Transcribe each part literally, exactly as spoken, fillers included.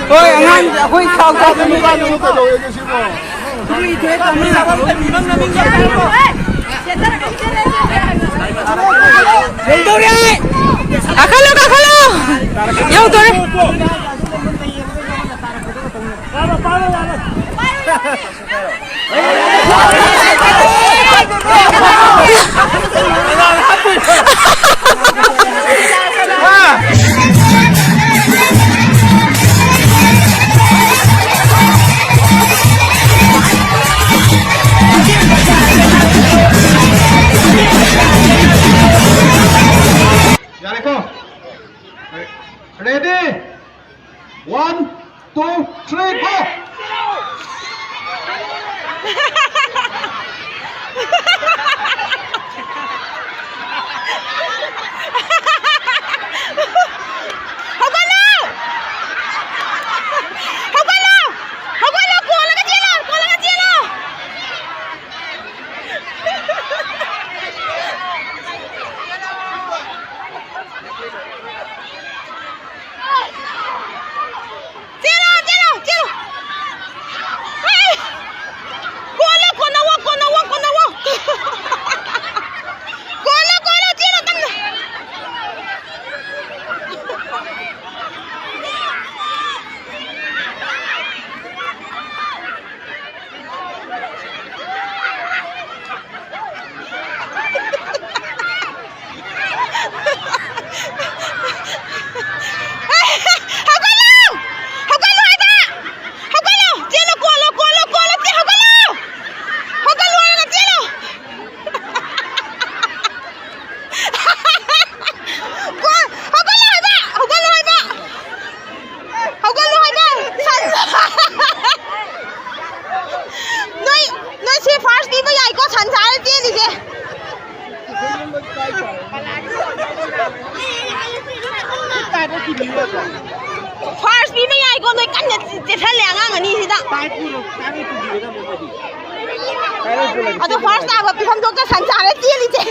ꯍꯣꯏ, ꯑꯉꯥꯡ ꯑꯩꯈꯣꯏ ꯊꯥꯎ ꯆꯥꯗꯕꯅꯤ꯫ ꯌꯧꯗꯧꯔꯦ꯫ ꯀꯥꯈꯠꯂꯣ, ꯀꯥꯈꯠꯂꯣ꯫ ꯌꯧꯗꯧꯔꯦ꯫ ꯌꯥꯔꯦꯀꯣ? Ready? One, two, three, go! ꯑꯗꯣ ꯐꯥꯔꯁ ꯇꯥꯕ ꯄꯤꯐꯝ ꯊꯣꯛꯇ ꯁꯟꯁꯥꯔ ꯆꯦꯜꯂꯤꯁꯦ꯫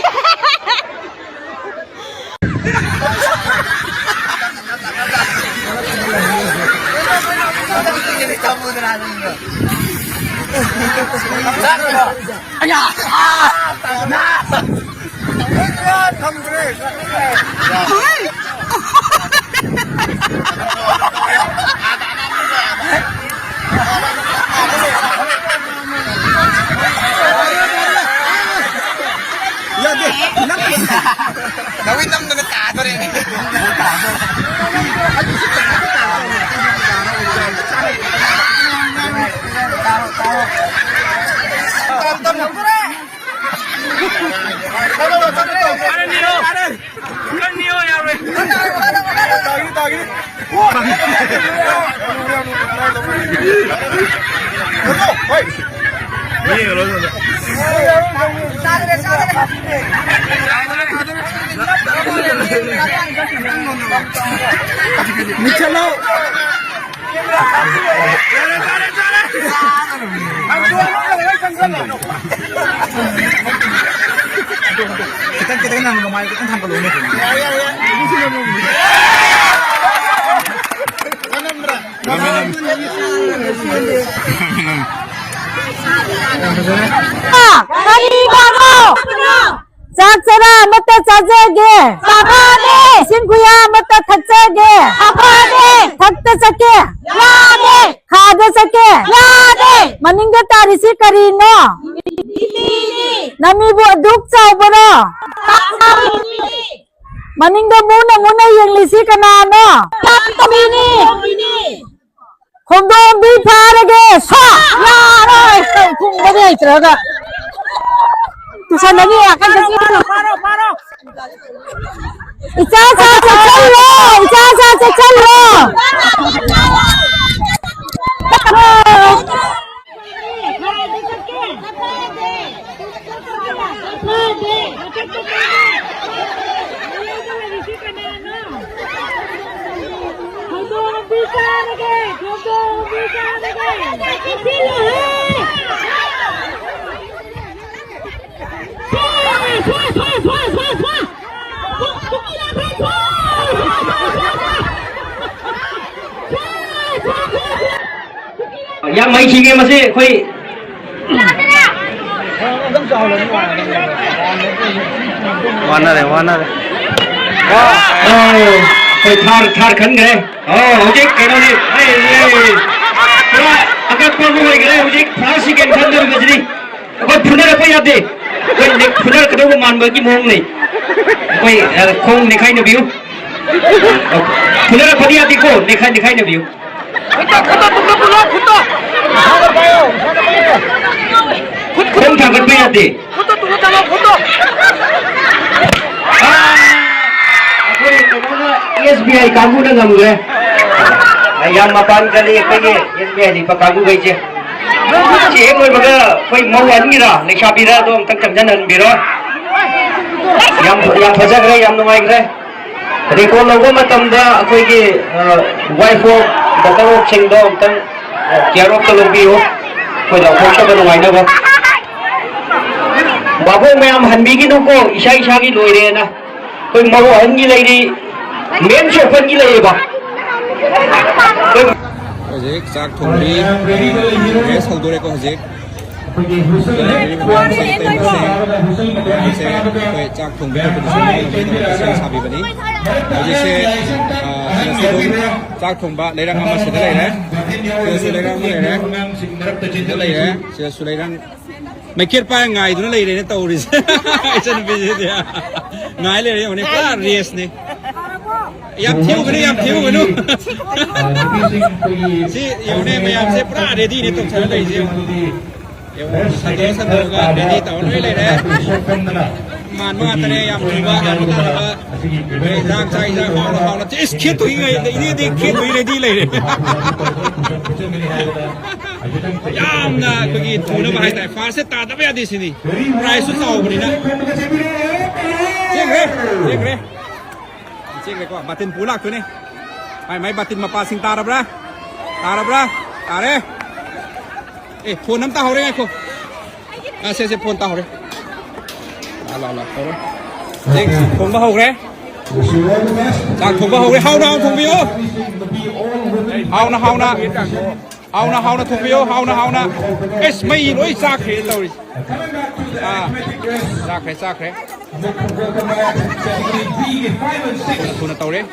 ꯌꯥꯗꯦ, ꯅꯪ ꯅꯋꯤꯟ ꯅꯝꯗꯅ ꯇꯥꯗꯣꯔꯦꯅꯦ꯫ ꯃꯤꯆꯠꯂꯣ꯫ ꯈꯤꯇꯪ, ꯈꯤꯇꯪ ꯅꯪ ꯃꯃꯥꯏ ꯈꯤꯇꯪ ꯊꯥꯡꯒꯠꯂꯛꯎꯅꯦ꯫ ꯀꯔꯤ ꯀꯔꯣ? ꯆꯥꯛ ꯆꯔꯥ ꯑꯃꯠꯇ ꯆꯥꯖꯒꯦ꯫ ꯆꯥꯕꯅꯦ꯫ ꯏꯁꯤꯡ ꯈꯨꯌꯥ ꯑꯃꯠꯇ ꯊꯛꯆꯒꯦ꯫ ꯆꯥꯕꯅꯦ꯫ ꯊꯛꯇ ꯆꯠꯀꯦ꯫ ꯌꯥꯗꯦ꯫ ꯈꯥꯗ ꯆꯠꯀꯦ꯫ ꯌꯥꯗꯦ꯫ ꯃꯅꯤꯡꯗ ꯇꯥꯔꯤꯁꯤ ꯀꯔꯤꯅꯣ? ꯃꯤꯅꯤ꯫ ꯅꯃꯤꯕꯨ ꯑꯗꯨꯛ ꯆꯥꯎꯕꯔꯣ? ꯆꯥꯎꯕꯅꯤ꯫ ꯃꯅꯤꯡꯗ ꯃꯨꯅ ꯃꯨꯅ ꯌꯦꯡꯂꯤꯁꯤ ꯀꯅꯥꯅꯣ? ꯆꯥꯎꯕꯅꯤ꯫ ꯈꯣꯡꯗꯣꯝꯕꯤ ꯐꯥꯔꯒꯦ! ꯁꯥ! ꯌꯥꯔꯣꯏ! ꯈꯨꯝꯕꯗꯤ ꯍꯩꯇ꯭ꯔꯒ꯫ ꯇꯨꯁꯟꯅꯅꯤ, ꯋꯥꯈꯜ ꯆꯠꯁꯤ꯫ ꯏꯆꯥ ꯁꯥ ꯆꯠꯁꯜꯂꯣ! ꯏꯆꯥ ꯁꯥ ꯆꯠꯁꯜꯂꯣ! ꯍꯧꯗꯣꯡ ꯃꯄꯤ ꯆꯥꯔꯒꯦ! ꯍꯧꯗꯣꯡ ꯃꯄꯤ ꯆꯥꯔꯒꯦ! ꯌꯥꯝ ꯍꯩꯈꯤꯒꯦ ꯃꯁꯤ ꯑꯩꯈꯣꯏ꯫ ꯋꯥꯅꯔꯦ, ꯋꯥꯅꯔꯦ꯫ ꯑꯣ, ꯑꯩꯈꯣꯏ ꯊꯥꯔ, ꯊꯥꯔ ꯈꯟꯈ꯭ꯔꯦ꯫ ꯑꯣ, ꯍꯧꯖꯤꯛ ꯀꯩꯅꯣꯅꯤ, ꯑꯩ, ꯑꯩ, ꯄꯨꯔꯥ ꯑꯀꯛꯄ ꯑꯃ ꯑꯣꯏꯈ꯭ꯔꯦ꯫ ꯍꯧꯖꯤꯛ ꯐꯥꯔꯁ, ꯁꯦꯀꯦꯟ ꯈꯟꯗꯧꯔꯤꯕꯁꯤꯗꯤ ꯑꯩꯈꯣꯏ ꯐꯨꯅꯔꯛꯄ ꯌꯥꯗꯦ꯫ ꯑꯩꯈꯣꯏ ꯅꯦꯛ-, ꯐꯨꯅꯔꯛꯀꯗꯧꯕ ꯃꯥꯟꯕꯒꯤ ꯃꯑꯣꯡꯅꯤ꯫ ꯑꯩꯈꯣꯏ, ꯑ, ꯈꯣꯡ ꯅꯦꯈꯥꯏꯅꯕꯤꯌꯨ꯫ ꯐꯨꯅꯔꯛꯄꯗꯤ ꯌꯥꯗꯦꯀꯣ, ꯅꯦꯈꯥꯏ, ꯅꯦꯈꯥꯏꯅꯕꯤꯌꯨ꯫ ꯈꯨꯠꯇ, ꯈꯨꯠꯇ, ꯇꯨꯡꯗ ꯄꯨꯜꯂꯣ, ꯈꯨꯠꯇ꯫ ꯏꯁꯥꯗ ꯄꯥꯏꯌꯣ, ꯏꯁꯥꯗ ꯄꯥꯏꯌꯣ꯫ ꯈꯨꯠ, ꯈꯣꯡ ꯊꯥꯡꯒꯠꯄ ꯌꯥꯗꯦ꯫ ꯈꯨꯠꯇ ꯇꯨꯡꯗ ꯆꯠꯂꯣ, ꯈꯨꯠꯇ꯫ ꯑꯥ! ꯑꯩꯈꯣꯏ ꯀꯩꯅꯣꯅ, ꯑꯦꯁ ꯕꯤ ꯑꯥꯏ ꯀꯥꯡꯕꯨꯅ ꯉꯝꯈ꯭ꯔꯦ꯫ ꯌꯥꯝ ꯃꯄꯥꯟ ꯀꯜꯂꯤ ꯑꯩꯈꯣꯏꯒꯤ ꯑꯦꯁ ꯕꯤ ꯑꯥꯏ ꯂꯤꯛꯄ ꯀꯥꯡꯕꯨꯈꯩꯁꯦ꯫ ꯁꯤ ꯍꯦꯛ ꯂꯣꯏꯕꯒ ꯑꯩꯈꯣꯏ ꯃꯧ ꯑꯍꯟꯒꯤꯔꯥ, ꯂꯩꯁꯥꯕꯤꯔꯥ ꯑꯗꯣ ꯑꯝꯇꯪ ꯆꯪꯁꯤꯟꯍꯟꯕꯤꯔꯣ꯫ ꯌꯥꯝ, ꯌꯥꯝ ꯐꯖꯈ꯭ꯔꯦ, ꯌꯥꯝ ꯅꯨꯡꯉꯥꯏꯈ꯭ꯔꯦ꯫ ꯔꯦꯀꯣꯔꯠ ꯂꯧꯕ ꯃꯇꯝꯗ ꯑꯩꯈꯣꯏꯒꯤ, ꯑ, ꯋꯥꯏꯐ ꯑꯣꯐ, ꯗꯣꯛꯇꯔ ꯑꯣꯐꯁꯤꯡꯗꯣ ꯑꯃꯨꯛꯇꯪ, ꯑ, ꯀꯤꯌꯔ ꯑꯣꯐꯇ ꯂꯧꯕꯤꯌꯨ, ꯑꯩꯈꯣꯏ ꯂꯧꯊꯣꯛꯇꯕ ꯅꯨꯡꯉꯥꯏꯅꯕ꯫ ꯚꯥꯕꯣꯛ ꯃꯌꯥꯝ ꯍꯟꯕꯤꯈꯤꯅꯨꯀꯣ, ꯏꯁꯥ ꯏꯁꯥꯒꯤ ꯂꯣꯏꯔꯦꯅ꯫ ꯑꯩꯈꯣꯏ ꯃꯧ ꯑꯍꯟꯒꯤ ꯂꯩꯔꯤ, ꯃꯦꯝ ꯆꯣꯛꯐꯟꯒꯤ ꯂꯩꯔꯤꯕ꯫ ꯑꯩꯈꯣꯏ ꯍꯧꯖꯤꯛ ꯆꯥꯛ ꯊꯣꯡꯕꯤ, ꯒ꯭ꯌꯥꯁ ꯍꯧꯗꯣꯔꯦꯀꯣ ꯍꯧꯖꯤꯛ꯫ ꯑꯩꯈꯣꯏꯒꯤ ꯍꯨꯏꯁꯜ ꯍꯦꯛ ꯂꯥꯛꯄꯒ ꯍꯨꯏꯁꯜ ꯃꯇꯦꯛ ꯃꯇꯦꯛ ꯃꯌꯥꯝꯁꯦ ꯑꯩꯈꯣꯏ ꯆꯥꯛ ꯊꯣꯡꯕꯤ ꯍꯧꯕꯗꯁꯨ ꯌꯥꯎꯅꯕꯒꯤꯗꯃꯛꯇ ꯁꯦꯝ ꯁꯥꯕꯤꯕꯅꯤ꯫ ꯍꯧꯖꯤꯛꯁꯦ, ꯑ, ꯁꯤꯗꯁꯨ ꯑꯗꯨꯝ ꯆꯥꯛ ꯊꯣꯡꯕ ꯂꯩꯔꯪ ꯑꯃ ꯁꯤꯗ ꯂꯩꯔꯦ꯫ ꯁꯤꯗꯁꯨ ꯂꯩꯔꯪ ꯑꯃ ꯂꯩꯔꯦ꯫ ꯁꯤꯗ ꯂꯩꯔꯦ꯫ ꯁꯤꯗꯁꯨ ꯂꯩꯔꯪ꯫ ꯃꯩꯈꯦꯠ ꯄꯥꯏꯔ ꯉꯥꯏꯗꯨꯅ ꯂꯩꯔꯦꯅꯦ ꯇꯧꯔꯤꯁꯦ꯫ ꯏꯆꯟꯅꯨꯄꯤꯁꯤꯗꯤ ꯉꯥꯏ ꯂꯩꯔꯦ ꯌꯦꯡꯉꯨꯅꯦ, ꯄꯨꯔꯥ ꯔꯦꯁꯅꯦ꯫ ꯌꯥꯝ ꯊꯦꯡꯉꯨꯒꯅꯨ, ꯌꯥꯝ ꯊꯦꯡꯉꯨꯒꯅꯨ꯫ ꯁꯤ ꯌꯦꯡꯉꯨꯅꯦ, ꯃꯌꯥꯝꯁꯦ ꯄꯨꯔꯥ ꯔꯦꯗꯤꯅꯦ ꯇꯧꯊꯔ ꯂꯩꯔꯤꯁꯦ ꯌꯦꯡꯉꯨ꯫ ꯌꯦꯡꯉꯨ, ꯁꯟꯗꯣꯛꯑ ꯁꯟꯗꯣꯛꯑꯒ ꯔꯦꯗꯤ ꯇꯧꯔ ꯂꯣꯏ ꯂꯩꯔꯦ꯫ ꯃꯥꯟꯕ ꯉꯥꯛꯇꯅꯦ, ꯌꯥꯝ ꯊꯨꯕ, ꯌꯥꯝ ꯇꯥꯔꯕ꯫ ꯏꯟꯖꯥꯡ ꯆꯥꯛ, ꯏꯟꯖꯥꯡ ꯍꯥꯎꯅ ꯍꯥꯎꯅ꯫ ꯏꯁ, ꯈꯦꯠꯇꯣꯛꯏꯉꯩꯗ ꯏꯅꯦꯗꯤ ꯈꯦꯠꯇꯣꯛꯏ ꯔꯦꯗꯤ ꯂꯩꯔꯦ꯫ ꯌꯥꯝꯅ ꯑꯩꯈꯣꯏꯒꯤ ꯊꯨꯅꯕ ꯍꯥꯏꯇꯥꯔꯦ꯫ ꯐꯥꯔꯁꯁꯦ ꯇꯥꯗꯕ ꯌꯥꯗꯦ ꯁꯤꯅꯤ꯫ ꯄ꯭ꯔꯥꯏꯖꯁꯨ ꯆꯥꯎꯕꯅꯤꯅ꯫ ꯆꯦꯟꯈ꯭ꯔꯦ, ꯆꯦꯟꯈ꯭ꯔꯦ꯫ ꯆꯦꯟꯈ꯭ꯔꯦꯀꯣ꯫ ꯕꯥꯇꯤꯟ ꯄꯨ ꯂꯥꯛꯇꯣꯏꯅꯦ꯫ ꯃꯥꯏ, ꯃꯥꯏ ꯕꯥꯇꯤꯟ ꯃꯄꯥꯁꯤꯡ ꯇꯥꯔꯕ꯭ꯔꯥ? ꯇꯥꯔꯕ꯭ꯔꯥ? ꯇꯥꯔꯦ꯫ ꯑꯦ, ꯐꯣꯟ ꯑꯃ ꯇꯥꯍꯧꯔꯦ, ꯉꯥꯏꯈꯣ꯫ ꯑꯥ, ꯁꯦ, ꯁꯦ, ꯐꯣꯟ ꯇꯥꯍꯧꯔꯦ꯫ ꯂꯥ, ꯂꯥ, ꯂꯥ, ꯇꯧꯔꯣ꯫ ꯆꯦꯡ ꯊꯣꯡꯕ ꯍꯧꯈ꯭ꯔꯦ꯫ ꯆꯥꯛ ꯊꯣꯡꯕ ꯍꯧꯈ꯭ꯔꯦ꯫ ꯍꯥꯎꯅ, ꯍꯥꯎꯅ ꯊꯣꯡꯕꯤꯌꯨ꯫ ꯍꯥꯎꯅ, ꯍꯥꯎꯅ꯫ ꯍꯥꯎꯅ, ꯍꯥꯎꯅ ꯊꯣꯡꯕꯤꯌꯨ꯫ ꯍꯥꯎꯅ, ꯍꯥꯎꯅ꯫ ꯑꯦꯁ, ꯃꯩ ꯂꯣꯏ ꯆꯥꯛꯈ꯭ꯔꯦ ꯇꯧꯔꯤꯁꯦ꯫ ꯑꯥ, ꯆꯥꯛꯈ꯭ꯔꯦ, ꯆꯥꯛꯈ꯭ꯔꯦ꯫ ꯊꯨꯅ ꯇꯧꯔꯦ꯫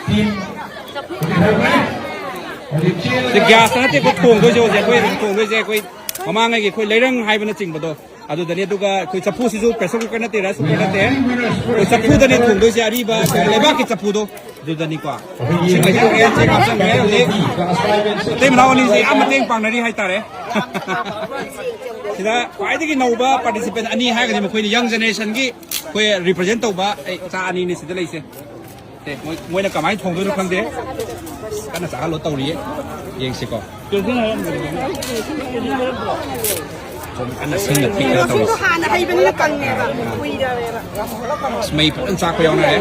ꯁꯤ ꯒ꯭ꯌꯥꯁꯇ ꯅꯠꯇꯦꯀꯣ ꯊꯣꯡꯗꯣꯏꯁꯦ ꯍꯧꯖꯤꯛ꯫ ꯑꯩꯈꯣꯏ ꯊꯣꯡꯗꯣꯏꯁꯦ ꯑꯩꯈꯣꯏ ꯃꯃꯥꯡꯉꯩꯒꯤ ꯑꯩꯈꯣꯏ ꯂꯩꯔꯪ ꯍꯥꯏꯕꯅꯆꯤꯡꯕꯗꯣ ꯑꯗꯨꯗꯅꯤ꯫ ꯑꯗꯨꯒ ꯑꯩꯈꯣꯏ ꯆꯐꯨꯁꯤꯁꯨ pressure cooker ꯅꯠꯇꯦ, rice cooker ꯅꯠꯇꯦ꯫ ꯑꯩꯈꯣꯏ ꯆꯐꯨꯗꯅꯦ ꯊꯣꯡꯗꯣꯏꯁꯦ, ꯑꯔꯤꯕ ꯑꯩꯈꯣꯏ ꯂꯩꯕꯥꯛꯀꯤ ꯆꯐꯨꯗꯣ ꯑꯗꯨꯗꯅꯤꯀꯣ꯫ ꯏꯁꯤꯡ ꯍꯩꯖꯤꯟꯈ꯭ꯔꯦ, ꯆꯦꯡ ꯍꯥꯞꯆꯤꯟꯈ꯭ꯔꯦ꯫ ꯍꯧꯖꯤꯛ ꯃꯇꯩ ꯃꯅꯥꯎ ꯑꯅꯤꯁꯦ ꯌꯥꯝ ꯃꯇꯦꯡ ꯄꯥꯡꯅꯔꯤ ꯍꯥꯏꯇꯥꯔꯦ꯫ ꯁꯤꯗ ꯈ꯭ꯋꯥꯏꯗꯒꯤ ꯅꯧꯕ participant ꯑꯅꯤ ꯍꯥꯏꯔꯒꯗꯤ ꯃꯈꯣꯏꯅ young generationꯒꯤ ꯑꯩꯈꯣꯏ represent ꯇꯧꯕ ꯑꯩ ꯏꯆꯥ ꯑꯅꯤꯅꯤ ꯁꯤꯗ ꯂꯩꯁꯦ꯫ ꯑꯦ, ꯃꯣꯏ, ꯃꯣꯏꯅ ꯀꯃꯥꯏꯅ ꯊꯣꯡꯗꯣꯏꯅꯣ ꯈꯪꯗꯦ꯫ ꯀꯟꯅ ꯆꯥꯍꯜꯂꯣ ꯇꯧꯔꯤꯌꯦ꯫ ꯌꯦꯡꯁꯤꯀꯣ꯫ ꯁꯣꯝ ꯀꯟꯅ ꯁꯤꯡꯅ ꯊꯤꯠꯈ꯭ꯔꯦ ꯇꯧꯔꯤꯁꯦ꯫ ꯍꯥꯟꯅ ꯍꯩꯕꯅꯤꯅ ꯀꯪꯉꯦꯕ, ꯀꯨꯏꯔꯦꯕ꯫ ꯑꯁ, ꯃꯩ ꯐꯖꯅ ꯆꯥꯛꯄ ꯌꯥꯎꯅꯔꯦ꯫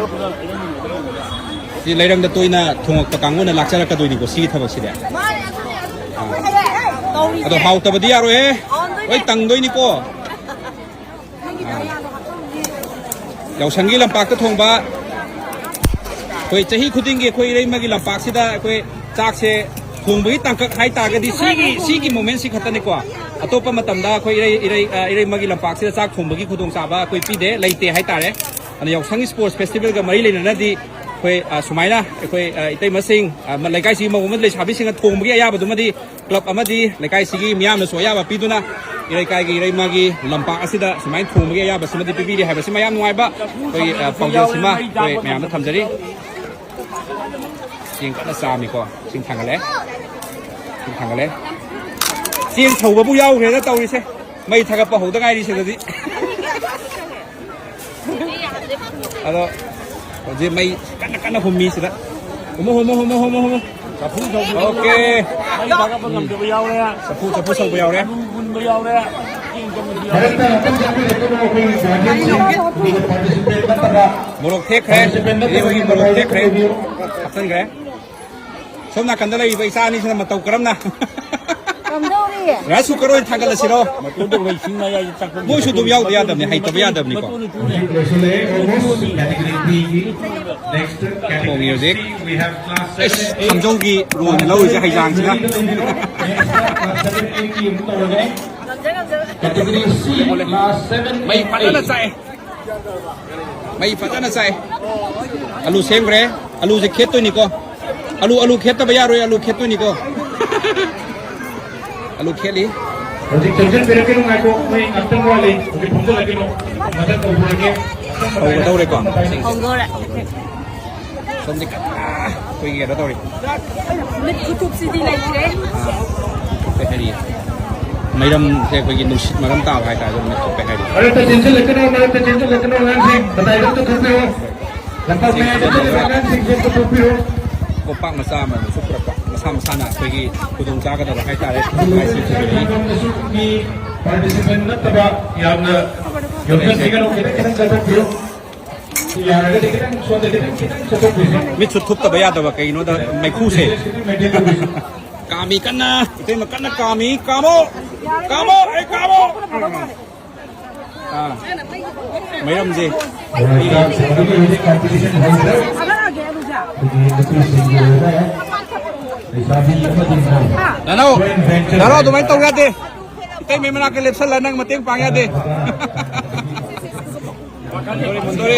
ꯁꯤ ꯂꯩꯔꯪꯗ ꯇꯣꯏꯅ ꯊꯣꯡꯉꯛꯄ ꯀꯥꯡꯕꯨꯅ ꯂꯥꯛꯆꯔꯛꯀꯗꯣꯏꯅꯤꯀꯣ ꯁꯤꯒꯤ ꯊꯕꯛꯁꯤꯗꯤ꯫ ꯑꯗꯣ ꯍꯥꯎꯇꯕꯗꯤ ꯌꯥꯔꯣꯏꯍꯦ꯫ ꯂꯣꯏ ꯇꯪꯗꯣꯏꯅꯤꯀꯣ꯫ ꯌꯥꯎꯁꯪꯒꯤ ꯂꯝꯄꯥꯛꯇ ꯊꯣꯡꯕ꯫ ꯑꯩꯈꯣꯏ ꯆꯍꯤ ꯈꯨꯗꯤꯡꯒꯤ ꯑꯩꯈꯣꯏ ꯏꯔꯩꯃꯒꯤ ꯂꯝꯄꯥꯛꯁꯤꯗ ꯑꯩꯈꯣꯏ ꯆꯥꯛꯁꯦ ꯊꯣꯡꯕꯒꯤ ꯇꯥꯡꯀꯛ ꯍꯥꯏꯇꯥꯔꯒꯗꯤ ꯁꯤꯒꯤ, ꯁꯤꯒꯤ moment ꯁꯤ ꯈꯛꯇꯅꯤꯀꯣ꯫ ꯑꯇꯣꯞꯄ ꯃꯇꯝꯗ ꯑꯩꯈꯣꯏ ꯏꯔꯩ, ꯏꯔꯩ, ꯑ, ꯏꯔꯩꯃꯒꯤ ꯂꯝꯄꯥꯛꯁꯤꯗ ꯆꯥꯛ ꯊꯣꯡꯕꯒꯤ ꯈꯨꯗꯣꯡꯆꯥꯕ ꯑꯩꯈꯣꯏ ꯄꯤꯗꯦ, ꯂꯩꯇꯦ ꯍꯥꯏꯇꯥꯔꯦ꯫ ꯑꯗꯨꯅ ꯌꯥꯎꯁꯪꯒꯤ sports festivalꯒ ꯃꯔꯤ ꯂꯩꯅꯅꯗꯤ ꯑꯩꯈꯣꯏ, ꯑ, ꯁꯨꯃꯥꯏꯅ ꯑꯩꯈꯣꯏ, ꯑ, ꯏꯇꯩꯃꯁꯤꯡ, ꯑ, ꯂꯩꯀꯥꯏꯁꯤꯒꯤ ꯃꯧ ꯑꯃꯗꯤ ꯂꯩꯁꯥꯕꯤꯁꯤꯡꯅ ꯊꯣꯡꯕꯒꯤ ꯑꯌꯥꯕꯗꯨꯃꯗꯤ club ꯑꯃꯗꯤ ꯂꯩꯀꯥꯏꯁꯤꯒꯤ ꯃꯤꯌꯥꯝꯅꯁꯨ ꯑꯌꯥꯕ ꯄꯤꯗꯨꯅ ꯏꯔꯩꯀꯥꯏꯒꯤ ꯏꯔꯩꯃꯒꯤ ꯂꯝꯄꯥꯛ ꯑꯁꯤꯗ ꯁꯨꯃꯥꯏꯅ ꯊꯣꯡꯕꯒꯤ ꯑꯌꯥꯕꯁꯤꯃꯗꯤ ꯄꯤꯕꯤꯔꯤ ꯍꯥꯏꯕꯁꯤꯃ ꯌꯥꯝ ꯅꯨꯡꯉꯥꯏꯕ ꯑꯩꯈꯣꯏꯒꯤ, ꯑ, ꯄꯥꯎꯖꯦꯜꯁꯤꯃ ꯑꯩꯈꯣꯏ ꯃꯌꯥꯝꯗ ꯊꯝꯖꯔꯤ꯫ ꯆꯦꯡ ꯀꯟꯅ ꯆꯥꯝꯃꯤꯀꯣ꯫ ꯆꯦꯡ ꯊꯥꯡꯒꯠꯂꯦ꯫ ꯆꯦꯡ ꯊꯥꯡꯒꯠꯂꯦ꯫ ꯆꯦꯡ ꯁꯧꯕꯕꯨ ꯌꯥꯎꯈ꯭ꯔꯦꯗ ꯇꯧꯔꯤꯁꯦ꯫ ꯃꯩ ꯊꯥꯒꯠꯄ ꯍꯧꯗ ꯉꯥꯏꯔꯤ ꯁꯤꯗꯗꯤ꯫ ꯑꯗꯣ ꯍꯧꯖꯤꯛ ꯃꯩ ꯀꯟꯅ ꯀꯟꯅ ꯍꯨꯝꯃꯤ ꯁꯤꯗ꯫ ꯍꯨꯝꯃꯣ, ꯍꯨꯝꯃꯣ, ꯍꯨꯝꯃꯣ, ꯍꯨꯝꯃꯣ, ꯍꯨꯝꯃꯣ꯫ ꯆꯐꯨ ꯁꯧꯕ ꯑꯣꯀꯦ꯫ ꯃꯩ ꯊꯥꯒꯠꯄ ꯉꯝꯗꯕ ꯌꯥꯎꯔꯦ꯫ ꯆꯐꯨ, ꯆꯐꯨ ꯁꯧꯕ ꯌꯥꯎꯔꯦ꯫ ꯑꯂꯨ ꯃꯨꯟꯕ ꯌꯥꯎꯔꯦ꯫ ꯆꯦꯡ ꯆꯪꯕꯁꯨ ꯌꯥꯎꯔꯦ꯫ ꯃꯔꯛꯇ ꯉꯥꯛꯇꯪ ꯆꯪꯕꯤꯔꯛꯀꯅꯨ, ꯑꯩꯈꯣꯏꯒꯤ guardianꯁꯤꯡ, ꯑꯗꯨꯒ participant ꯅꯠꯇꯕ ꯃꯣꯔꯣꯛ ꯊꯦꯛꯈ꯭ꯔꯦ꯫ Participant ꯅꯠꯇꯕꯒꯤ ꯏꯅꯦ ꯍꯣꯏꯒꯤ ꯃꯣꯔꯣꯛ ꯃꯇꯧ ꯊꯦꯛꯈ꯭ꯔꯦ꯫ ꯇꯧꯕꯤꯌꯨ꯫ ꯍꯥꯞꯆꯤꯟꯈ꯭ꯔꯦ꯫ ꯁꯣꯝ ꯅꯥꯀꯟꯗ ꯂꯩꯔꯤꯕ ꯏꯆꯥ ꯑꯅꯤꯁꯤꯅ ꯃꯇꯧ ꯀꯔꯝꯅ? ꯀꯝꯗꯧꯔꯤ? ꯔꯥꯏꯁ ꯀꯨꯀꯔ ꯑꯣꯏꯅ ꯊꯥꯡꯒꯠꯂꯁꯤꯔꯣ? ꯃꯣꯏꯁꯨ ꯑꯗꯨꯝ ꯌꯥꯎꯗ ꯌꯥꯗꯕꯅꯤ, ꯍꯩꯇꯕ ꯌꯥꯗꯕꯅꯤꯀꯣ꯫ ꯍꯧꯖꯤꯛ ꯂꯣꯏꯁꯤꯜꯂꯛꯑꯦ, almost category B ꯒꯤ next category ꯍꯧꯖꯤꯛ C, we have class ꯑꯩꯁ, seven, eight, ꯊꯥꯡꯖꯧꯒꯤ ꯔꯣꯜ ꯂꯧꯔꯤꯁꯦ ꯍꯩꯖꯥꯡꯁꯤꯅ꯫ Next class seven, eight ꯀꯤ ꯑꯃꯨꯛ ꯇꯧꯔꯒꯦ꯫ Category C, class seven, ꯃꯩ eight, ꯐꯖꯅ eight꯫ ꯆꯥꯛꯑꯦ꯫ ꯃꯩ ꯐꯖꯅ ꯆꯥꯛꯑꯦ꯫ ꯑꯂꯨ ꯁꯦꯝꯈ꯭ꯔꯦ꯫ ꯑꯂꯨꯁꯦ ꯈꯦꯠꯇꯣꯏꯅꯤꯀꯣ꯫ ꯑꯂꯨ, ꯑꯂꯨ ꯈꯦꯠꯇꯕ ꯌꯥꯔꯣꯏ, ꯑꯂꯨ ꯈꯦꯠꯇꯣꯏꯅꯤꯀꯣ꯫ ꯑꯂꯨ ꯈꯦꯠꯂꯤ꯫ ꯍꯧꯖꯤꯛ ꯆꯪꯁꯤꯟꯕꯤꯔꯛꯀꯅꯨ, ꯉꯥꯏꯈꯣ, ꯃꯣꯏ ꯉꯥꯛꯇꯪ ꯋꯥꯠꯂꯤ꯫ ꯍꯧꯖꯤꯛ ꯐꯝꯖꯤꯜꯂꯛꯀꯅꯨ꯫ ꯃꯊꯪ ꯇꯧꯕꯤꯔꯒꯦ꯫ ꯍꯧꯒꯗꯧꯔꯦꯀꯣ꯫ ꯍꯧꯗꯣꯔꯦ꯫ ꯁꯣꯝꯗꯤ ꯀꯟꯅ ꯑꯩꯈꯣꯏꯒꯤ ꯀꯩꯅꯣ ꯇꯧꯔꯤ꯫ ꯃꯤꯠ ꯈꯨꯊꯨꯞꯁꯤꯗꯤ ꯂꯩꯇ꯭ꯔꯦ꯫ ꯀꯩ ꯍꯥꯏꯔꯤ? ꯃꯩꯔꯝꯁꯦ ꯑꯩꯈꯣꯏꯒꯤ ꯅꯨꯡꯁꯤꯠ ꯃꯔꯝ ꯇꯥꯕ ꯍꯥꯏꯇꯥꯔꯦ, ꯑꯗꯨꯝ ꯃꯤꯠ ꯊꯨꯞꯄꯦ ꯍꯥꯏꯔꯤ꯫ ꯃꯔꯛꯇ ꯆꯦꯟꯁꯤꯜꯂꯛꯀꯅꯨ, ꯃꯔꯛꯇ ꯆꯦꯟꯁꯤꯜꯂꯛꯀꯅꯨ, ꯑꯉꯥꯡꯁꯤꯡ ꯃꯇꯥꯏꯗ ꯑꯝꯇ ꯊꯣꯛꯄꯤꯔꯣ꯫ ꯂꯝꯄꯥꯛ ꯃꯌꯥꯏꯗ ꯆꯠꯂꯤꯕ ꯑꯉꯥꯡꯁꯤꯡꯁꯦ ꯑꯝꯇ ꯊꯣꯛꯄꯤꯔꯣ꯫ ꯀꯣꯝꯄꯥꯛ ꯃꯆꯥ ꯑꯃ ꯑꯃꯁꯨ ꯄꯨꯔꯛꯄ, ꯃꯁꯥ ꯃꯁꯥꯅ ꯑꯩꯈꯣꯏꯒꯤ ꯈꯨꯗꯣꯡꯆꯥꯒꯗꯕ ꯍꯥꯏꯇꯥꯔꯦ, ꯃꯥꯏꯁꯤꯡ ꯄꯨꯕꯤꯔꯛꯏ꯫ ꯃꯤ participant ꯅꯠꯇꯕ ꯌꯥꯝꯅ ꯌꯣꯝꯁꯤꯟꯕꯤꯒꯅꯨ, ꯈꯤꯇꯪ ꯈꯤꯇꯪ ꯆꯠꯊꯣꯛꯄꯤꯌꯨ꯫ ꯌꯥꯔꯒꯗꯤ ꯈꯤꯇꯪ ꯁꯣꯝꯗ ꯈꯤꯇꯪ, ꯈꯤꯇꯪ ꯆꯠꯊꯣꯛꯄꯤꯁꯦ꯫ ꯃꯤꯠꯁꯨ ꯊꯨꯞꯇꯕ ꯌꯥꯗꯕ, ꯀꯩꯒꯤꯅꯣꯗ ꯃꯩꯈꯨꯁꯦ꯫ Distance ꯈꯤꯇꯪ maintain ꯇꯧꯕꯤꯁꯦ꯫ ꯀꯥꯝꯃꯤ ꯀꯟꯅ, ꯏꯇꯩꯃ ꯀꯟꯅ ꯀꯥꯝꯃꯤ꯫ ꯀꯥꯝꯃꯣ! ꯀꯥꯝꯃꯣ! ꯑꯩ ꯀꯥꯝꯃꯣ! ꯑꯥ꯫ ꯃꯩꯔꯝꯁꯦ꯫ ꯍꯧꯖꯤꯛ competition ꯍꯧꯗ꯭ꯔꯦ꯫ ꯑꯩꯈꯣꯏꯒꯤ ꯅꯨꯄꯤꯁꯤꯡꯒꯤ ꯑꯣꯏꯕ ꯂꯩꯁꯥꯕꯤ ꯑꯃꯗꯤ ꯅꯅꯥꯎ, joint venture ꯅꯅꯥꯎ, ꯑꯗꯨꯃꯥꯏꯅ ꯇꯧ ꯌꯥꯗꯦ꯫ ꯏꯇꯩꯃꯩ ꯃꯅꯥꯛꯇ ꯂꯦꯞꯁꯜꯂ ꯅꯪ ꯃꯇꯦꯡ ꯄꯥꯡ ꯌꯥꯗꯦ꯫ ꯃꯨꯟꯗꯣꯔꯦ, ꯃꯨꯟꯗꯣꯔꯦ꯫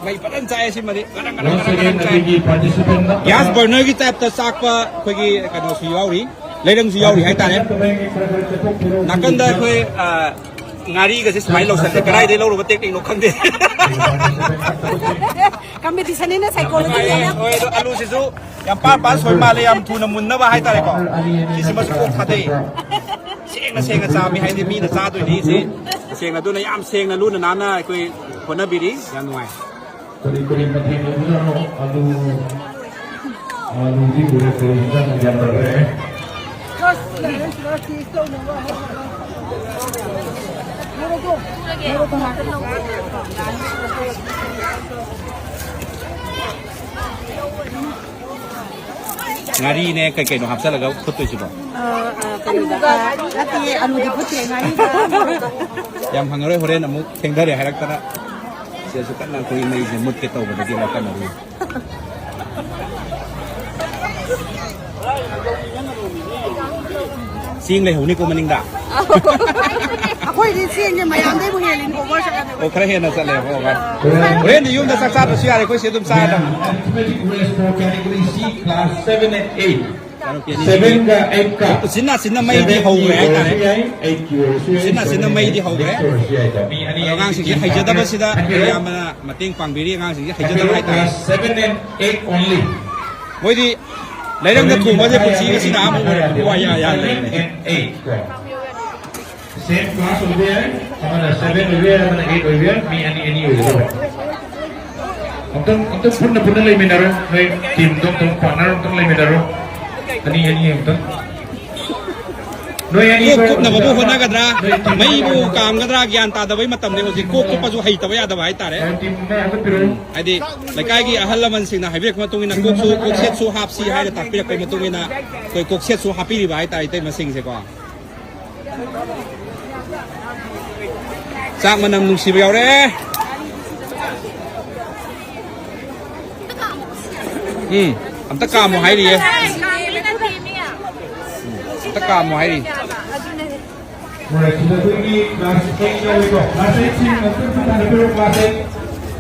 ꯃꯩ ꯐꯖꯅ ꯆꯥꯛꯑꯦ ꯁꯤꯃꯗꯤ꯫ ꯒꯔꯪ, ꯒꯔꯪ, ꯒꯔꯪ, ꯒꯔꯪ ꯆꯥꯛꯑꯦ꯫ Gas burner ꯒꯤ type ꯇ ꯆꯥꯛꯄ ꯑꯩꯈꯣꯏꯒꯤ ꯀꯩꯅꯣꯁꯨ ꯌꯥꯎꯔꯤ, ꯂꯩꯔꯪꯁꯨ ꯌꯥꯎꯔꯤ ꯍꯥꯏꯇꯥꯔꯦ꯫ ꯅꯥꯀꯟꯗ ꯑꯩꯈꯣꯏ, ꯑ, ꯉꯥꯔꯤꯒꯁꯦ ꯁꯨꯃꯥꯏꯅ ꯂꯧꯁꯜꯂꯦ꯫ ꯀꯗꯥꯏꯗꯒꯤ ꯂꯧꯔꯨꯕ technique ꯅꯣ ꯈꯪꯗꯦ꯫ Competition ꯅꯤꯅ psychology ꯅꯤꯅ꯫ ꯍꯣꯏ, ꯑꯗꯣ ꯑꯂꯨꯁꯤꯁꯨ ꯌꯥꯝ ꯄꯥ ꯄꯥ ꯁꯣꯏ ꯃꯥꯜꯂꯦ, ꯌꯥꯝ ꯊꯨꯅ ꯃꯨꯟꯅꯕ ꯍꯥꯏꯇꯥꯔꯦꯀꯣ꯫ ꯁꯤꯁꯤꯃꯁꯨ ꯀꯣꯛ ꯊꯥꯗꯩ꯫ ꯁꯦꯡꯅ ꯁꯦꯡꯅ ꯆꯥꯝꯃꯤ ꯍꯥꯏꯗꯤ ꯃꯤꯅ ꯆꯥꯗꯣꯏꯅꯤ ꯁꯤ꯫ ꯁꯦꯡꯅ ꯑꯗꯨꯅ ꯌꯥꯝ ꯁꯦꯡꯅ ꯂꯨꯅ ꯅꯥꯟꯅ ꯑꯩꯈꯣꯏ ꯍꯣꯠꯅꯕꯤꯔꯤ꯫ ꯌꯥꯝ ꯅꯨꯡꯉꯥꯏ꯫ ꯀꯔꯤ ꯀꯔꯤ ꯃꯊꯦꯜ ꯑꯣꯏꯕꯖꯥꯠꯅꯣ? ꯑꯂꯨ, ꯑꯂꯨꯗꯤ ꯎꯔꯦ, ꯀꯔꯤ ꯍꯤꯟꯖꯥꯡꯅꯣ ꯒ꯭ꯌꯥꯟ ꯇꯥꯗ꯭ꯔꯦ꯫ ꯉꯥꯔꯤꯅꯦ, ꯀꯩ ꯀꯩꯅꯣ ꯍꯥꯞꯆꯜꯂꯒ ꯐꯨꯠꯇꯣꯏꯁꯤꯕꯣ? ꯑ, ꯑ, ꯀꯩꯅꯣꯗ, ꯅꯠꯇꯦ, ꯑꯂꯨꯗꯤ ꯐꯨꯠꯇꯦ, ꯉꯥꯔꯤꯗ꯫ ꯌꯥꯝ ꯍꯪꯉꯔꯣꯏ, ꯍꯣꯔꯦꯟ ꯑꯃꯨꯛ ꯊꯦꯡꯊꯔꯦ ꯍꯥꯏꯔꯛꯇꯅ꯫ ꯁꯤꯗꯁꯨ ꯀꯟꯅ ꯑꯩꯈꯣꯏ ꯃꯩꯁꯦ ꯃꯨꯠꯀꯦ ꯇꯧꯕꯗꯒꯤ ꯂꯧꯈꯠꯅꯔꯤ꯫ ꯆꯦꯡ ꯂꯩꯍꯧꯅꯤꯀꯣ ꯃꯅꯤꯡꯗ꯫ ꯑꯩꯈꯣꯏꯗꯤ ꯆꯦꯡꯁꯦ ꯃꯌꯥꯝꯗꯩꯕꯨ ꯍꯦꯜꯂꯤꯅꯤ, over ꯆꯠꯂꯦ꯫ ꯑꯣ, ꯈꯔ ꯍꯦꯟꯅ ꯆꯠꯂꯦ꯫ ꯑꯣ, ꯍꯣꯏ꯫ ꯍꯣꯔꯦꯟꯗꯤ ꯌꯨꯝꯗ ꯆꯥꯛ ꯆꯥꯗ꯭ꯔꯁꯨ ꯌꯥꯔꯦ, ꯑꯩꯈꯣꯏ ꯁꯤ ꯑꯗꯨꯝ ꯆꯥꯔꯗꯝꯅꯤ꯫ Arithmetic race for category C, class seven and eight. ꯏꯆꯥꯅꯨꯄꯤ ꯑꯅꯤꯁꯤꯒꯤ seven ꯒ eight ꯀ꯫ ꯎꯆꯤꯟ ꯅꯥꯆꯤꯟꯅ ꯃꯩꯗꯤ seven ꯀꯤ ꯍꯧꯈ꯭ꯔꯦ ꯑꯣꯏꯔꯁꯨ ꯍꯥꯏꯇꯥꯔꯦ꯫ ꯌꯥꯏ, eight ꯀꯤ ꯑꯣꯏꯔꯁꯨ ꯌꯥꯏ, ꯎꯆꯤꯟ ꯅꯥꯆꯤꯟꯅ seven ꯃꯩꯗꯤ ꯍꯧꯈ꯭ꯔꯦ꯫ Next ꯑꯣꯏꯔꯁꯨ ꯌꯥꯏꯀꯣ꯫ ꯃꯤ ꯑꯅꯤ ꯑꯗꯣ ꯑꯅꯤ ꯑꯉꯥꯡꯁꯤꯡꯁꯦ team ꯍꯩꯖꯗꯕꯁꯤꯗ ꯈꯟꯒꯦꯔꯣ? ꯏꯌꯥꯝꯕꯅ ꯃꯇꯦꯡ ꯄꯥꯡꯕꯤꯔꯤ, ꯑꯉꯥꯡꯁꯤꯡꯁꯦ ꯍꯩꯖꯗꯕ ꯈꯟꯒꯦꯔꯣ? ꯍꯥꯏꯇꯥꯔꯦ꯫ Class seven and eight only꯫ ꯃꯣꯏꯗꯤ ꯂꯩꯔꯪꯗ ꯊꯣꯡꯕꯁꯦ ꯄꯨꯟꯁꯤꯒꯤ ꯉꯁꯤꯅ ꯑꯍꯥꯟꯕ ꯑꯣꯏꯔꯝꯃꯤꯅ ꯋꯥ ꯌꯥ-, ꯌꯥ seven ꯂꯩꯔꯝꯃꯦ꯫ And eight ꯀꯣ꯫ Same class ꯑꯣꯏꯕ ꯌꯥꯏ, ꯑꯃꯅ seven ꯑꯣꯏꯕ ꯌꯥꯏ, ꯑꯃꯅ eight ꯑꯣꯏꯕ ꯌꯥꯏ, ꯃꯤ ꯑꯅꯤ ꯑꯅꯤ ꯑꯣꯏꯒꯗꯕ꯫ ꯑꯝꯇꯪ, ꯑꯝꯇꯪ ꯄꯨꯟꯅ, ꯄꯨꯟꯅ ꯂꯩꯃꯤꯟꯅꯔꯣ, ꯅꯣꯏ teamꯗꯣ ꯑꯝꯇꯪ, partner ꯑꯝꯇꯪ ꯂꯩꯃꯤꯟꯅꯔꯣ, ꯑꯅꯤ ꯑꯅꯤ ꯑꯝꯇꯪ꯫ ꯅꯣꯏ ꯑꯅꯤ ꯀꯣꯛ ꯀꯣ-, ꯀꯨꯞꯅꯕꯕꯨ ꯍꯣꯠꯅꯒꯗ꯭ꯔꯥ? ꯅꯣꯏ team ꯃꯩꯕꯨ ꯑꯃ ꯀꯥꯝꯒꯗ꯭ꯔꯥ? ꯒ꯭ꯌꯥꯟ ꯇꯥꯗꯕꯩ ꯃꯇꯝꯅꯤ ꯍꯧꯖꯤꯛ꯫ ꯀꯣꯛ ꯀꯨꯞꯄꯁꯨ ꯍꯩꯇꯕ ꯌꯥꯗꯕ ꯍꯥꯏꯇꯥꯔꯦ꯫ ꯅꯣꯏ team ꯑꯃ ꯍꯧꯒꯠꯄꯤꯔꯣ꯫ ꯎꯝ, ꯍꯥꯏꯗꯤ ꯂꯩꯀꯥꯏꯒꯤ ꯑꯍꯜ ꯂꯃꯟꯁꯤꯡꯅ ꯍꯥꯏꯕꯤꯔꯛꯄ ꯃꯇꯨꯡ ꯏꯟꯅ ꯀꯣꯛꯁꯨ, ꯀꯣꯛꯁꯦꯠꯁꯨ ꯍꯥꯞꯁꯤ ꯍꯥꯏꯅ ꯇꯥꯛꯄꯤꯔꯛꯄꯒꯤ ꯃꯇꯨꯡ ꯏꯟꯅ ꯑꯩꯈꯣꯏ ꯀꯣꯛꯁꯦꯠꯁꯨ ꯍꯥꯞꯄꯤꯔꯤꯕ ꯍꯥꯏꯇꯥꯔꯦ, ꯏꯇꯩꯃꯁꯤꯡꯁꯦꯀꯣ꯫ ꯆꯥꯛ ꯃꯅꯝ ꯅꯨꯡꯁꯤꯕ ꯌꯥꯎꯔꯛꯑꯦ꯫ ꯎꯝ, ꯑꯝꯇ ꯀꯥꯝꯃꯣ ꯍꯥꯏꯔꯤꯌꯦ꯫ ꯑꯝꯇ ꯀꯥꯝꯃꯣ ꯍꯥꯏꯔꯤ꯫ ꯍꯣꯏ, ꯁꯤꯗ ꯑꯩꯈꯣꯏꯒꯤ class eight ꯌꯥꯎꯔꯤꯀꯣ꯫ Class eight ꯁꯤꯡ ꯑꯝꯇ ꯃꯈꯥ ꯇꯥꯔꯛꯄꯤꯔꯣ, class eight꯫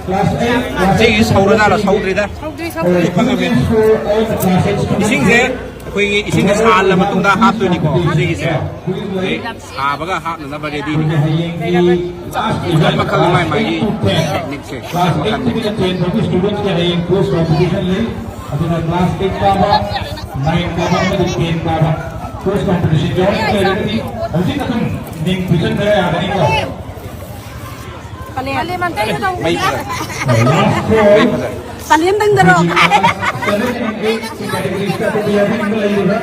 Class eight, class eight ꯁꯤꯒꯤ ꯁꯧꯔꯖꯥꯠꯂꯣ? ꯁꯧꯗ꯭ꯔꯤꯗ꯫ ꯍꯣꯏ, students for all the class eight students ꯏꯁꯤꯡꯁꯦ here꯫ ꯑꯩꯈꯣꯏꯒꯤ ꯏꯁꯤꯡꯁꯦ ꯁꯥꯍꯜꯂ ꯃꯇꯨꯡꯗ ꯍꯥꯞꯇꯣꯏꯅꯤꯀꯣ, ꯁꯤꯒꯤꯁꯦ꯫ ꯑꯩꯈꯣꯏ ꯁꯥꯕꯒ ꯍꯥꯞꯅꯅꯕ readyꯅꯤ꯫ ꯑꯩꯈꯣꯏꯒꯤ ꯍꯌꯦꯡꯒꯤ last ꯃꯈꯜ ꯃꯈꯜ ꯃꯥꯏ ꯃꯥꯒꯤ class eight ꯇꯒꯤꯅ ten ꯐꯥꯎꯒꯤ students ꯀ ꯍꯌꯦꯡ quiz competition ꯂꯩ꯫ ꯑꯗꯨꯅ class eight ꯀꯥꯕ, nine ꯀꯥꯕ ꯑꯃꯗꯤ ten ꯀꯥꯕ quiz competition ꯌꯥꯎꯔꯛꯄ ꯂꯩꯔꯒꯗꯤ ꯍꯧꯖꯤꯛ ꯑꯗꯨꯝ ꯃꯤꯡ ꯄꯤꯁꯟꯕ ꯌꯥꯒꯅꯤꯀꯣ꯫ ꯀꯥꯂꯦꯟ꯫ ꯀꯥꯂꯦꯟ ꯑꯝꯇ ꯌꯦꯡꯉꯣ꯫ ꯃꯩ ꯐꯖꯔꯦ꯫ Last call꯫ Kalen ꯗꯪꯗꯔꯣ? Seven and eight categories ꯇ ꯑꯇꯣꯞꯄ ꯌꯥꯎꯕꯤꯅꯤꯡꯕ ꯂꯩꯔꯤꯕ꯭ꯔꯥ?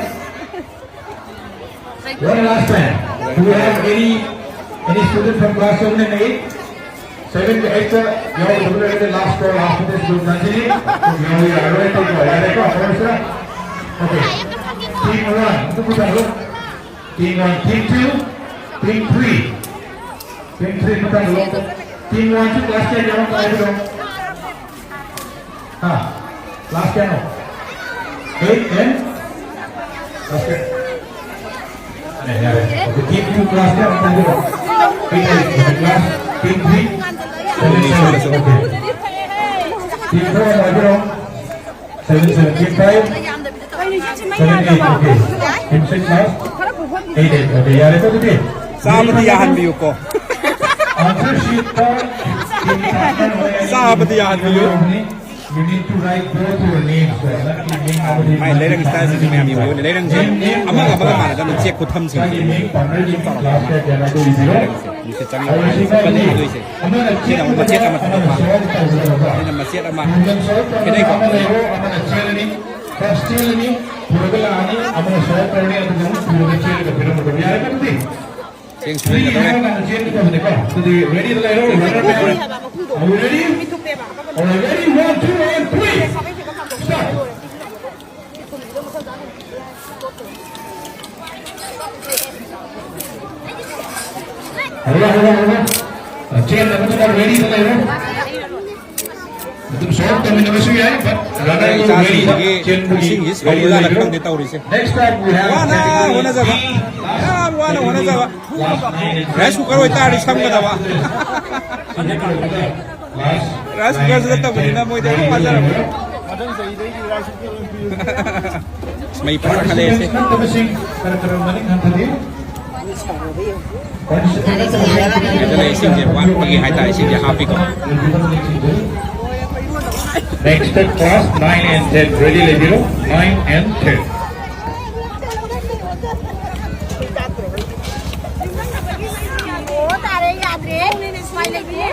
One last time. Do we have any, any student from class seven and eight? Seven ꯒ eight ꯀ ꯌꯥꯎꯗꯕ ꯂꯩꯔꯒꯗꯤ last call, last minute school ꯀꯥꯡꯁꯤꯅꯤ꯫ ꯌꯥꯎꯕ ꯌꯥꯔꯔꯣꯏ, ꯑꯇꯩ ꯀꯣ, ꯌꯥꯔꯦꯀꯣ, ꯍꯧꯔꯁꯤꯔꯥ? Okay. Team one, ꯑꯗꯨ ꯃꯨꯊꯠꯂꯨ꯫ Team one, team two, team three꯫ Team three ꯃꯨꯊꯠꯂꯨ꯫ Team one ꯁꯨ class ten ꯌꯥꯎꯔꯝꯕ ꯍꯥꯏꯕꯤꯔꯣ꯫ ꯍꯥ? Class ꯀꯌꯥꯅꯣ? Eight and class ten꯫ ꯑꯦ, ꯌꯥꯔꯦ꯫ Okay, team two class ꯀꯌꯥꯅꯣ ꯍꯥꯏꯕꯤꯔꯣ꯫ Eight, eight, okay, class, team three, seven, seven, okay꯫ Team four ꯍꯥꯏꯕꯤꯔꯣ꯫ Seven, seven, team five, seven, eight, okay꯫ Team six, last, eight, eight, okay꯫ ꯌꯥꯔꯦꯀꯣ ꯑꯗꯨꯗꯤ? ꯆꯥꯕꯗꯤ ꯌꯥꯍꯟꯕꯤꯌꯨꯀꯣ꯫ Answer sheet ꯇ team five ꯅ ꯍꯣꯔꯦꯟ ꯆꯥꯕꯗꯤ ꯌꯥꯍꯟꯕꯤꯌꯨ꯫ You need to write both your names, sir꯫ ꯅꯪꯒꯤ ꯃꯤꯡ ꯑꯃꯗꯤ ꯃꯥꯏ ꯂꯩꯔꯪ style ꯁꯤꯡꯁꯦ ꯃꯌꯥꯝ ꯌꯦꯡꯕꯤꯌꯨꯅꯦ꯫ ꯂꯩꯔꯪꯁꯦ ꯑꯃꯒ ꯑꯃꯒ ꯃꯥꯟꯅꯗꯕꯅꯦ, ꯆꯦꯛ ꯈꯨꯊꯝꯁꯤꯡꯁꯦ꯫ ꯅꯪꯒꯤ ꯃꯤꯡ ꯄꯥꯟꯕꯒꯤ class ꯀꯌꯥ ꯀꯌꯥꯅꯣ ꯑꯗꯨ ꯏꯕꯤꯔꯣ꯫ ꯂꯩꯔꯪꯁꯦ꯫ ꯃꯤꯁꯦ ꯆꯪꯉꯒ ꯍꯧꯖꯤꯛ ꯍꯥꯏꯗꯣꯏꯁꯦ꯫ ꯑꯃꯅ ꯁꯤꯅ ꯑꯃꯨꯛ ꯃꯆꯦꯠ ꯑꯃ ꯊꯝꯃꯛꯄ꯫ ꯑꯃꯅ solve ꯇꯧꯒꯗꯕ꯫ ꯁꯤꯅ ꯃꯆꯦꯠ ꯑꯃ꯫ ꯄꯨꯟꯅ solve ꯇꯧꯒꯗꯕ꯫ ꯈꯦꯠꯅꯩꯀꯣ? ꯑꯃ ꯂꯩꯔꯣ, ꯑꯃꯅ ꯆꯦꯜꯂꯅꯤ꯫ First ꯆꯦꯜꯂꯅꯤ, ꯄꯨꯔꯒ ꯂꯥꯛꯑꯅꯤ, ꯑꯃꯅ solve ꯇꯧꯔꯅꯤ, ꯑꯗꯨꯒ ꯑꯃꯨꯛ ꯄꯨꯔꯒ ꯆꯦꯜꯂꯒ ꯄꯤꯔꯝꯒꯗꯕ꯫ ꯌꯥꯔꯦꯀꯣ ꯑꯗꯨꯗꯤ? ꯆꯦꯡ ꯁꯨꯔꯒ ꯁꯤꯒꯤ ꯂꯣꯏꯔꯦ꯫ ꯍꯥꯏꯔ ꯀꯥꯟꯗ ꯆꯦꯟꯒꯗꯕꯅꯤꯀꯣ꯫ ꯑꯗꯨꯗꯤ ready ꯗ ꯂꯩꯔꯣ, runner ꯃꯌꯥꯝ꯫ Are you ready? Are you ready? One, two, and three. Start. ꯍꯧꯔꯣ, ꯍꯧꯔꯣ, ꯍꯧꯔꯣ꯫ ꯆꯦꯟꯅꯕꯗꯨꯅ ready ꯗ ꯂꯩꯔꯣ꯫ ꯑꯗꯨꯝ solve ꯇꯧꯃꯤꯟꯅꯕꯁꯨ ꯌꯥꯏ, but runner ꯗꯣ ready ꯗ ꯏꯆꯥꯁꯤꯡꯁꯤꯒꯤ ꯆꯦꯟꯕꯒꯤ ꯏꯁꯤꯡꯁꯤ ready ꯗ ꯁꯧꯔꯤꯖꯥꯠꯂ ꯂꯩꯔꯣ꯫ ꯈꯪꯗꯦ ꯇꯧꯔꯤꯁꯦ꯫ Next up we have ꯋꯥꯅ category ꯍꯣꯠꯅꯖꯕ, B, ꯌꯥꯝ ꯋꯥꯅ ꯍꯣꯠꯅꯖꯕ꯫ Class nine and ten꯫ Rice cooker ꯑꯣꯏꯇꯥꯔꯗꯤ ꯁꯝꯒꯗꯕ꯫ Rice cooker ꯁꯨ ꯅꯠꯇꯕꯅꯤꯅ ꯃꯣꯏꯗꯤ ꯌꯥꯝ ꯋꯥꯖꯔꯝꯃꯅꯤ꯫ ꯃꯩ ꯐꯖꯅ ꯊꯥꯗꯩꯁꯦ꯫ ꯅꯠꯇꯕꯁꯤꯡ ꯈꯔ ꯈꯔ ꯃꯅꯤꯡ ꯍꯟꯊꯕꯤꯌꯨ꯫ ꯑꯗꯨꯅ ꯏꯁꯤꯡꯁꯦ ꯋꯥꯠꯄꯒꯤ ꯍꯥꯏꯇꯥꯔꯦ, ꯏꯁꯤꯡꯁꯦ ꯍꯥꯞꯄꯤꯀꯣ꯫ Next class nine and ten ready ꯂꯩꯕꯤꯔꯣ, nine and ten꯫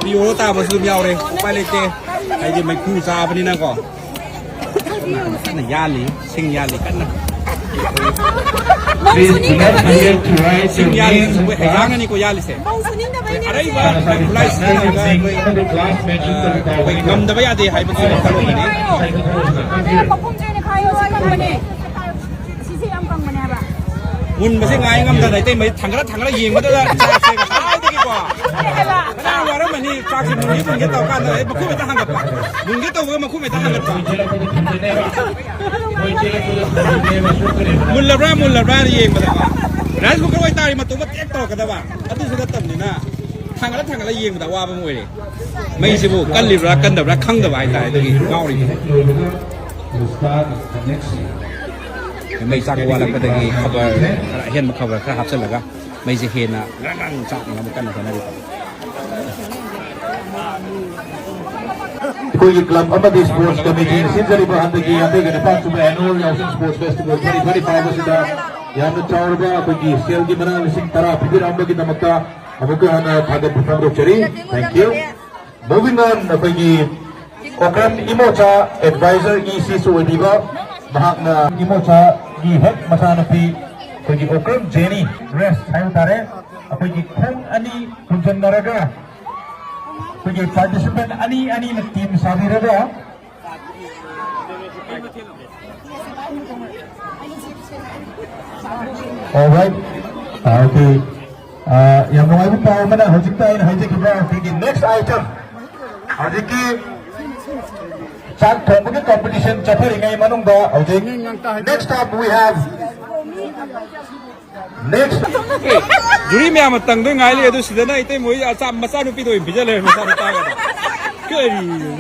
ꯄꯤꯌꯣ ꯇꯥꯕꯁꯨ ꯑꯗꯨꯝ ꯌꯥꯎꯔꯦ, ꯎꯄꯥꯏ ꯂꯩꯇꯦ꯫ ꯍꯥꯏꯗꯤ ꯃꯩꯈꯨ ꯆꯥꯕꯅꯤꯅꯀꯣ꯫ ꯀꯟꯅ ꯌꯥꯜꯂꯤ, ꯁꯤꯡ ꯌꯥꯜꯂꯤ ꯀꯟꯅ꯫ Please do not forget to write your ꯁꯤꯡ ꯌꯥꯜꯂꯤꯁꯤ names ꯑꯩꯈꯣꯏ fast꯫ ꯍꯩꯖꯥꯡꯅꯅꯤꯀꯣ ꯌꯥꯜꯂꯤꯁꯦ꯫ ꯑꯩꯈꯣꯏ ꯑꯔꯩꯕ ꯈꯨꯠꯂꯥꯏ ꯁꯤꯖꯤꯟꯅꯔꯒ ꯑꯩꯈꯣꯏ, ꯑ, ꯑꯩꯈꯣꯏ ꯉꯝꯗꯕ ꯌꯥꯗꯦ ꯍꯥꯏꯕꯒꯤ ꯋꯥꯈꯜꯂꯣꯟꯗꯅꯤ꯫ ꯃꯄꯨꯝꯁꯦ ꯑꯣꯏꯅ ꯈꯥꯏꯌꯣ, ꯁꯤ ꯀꯝꯕꯅꯦ꯫ ꯃꯨꯟꯕꯁꯦ ꯉꯥꯏ ꯉꯝꯗꯅ ꯏꯇꯩꯃꯩ ꯊꯥꯡꯒꯠꯂ ꯊꯥꯡꯒꯠꯂ ꯌꯦꯡꯕꯗꯨꯗ ꯆꯥꯛꯁꯦ ꯉꯁꯥꯏꯗꯒꯤꯀꯣ ꯐꯅꯌꯥꯝ ꯋꯥꯔꯝꯃꯅꯤ꯫ ꯆꯥꯛꯁꯦ ꯃꯨꯟꯒꯦ ꯃꯨꯟꯒꯦ ꯇꯧꯔꯀꯥꯟꯗ ꯑꯩ ꯃꯈꯨꯝ ꯍꯦꯛꯇ ꯍꯥꯡꯒꯠꯄ, ꯃꯨꯟꯒꯦ ꯇꯧꯕꯒ ꯃꯈꯨꯝ ꯍꯦꯛꯇ ꯍꯥꯡꯒꯠꯄ꯫ ꯃꯨꯜꯂꯕ꯭ꯔꯥ ꯃꯨꯜꯂꯕ꯭ꯔꯥꯅ ꯌꯦꯡꯕꯗꯀꯣ, ꯔꯥꯏꯁ ꯀꯨꯀꯔ ꯑꯣꯏꯇꯥꯔꯗꯤ ꯃꯇꯣꯝꯇ ꯇꯦꯛ ꯇꯧꯔꯛꯀꯗꯕ, ꯑꯗꯨꯁꯨ ꯅꯠꯇꯕꯅꯤꯅ ꯊꯥꯡꯒꯠꯂ ꯊꯥꯡꯒꯠꯂ ꯌꯦꯡꯕꯗ ꯑꯋꯥꯕ ꯑꯃ ꯑꯣꯏꯔꯦ꯫ ꯃꯩꯁꯤꯕꯨ ꯀꯜꯂꯤꯕ꯭ꯔꯥ ꯀꯟꯗꯕ꯭ꯔꯥ ꯈꯪꯗꯕ ꯍꯥꯏꯇꯥꯔꯦ, ꯑꯗꯨꯒꯤ ꯉꯥꯎꯔꯤꯕꯅꯤ꯫ ꯃꯩ ꯆꯥꯛꯄ ꯋꯥꯠꯂꯛꯄꯗꯒꯤ ꯈꯕꯔ ꯈꯔ, ꯑꯍꯦꯟꯕ ꯈꯕꯔ ꯈꯔ ꯍꯥꯞꯆꯤꯜꯂꯒ ꯃꯩꯁꯦ ꯍꯦꯟꯅ ꯉꯥꯡ ꯉꯥꯡ ꯆꯥꯛꯅꯅꯕ ꯀꯟꯅ ꯍꯣꯠꯅꯔꯤ꯫ ꯑꯩꯈꯣꯏꯒꯤ ꯀ꯭ꯂꯕ ꯑꯃꯗꯤ ꯁ꯭ꯄꯣꯔꯠꯁ ꯀꯃꯤꯇꯤꯅ ꯁꯤꯟꯖꯔꯤꯕ ꯍꯟꯗꯛꯀꯤ ꯌꯥꯡꯈꯩꯒ ꯅꯤꯄꯥꯟ ꯁꯨꯕ annual Yaoshan Sports Festival twenty twenty-five ꯑꯁꯤꯗ ꯌꯥꯝꯅ ꯆꯥꯎꯔꯕ ꯑꯩꯈꯣꯏꯒꯤ ꯁꯦꯜꯒꯤ ꯃꯅꯥ ꯂꯤꯁꯤꯡ ꯇꯔꯥ ꯄꯤꯕꯤꯔꯛꯑꯝꯕꯒꯤꯗꯃꯛꯇ ꯑꯃꯨꯛꯀ ꯍꯟꯅ ꯊꯥꯒꯠꯄ ꯐꯣꯡꯗꯣꯛꯆꯔꯤ꯫ Thank you꯫ Moving on, ꯑꯩꯈꯣꯏꯒꯤ ꯑꯣꯀ꯭ꯔꯝ ꯏꯃꯣꯆꯥ advisor E Cꯁꯨ ꯑꯣꯏꯕꯤꯕ, ꯃꯍꯥꯛꯅ ꯏꯃꯣꯆꯥꯒꯤ ꯍꯦꯛ ꯃꯆꯥꯅꯨꯄꯤ ꯑꯩꯈꯣꯏꯒꯤ ꯑꯣꯀ꯭ꯔꯝ ꯖꯦꯅꯤ ꯔꯦꯁ ꯍꯥꯏꯕ ꯇꯥꯔꯦ, ꯑꯩꯈꯣꯏꯒꯤ ꯈꯣꯡ ꯑꯅꯤ ꯄꯨꯟꯁꯤꯟꯅꯔꯒ ꯑꯩꯈꯣꯏꯒꯤ participant ꯑꯅꯤ ꯑꯅꯤꯅ team ꯁꯥꯕꯤꯔꯒ Alright. ꯑꯥ, okay. ꯑꯥ, ꯌꯥꯝ ꯅꯨꯡꯉꯥꯏꯕ ꯄꯥꯎ ꯑꯃꯅ ꯍꯧꯖꯤꯛꯇ ꯑꯩꯅ ꯍꯥꯏꯖꯈꯤꯕ ꯑꯩꯈꯣꯏꯒꯤ next item, ꯍꯧꯖꯤꯛꯀꯤ ꯆꯥꯛ ꯊꯣꯡꯕꯒꯤ competition ꯆꯠꯊꯔꯤꯉꯩ ꯃꯅꯨꯡꯗ ꯍꯧꯖꯤꯛ next up we have next. Jury ꯃꯌꯥꯝ ꯑꯃ ꯇꯪꯗꯣꯏ ꯉꯥꯏ ꯂꯩ, ꯑꯗꯨ ꯁꯤꯗꯅ ꯏꯇꯩ ꯃꯣꯏ ꯑꯆꯥ-, ꯃꯆꯥꯅꯨꯄꯤꯗꯣ ꯑꯣꯏꯅ ꯄꯤꯖ ꯂꯩꯔꯦ, ꯃꯆꯥꯅꯨꯄꯥꯒꯗꯣ꯫ ꯀꯔꯤ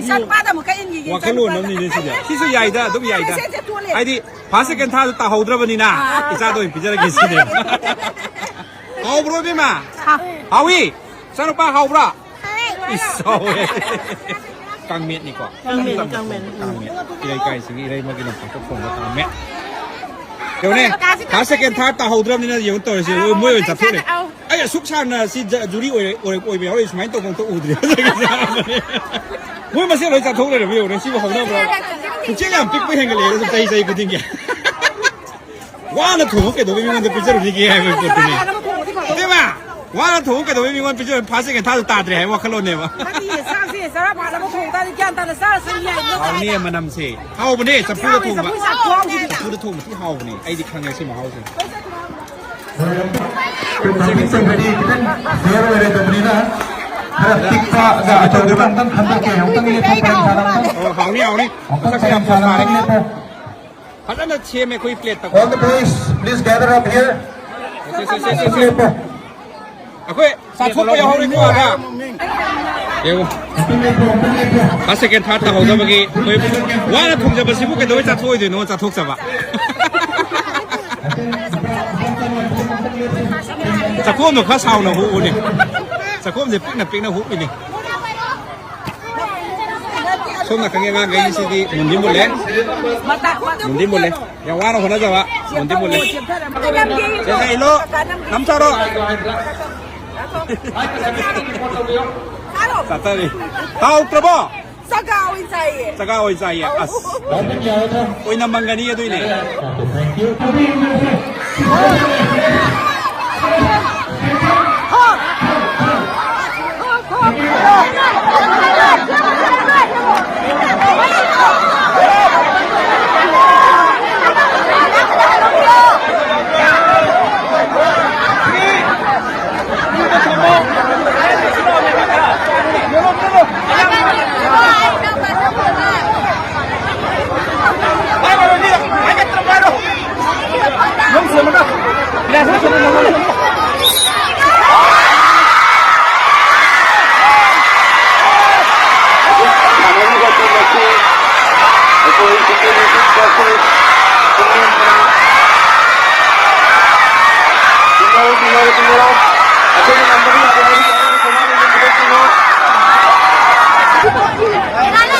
ꯏꯆꯥꯅꯨꯄꯥꯗ ꯑꯃꯨꯛꯀ ꯏꯟꯈꯤꯒꯦ, ꯋꯥꯈꯜꯂꯣꯟ ꯏꯆꯥꯅꯨꯄꯥꯗ꯫ ꯑꯃꯅꯤꯅꯦ ꯁꯤꯗꯤ꯫ ꯁꯤꯁꯨ ꯌꯥꯏꯗ, ꯑꯗꯨꯝ ꯌꯥꯏꯗ꯫ ꯁꯦ, ꯁꯦ, ꯊꯣꯛꯂꯦ꯫ ꯍꯥꯏꯗꯤ first second third ꯇꯥꯍꯧꯗ꯭ꯔꯕꯅꯤꯅ ꯑꯥ꯫ ꯏꯆꯥꯗ ꯑꯣꯏꯅ ꯄꯤꯖꯔꯒꯦ ꯁꯤꯅꯦ꯫ ꯍꯥꯎꯕ꯭ꯔꯣ ꯏꯕꯦꯝꯃ? ꯍꯥꯎ꯫ ꯍꯥꯎꯏ? ꯏꯆꯥꯅꯨꯄꯥ ꯍꯥꯎꯕ꯭ꯔꯥ? ꯏꯁ, ꯍꯥꯎꯋꯦ꯫ ꯀꯥꯡꯃꯦꯠꯅꯤꯀꯣ? ꯀꯥꯡꯃꯦꯠ, ꯀꯥꯡꯃꯦꯠ꯫ ꯀꯥꯡꯃꯦꯠ꯫ ꯏꯔꯩꯀꯥꯏꯁꯤꯒꯤ ꯏꯔꯩꯃꯒꯤ ꯂꯝꯄꯥꯛꯇ ꯊꯣꯡꯕ ꯀꯥꯡꯃꯦꯠ꯫ ꯌꯦꯡꯉꯨꯅꯦ, first second third ꯇꯥꯍꯧꯗ꯭ꯔꯕꯅꯤꯅ ꯌꯦꯡꯉꯨ ꯇꯧꯔꯤꯁꯦ꯫ ꯑꯥ, ꯃꯣꯏ ꯑꯣꯏꯅ ꯆꯥꯊꯣꯛꯂꯦ꯫ ꯑꯥꯎ꯫ ꯑꯩ ꯑꯁꯨꯛ ꯁꯥꯡꯅ ꯁꯤ ꯖ-, ꯖꯨꯔꯤ ꯑꯣꯏꯔ-, ꯑꯣꯏꯔ-, ꯑꯣꯏꯕ ꯌꯥꯎꯔꯤ ꯁꯨꯃꯥꯏꯅ ꯇꯧꯕ ꯑꯝꯇ ꯎꯗ꯭ꯔꯤ꯫ ꯃꯣꯏ ꯃꯁꯦꯟ ꯂꯣꯏ ꯆꯥꯊꯣꯛ ꯂꯩꯔꯝꯃꯦ ꯌꯦꯡꯉꯨꯅꯦ꯫ ꯁꯤꯕꯨ ꯍꯧꯅꯕ꯭ꯔꯥ? ꯄꯨꯛꯆꯦꯜ ꯌꯥꯝ ꯄꯤꯛꯄ ꯍꯦꯟꯒꯠꯂꯛꯑꯦ ꯆꯍꯤ, ꯆꯍꯤ ꯈꯨꯗꯤꯡꯒꯤ꯫ ꯋꯥꯅ ꯊꯣꯡꯉ ꯀꯩꯗꯧꯕꯩ ꯃꯤꯉꯣꯟꯗ ꯄꯤꯖꯔꯨꯅꯤꯒꯦ ꯍꯥꯏꯕ ꯄꯣꯠꯇꯨꯅꯤ꯫ ꯏꯕꯦꯝꯃ, ꯋꯥꯅ ꯊꯣꯡꯉ ꯀꯩꯗꯧꯕꯩ ꯃꯤꯉꯣꯟꯗ ꯄꯤꯖꯔꯨꯅꯤ? First second third ꯇꯥꯗ꯭ꯔꯦ ꯍꯥꯏꯕ ꯋꯥꯈꯜꯂꯣꯟꯅꯦꯕ꯫ ꯅꯠꯇꯤꯌꯦ, ꯆꯥꯛꯁꯦ ꯆꯔꯥ ꯐꯥꯅꯕ ꯊꯣꯡ ꯇꯥꯔꯗꯤ ꯒ꯭ꯌꯥꯟ ꯇꯥꯅ ꯆꯥꯔ ꯆꯪ ꯌꯥꯏ, ꯅꯠꯇ꯭ꯔꯥ? ꯍꯥꯎꯅꯤꯌꯦ ꯃꯅꯝꯁꯦ꯫ ꯍꯥꯎꯕꯅꯦ, ꯆꯐꯨꯗ ꯍꯥꯎꯋꯦ, ꯊꯣꯡꯕ꯫ ꯆꯐꯨ ꯆꯥꯛ ꯈꯨꯍꯥꯎꯁꯤꯗꯤ꯫ ꯆꯐꯨꯗ ꯊꯣꯡꯕ ꯊꯤ ꯍꯥꯎꯕꯅꯦ꯫ ꯑꯩꯗꯤ ꯈꯪꯉꯦ ꯁꯤ ꯃꯍꯥꯎꯁꯦ꯫ ꯑꯩꯈꯣꯏ ꯇꯥꯏꯃꯤꯡ ꯇꯧꯕꯗꯤ ꯈꯤꯇꯪ ꯐꯤꯌꯔ ꯑꯣꯏꯔꯣꯏꯗꯕꯅꯤꯅ ꯈꯔ ꯄꯤꯛꯄꯒ ꯑꯆꯧꯕꯒ ꯑꯝꯇꯪ ꯈꯟꯗꯣꯛꯀꯦ꯫ ꯑꯃꯨꯛꯇꯪ ꯂꯦꯞꯄꯣ, ꯄꯔꯦꯡ ꯁꯥꯅ ꯑꯃꯨꯛꯇꯪ꯫ ꯑꯣ, ꯍꯥꯎꯅꯤ, ꯍꯥꯎꯅꯤ꯫ ꯑꯃꯨꯛꯇꯪ ꯃꯁꯛꯁꯦ ꯌꯥꯝ ꯄꯔꯦꯡ ꯁꯥꯅ ꯐꯖꯔꯦ꯫ ꯑꯃꯨꯛꯇꯪ ꯂꯦꯞꯄꯣ꯫ ꯐꯖꯅ ꯁꯦꯝꯃꯦ ꯑꯩꯈꯣꯏ ꯄ꯭ꯂꯦꯠꯇꯀꯣ꯫ All the boys, please gather up here. ꯁꯦ, ꯁꯦ, ꯁꯦ, ꯁꯦ, ꯑꯃꯨꯛꯇꯪ ꯁꯦ꯫ ꯂꯦꯞꯄꯣ꯫ ꯑꯩꯈꯣꯏ ꯆꯥꯊꯣꯛꯄ ꯌꯥꯎꯍꯧꯔꯦꯀꯣ ꯑꯥꯗ꯫ ꯌꯦꯡꯉꯨ꯫ ꯑꯃꯨꯛꯇꯪ ꯂꯦꯞꯄꯣ, ꯑꯃꯨꯛꯇꯪ ꯂꯦꯞꯄꯣ꯫ First, second, third ꯇꯥꯍꯧꯗꯕꯒꯤ ꯑꯩꯈꯣꯏ ꯋꯥꯅ ꯊꯣꯡꯖꯕꯁꯤꯕꯨ ꯀꯩꯗꯧꯕꯩ ꯆꯥꯊꯣꯛꯑꯣꯏꯗꯣꯏꯅꯣ? ꯆꯥꯊꯣꯛꯆꯕ꯫ ꯆꯥꯛꯈꯣꯝꯗꯣ ꯈꯔ ꯆꯥꯎꯅ ꯍꯨꯛꯎꯅꯦ꯫ ꯆꯥꯛꯈꯣꯝꯁꯦ ꯄꯤꯛꯅ ꯄꯤꯛꯅ ꯍꯨꯛꯏꯅꯦ꯫ ꯁꯣꯝ ꯅꯥꯀꯟꯒꯤ ꯑꯉꯥꯡꯈꯩꯁꯤꯗꯤ ꯃꯨꯟꯗꯤ ꯃꯨꯜꯂꯦ꯫ ꯃꯨꯟꯗꯤ ꯃꯨꯜꯂꯦ꯫ ꯌꯥꯝ ꯋꯥꯅ ꯍꯣꯠꯅꯖꯕ ꯃꯨꯟꯗꯤ ꯃꯨꯜꯂꯦ꯫ ꯁꯦ, ꯁꯦ, ꯏꯜꯂꯣ꯫ ꯅꯝꯊꯔꯣ꯫ ꯆꯥꯊꯔꯤ꯫ ꯍꯥꯎꯇ꯭ꯔꯕꯣ? ꯆꯒꯥ ꯑꯣꯏꯅ ꯆꯥꯏꯌꯦ꯫ ꯆꯒꯥ ꯑꯣꯏꯅ ꯆꯥꯏꯌꯦ꯫ ꯑꯁ꯫ ꯑꯣꯏꯅꯝꯃꯝꯒꯅꯤ ꯑꯗꯨꯏꯅꯦ꯫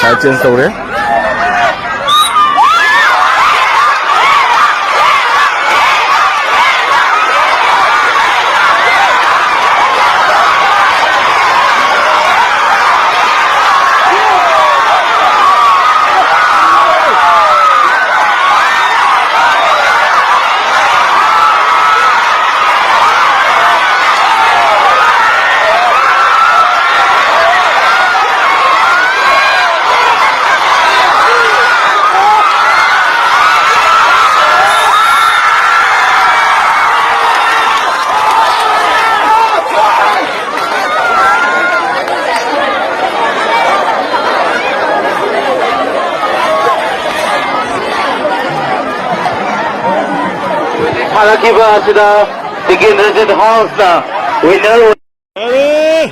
Side change ꯇꯧꯔꯦ꯫ ꯁꯥꯟꯅꯈꯤꯕ ꯑꯁꯤꯗ ꯇꯤꯀꯦꯟꯗ꯭ꯔꯖꯤꯠ ꯍꯥꯎꯁꯅ ꯋꯤꯟꯅꯔ ꯑꯣꯏ꯫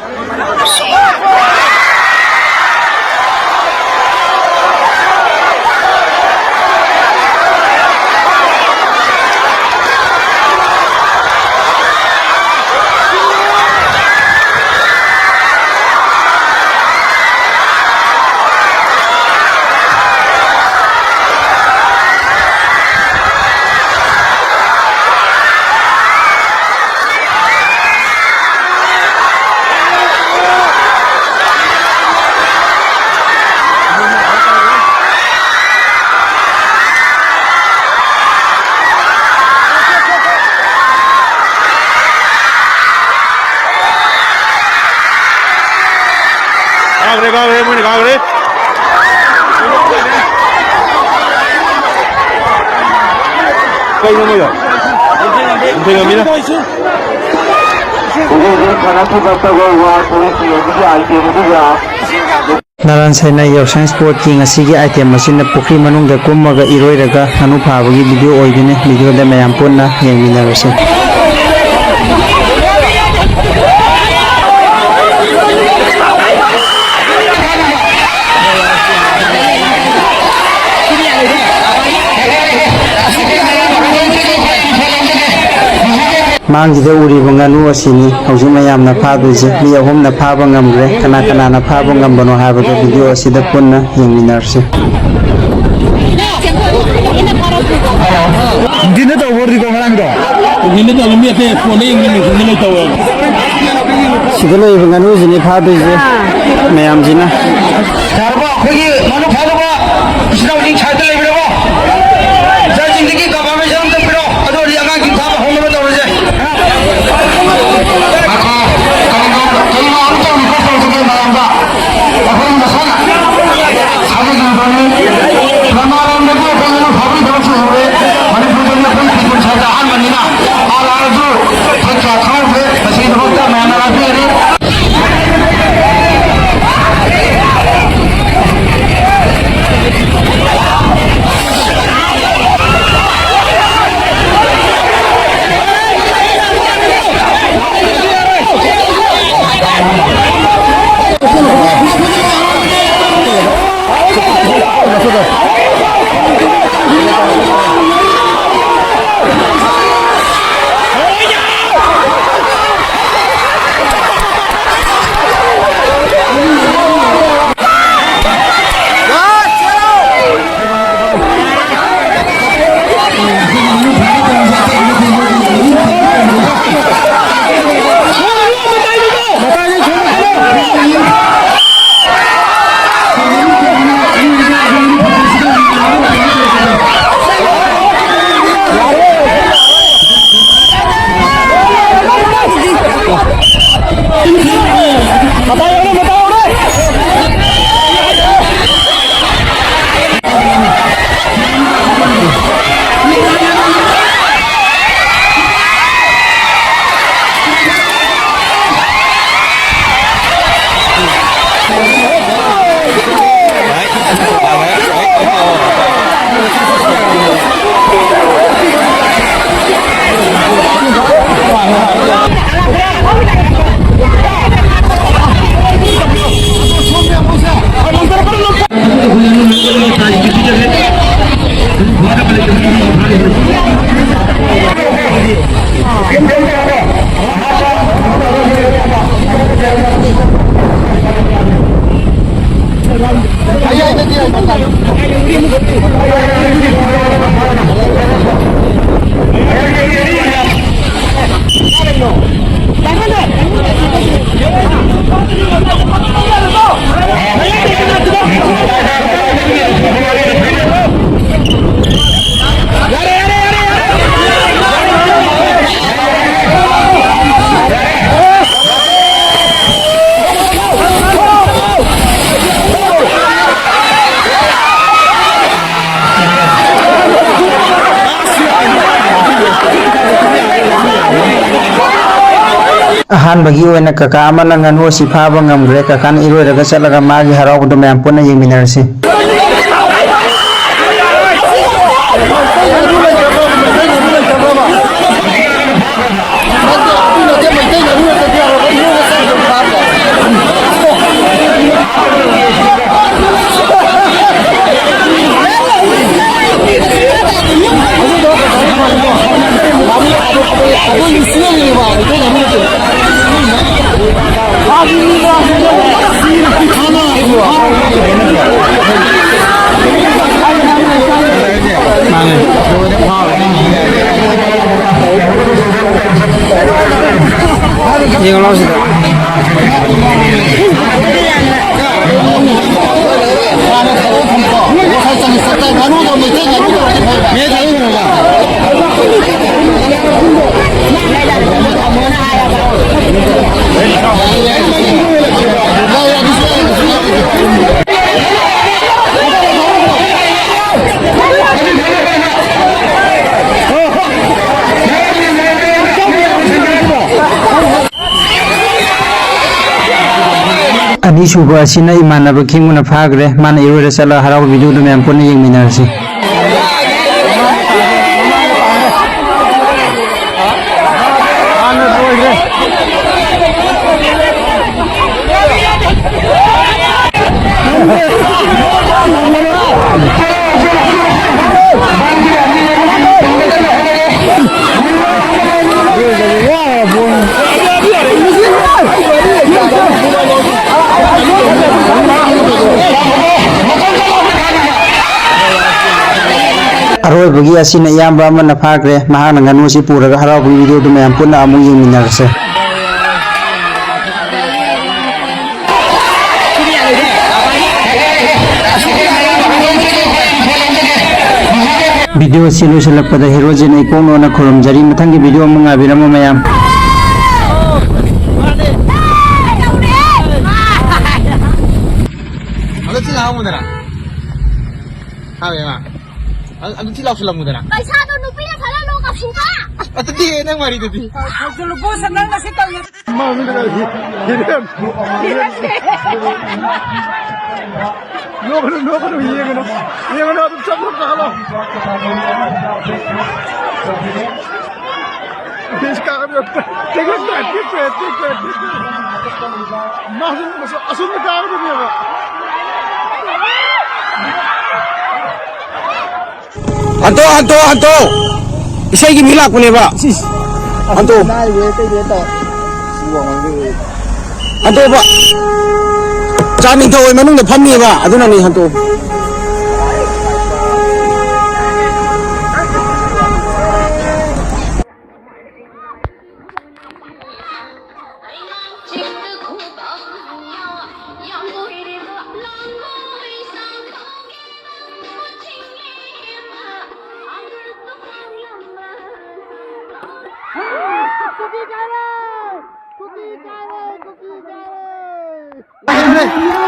ꯀꯥꯈ꯭ꯔꯦ, ꯀꯥꯈ꯭ꯔꯦ, ꯃꯣꯏꯅ ꯀꯥꯈ꯭ꯔꯦ꯫ ꯀꯩꯅꯣ ꯃꯣꯏꯗꯣ? ꯌꯥꯝ ꯊꯦꯡꯉꯝꯃꯤꯅ꯫ ꯍꯧꯖꯤꯛ ꯍꯧꯖꯤꯛ ꯁꯥꯟꯅꯈꯤꯕ ꯇꯒ ꯋꯥꯔ ꯄꯨꯂꯤꯁ ꯌꯦꯡꯕꯒꯤ ꯑꯥꯏꯇꯦꯝ ꯑꯗꯨꯒ ꯅꯥꯔꯥꯟ ꯁꯩꯅ ꯌꯥꯎꯁꯪ ꯁ꯭ꯄꯣꯔꯠꯀꯤ ꯉꯁꯤꯒꯤ ꯑꯥꯏꯇꯦꯝ ꯑꯁꯤꯅ ꯄꯨꯈ꯭ꯔꯤ ꯃꯅꯨꯡꯗ ꯀꯨꯝꯃꯒ ꯏꯔꯣꯏꯔꯒ ꯉꯥꯅꯨ ꯐꯥꯕꯒꯤ ꯚꯤꯗꯤꯑꯣ ꯑꯣꯏꯗꯣꯏꯅꯤ꯫ ꯚꯤꯗꯤꯑꯣꯗ ꯃꯌꯥꯝ ꯄꯨꯟꯅ ꯌꯦꯡꯃꯤꯟꯅꯔꯁꯤ꯫ ꯃꯥꯡꯁꯤꯗ ꯎꯔꯤꯕ ꯉꯥꯅꯨ ꯑꯁꯤꯅꯤ ꯍꯧꯖꯤꯛ ꯃꯌꯥꯝꯅ ꯐꯥꯗꯣꯏꯁꯦ꯫ ꯃꯤ ꯑꯍꯨꯝꯅ ꯐꯥꯕ ꯉꯝꯈ꯭ꯔꯦ꯫ ꯀꯅꯥ ꯀꯅꯥꯅ ꯐꯥꯕ ꯉꯝꯕꯅꯣ ꯍꯥꯏꯕꯗꯣ ꯚꯤꯗꯤꯑꯣ ꯑꯁꯤꯗ ꯄꯨꯟꯅ ꯌꯦꯡꯃꯤꯟꯅꯔꯁꯤ꯫ ꯅꯨꯡꯊꯤꯟꯗ ꯇꯧꯕ ꯑꯣꯏꯔꯗꯤꯀꯣ ꯉꯔꯥꯡꯗꯣ꯫ ꯅꯨꯡꯊꯤꯟꯗ ꯇꯧꯕ ꯃꯤ ꯑꯇꯩ ꯐꯣꯟꯗ ꯌꯦꯡꯕ ꯃꯤ ꯅꯨꯡꯊꯤꯟꯗ ꯂꯣꯏ ꯇꯧꯋꯦꯕ꯫ ꯁꯤꯗ ꯂꯩꯔꯤꯕ ꯉꯥꯅꯨꯁꯤꯅꯦ ꯐꯥꯗꯣꯏꯁꯦ ꯃꯌꯥꯝꯁꯤꯅ꯫ ꯌꯥꯔꯕꯣ? ꯑꯩꯈꯣꯏꯒꯤ ꯉꯥꯅꯨ ꯐꯥꯗꯧꯕ ꯏꯆꯤꯟ ꯏꯅꯥꯎꯁꯤꯡ ꯁꯥꯏꯗꯇ ꯂꯩꯕꯤꯔꯕꯣ? ꯖꯥꯏꯁꯤꯡꯗꯒꯤ ꯀꯕꯥꯔ ꯃꯩꯁꯥ ꯑꯃ ꯆꯪꯕꯤꯔꯣ꯫ ꯑꯗꯨ ꯑꯣꯏꯔꯗꯤ ꯑꯉꯥꯡꯁꯤꯡ ꯐꯥꯕ ꯍꯧꯅꯕ ꯇꯧꯔꯁꯦ꯫ ꯉꯥꯏꯈꯣ, ꯀꯔꯤꯅꯣ, ꯀꯔꯤꯅꯣ ꯑꯃꯇ request ꯇꯧꯖꯒꯦ ꯃꯌꯥꯝꯗ꯫ ꯑꯩꯈꯣꯏ ꯃꯁꯥꯅ ꯁꯥꯒꯠꯂꯤꯕꯅꯤ꯫ ꯃꯃꯥꯂꯣꯝꯗꯒꯤ ꯑꯩꯈꯣꯏ ꯉꯥꯅꯨ ꯐꯥꯕꯒꯤ ꯊꯕꯛꯁꯨ ꯍꯧꯔꯦ꯫ ꯃꯅꯤꯄꯨꯔꯗꯗꯤ ꯑꯩꯈꯣꯏ ꯈꯨꯗꯣꯡ ꯆꯥꯕ ꯑꯍꯥꯟꯕꯅꯤꯅ꯫ ꯑꯥ ꯂꯥꯛꯑꯁꯨ ꯑꯩꯈꯣꯏ ꯀꯌꯥ ꯈꯪꯍꯧꯗ꯭ꯔꯦ꯫ ꯃꯁꯤꯒꯤꯗꯃꯛꯇ ꯃꯌꯥꯝꯅ ꯉꯥꯛꯄꯤꯒꯅꯤ꯫ ꯑꯍꯥꯟꯕꯒꯤ ꯑꯣꯏꯅ ꯀꯀꯥ ꯑꯃꯅ ꯉꯥꯅꯨ ꯑꯁꯤ ꯐꯥꯕ ꯉꯝꯈ꯭ꯔꯦ꯫ ꯀꯀꯥꯅ ꯏꯔꯣꯏꯔꯒ ꯆꯠꯂꯒ ꯃꯥꯒꯤ ꯍꯔꯥꯎꯕꯗꯨ ꯃꯌꯥꯝ ꯄꯨꯟꯅ ꯌꯦꯡꯃꯤꯟꯅꯔꯁꯤ꯫ ꯌꯦꯡꯉꯣ ꯂꯥꯎ ꯁꯤꯗ꯫ ꯑꯅꯤꯁꯨꯕ ꯑꯁꯤꯅ ꯏꯃꯥꯟꯅꯕ ꯈꯤꯡꯉꯨꯅ ꯐꯥꯈ꯭ꯔꯦ꯫ ꯃꯥꯅ ꯏꯔꯣꯏꯔ ꯆꯠꯂ ꯍꯔꯥꯎꯕ ꯚꯤꯗꯤꯑꯣꯗꯨ ꯃꯌꯥꯝ ꯄꯨꯟꯅ ꯌꯦꯡꯃꯤꯟꯅꯔꯁꯤ꯫ ꯑꯔꯣꯏꯕꯒꯤ ꯑꯁꯤꯅ ꯏꯌꯥꯝꯕ ꯑꯃꯅ ꯐꯥꯈ꯭ꯔꯦ꯫ ꯃꯍꯥꯛꯅ ꯉꯥꯅꯨ ꯑꯁꯤ ꯄꯨꯔꯒ ꯍꯔꯥꯎꯕꯒꯤ ꯚꯤꯗꯤꯑꯣꯗꯨ ꯃꯌꯥꯝ ꯄꯨꯟꯅ ꯑꯃꯨꯛ ꯌꯦꯡꯃꯤꯟꯅꯔꯁꯦ꯫ ꯚꯤꯗꯤꯑꯣ ꯑꯁꯤ ꯂꯣꯏꯁꯤꯜꯂꯛꯄꯗ ꯍꯦꯔꯣꯖꯤꯅ ꯏꯀꯣꯛ ꯅꯣꯟꯅ ꯈꯨꯔꯨꯝꯖꯔꯤ꯫ ꯃꯊꯪꯒꯤ ꯚꯤꯗꯤꯑꯣ ꯑꯃꯨꯛ ꯉꯥꯏꯕꯤꯔꯝꯃꯨ ꯃꯌꯥꯝ꯫ ꯑꯗꯣ ꯁꯤ ꯂꯥꯛꯍꯧꯕꯗꯅ꯫ ꯍꯥꯎ, ꯏꯃꯥ꯫ ꯑꯗꯨ, ꯑꯗꯨ ꯊꯤ ꯂꯥꯎꯁꯤꯜꯂꯝꯃꯨꯗꯅ꯫ ꯄꯩꯁꯥꯗꯣ ꯅꯨꯄꯤꯅ ꯈꯔ ꯂꯧ ꯀꯥꯞꯁꯤꯟꯕ꯫ ꯑꯗꯨꯗꯤ ꯅꯪ ꯋꯥꯔꯤꯗꯨꯗꯤ꯫ ꯍꯧꯖꯤꯛ ꯂꯨꯀꯣ ꯁꯅꯥ ꯉꯁꯤ ꯇꯧꯔꯤ꯫ ꯃꯥ ꯃꯤꯗꯨꯅ ꯍꯤ-, ꯍꯤꯔꯦꯟ꯫ ꯅꯣꯛꯀꯅꯨ, ꯅꯣꯛꯀꯅꯨ, ꯌꯦꯡꯒꯅꯨ꯫ ꯌꯦꯡꯒꯅꯨ, ꯑꯗꯨꯝ ꯆꯞ ꯆꯞ ꯇꯥꯍꯜꯂꯣ꯫ ꯐꯤꯁ ꯀꯥꯒꯗꯕ꯫ ꯇꯦꯛ ꯇꯦꯛ ꯇꯦꯛ ꯇꯦꯛ ꯇꯦꯛ ꯇꯦꯛ꯫ ꯃꯥꯁꯨ ꯑꯁꯣꯝꯗ ꯀꯥꯒꯗꯕꯅꯦꯕ꯫ ꯍꯟꯇꯣ, ꯍꯟꯇꯣ, ꯍꯟꯇꯣ! ꯏꯁꯩꯒꯤ ꯃꯤ ꯂꯥꯛꯄꯅꯦꯕ꯫ ꯁꯤꯁ꯫ ꯍꯟꯇꯣ꯫ ꯅꯥꯏꯔꯦ, ꯀꯩꯅꯣ ꯇꯧ꯫ ꯍꯟꯇꯣꯕ꯫ ꯆꯥ ꯅꯤꯡꯊꯧ ꯍꯣꯏ ꯃꯅꯨꯡꯗ ꯐꯝꯃꯤꯕ, ꯑꯗꯨꯅꯅꯤ ꯍꯟꯇꯣ꯫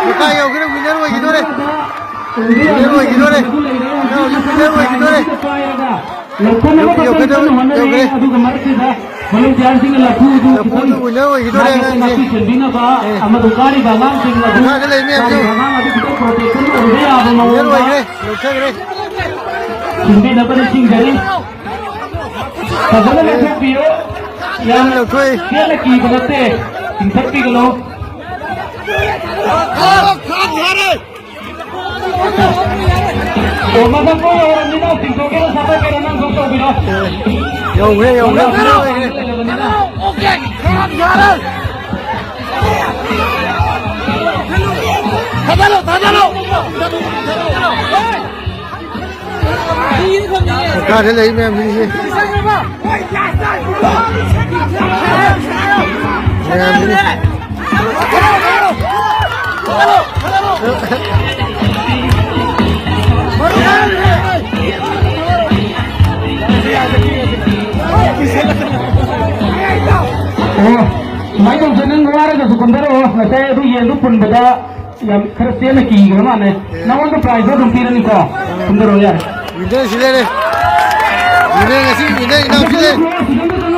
ꯂꯨꯈꯥ ꯌꯧꯈ꯭ꯔꯦ, winner ꯑꯣꯏꯈꯤꯗꯣꯔꯦ꯫ Winner ꯑꯣꯏꯈꯤꯗꯣꯔꯦ꯫ Winner ꯑꯣꯏꯈꯤꯗꯣꯔꯦ꯫ ꯌꯧꯈ꯭ꯔꯦ, ꯌꯧꯈ꯭ꯔꯦ꯫ ꯂꯐꯨꯗꯨ winner ꯑꯣꯏꯈꯤꯗꯣꯔꯦ ꯑꯉꯥꯡꯁꯦ꯫ ꯃꯈꯥꯗ ꯂꯩ ꯃꯌꯥꯝꯁꯨ꯫ Winner ꯑꯣꯏꯈ꯭ꯔꯦ, ꯂꯧꯊꯈ꯭ꯔꯦ꯫ ꯐꯖꯅ ꯂꯧꯊꯣꯛꯄꯤꯌꯨ꯫ ꯌꯥꯝ ꯂꯧꯊꯣꯛꯏ꯫ ꯆꯦꯟꯅ ꯀꯤꯕ ꯅꯠꯇꯦ꯫ ꯆꯤꯡꯊꯠꯄꯤꯒꯅꯨ꯫ ꯑꯣ, ꯃꯊꯛ ꯂꯣꯏ ꯌꯧꯔꯕꯅꯤꯅ ꯆꯤꯡꯊꯣꯛꯀꯦꯔꯥ ꯁꯥꯊꯣꯛꯀꯦꯔꯥ ꯅꯪ ꯊꯣꯛ ꯇꯧꯕꯤꯔꯣ꯫ ꯌꯧꯈ꯭ꯔꯦ, ꯌꯧꯈ꯭ꯔꯦ, ꯃꯊꯛ ꯌꯧꯈ꯭ꯔꯦ꯫ ꯂꯩꯔꯕꯅꯤꯅ꯫ ꯊꯥꯗꯔꯣ, ꯊꯥꯗꯔꯣ꯫ ꯁꯔꯀꯥꯔꯗ ꯂꯩ ꯃꯌꯥꯝꯁꯤꯡꯁꯦ꯫ ꯃꯌꯥꯝꯁꯤꯅ꯫ ꯑꯣ, ꯁꯨꯃꯥꯏꯅ ꯇꯧꯁꯦ, ꯅꯪ ꯋꯥꯔꯒꯁꯨ ꯀꯨꯝꯊꯔꯛꯑꯣ꯫ ꯉꯁꯥꯏ ꯑꯗꯨ ꯌꯦꯟꯗꯨ ꯄꯨꯟꯕꯗ ꯌꯥꯝ ꯈꯔ ꯆꯦꯟꯅ ꯀꯤꯈ꯭ꯔ ꯃꯥꯜꯂꯦ꯫ ꯅꯉꯣꯟꯗ prize ꯗꯣ ꯑꯗꯨꯝ ꯄꯤꯔꯅꯤꯀꯣ꯫ ꯀꯨꯝꯊꯔꯛꯑꯣ ꯌꯥꯔꯦ꯫ Winner ꯁꯤ ꯂꯩꯔꯦ꯫ ꯉꯁꯤ ꯋꯤꯟꯅꯔ ꯏꯅꯥꯎꯁꯤꯅꯦ꯫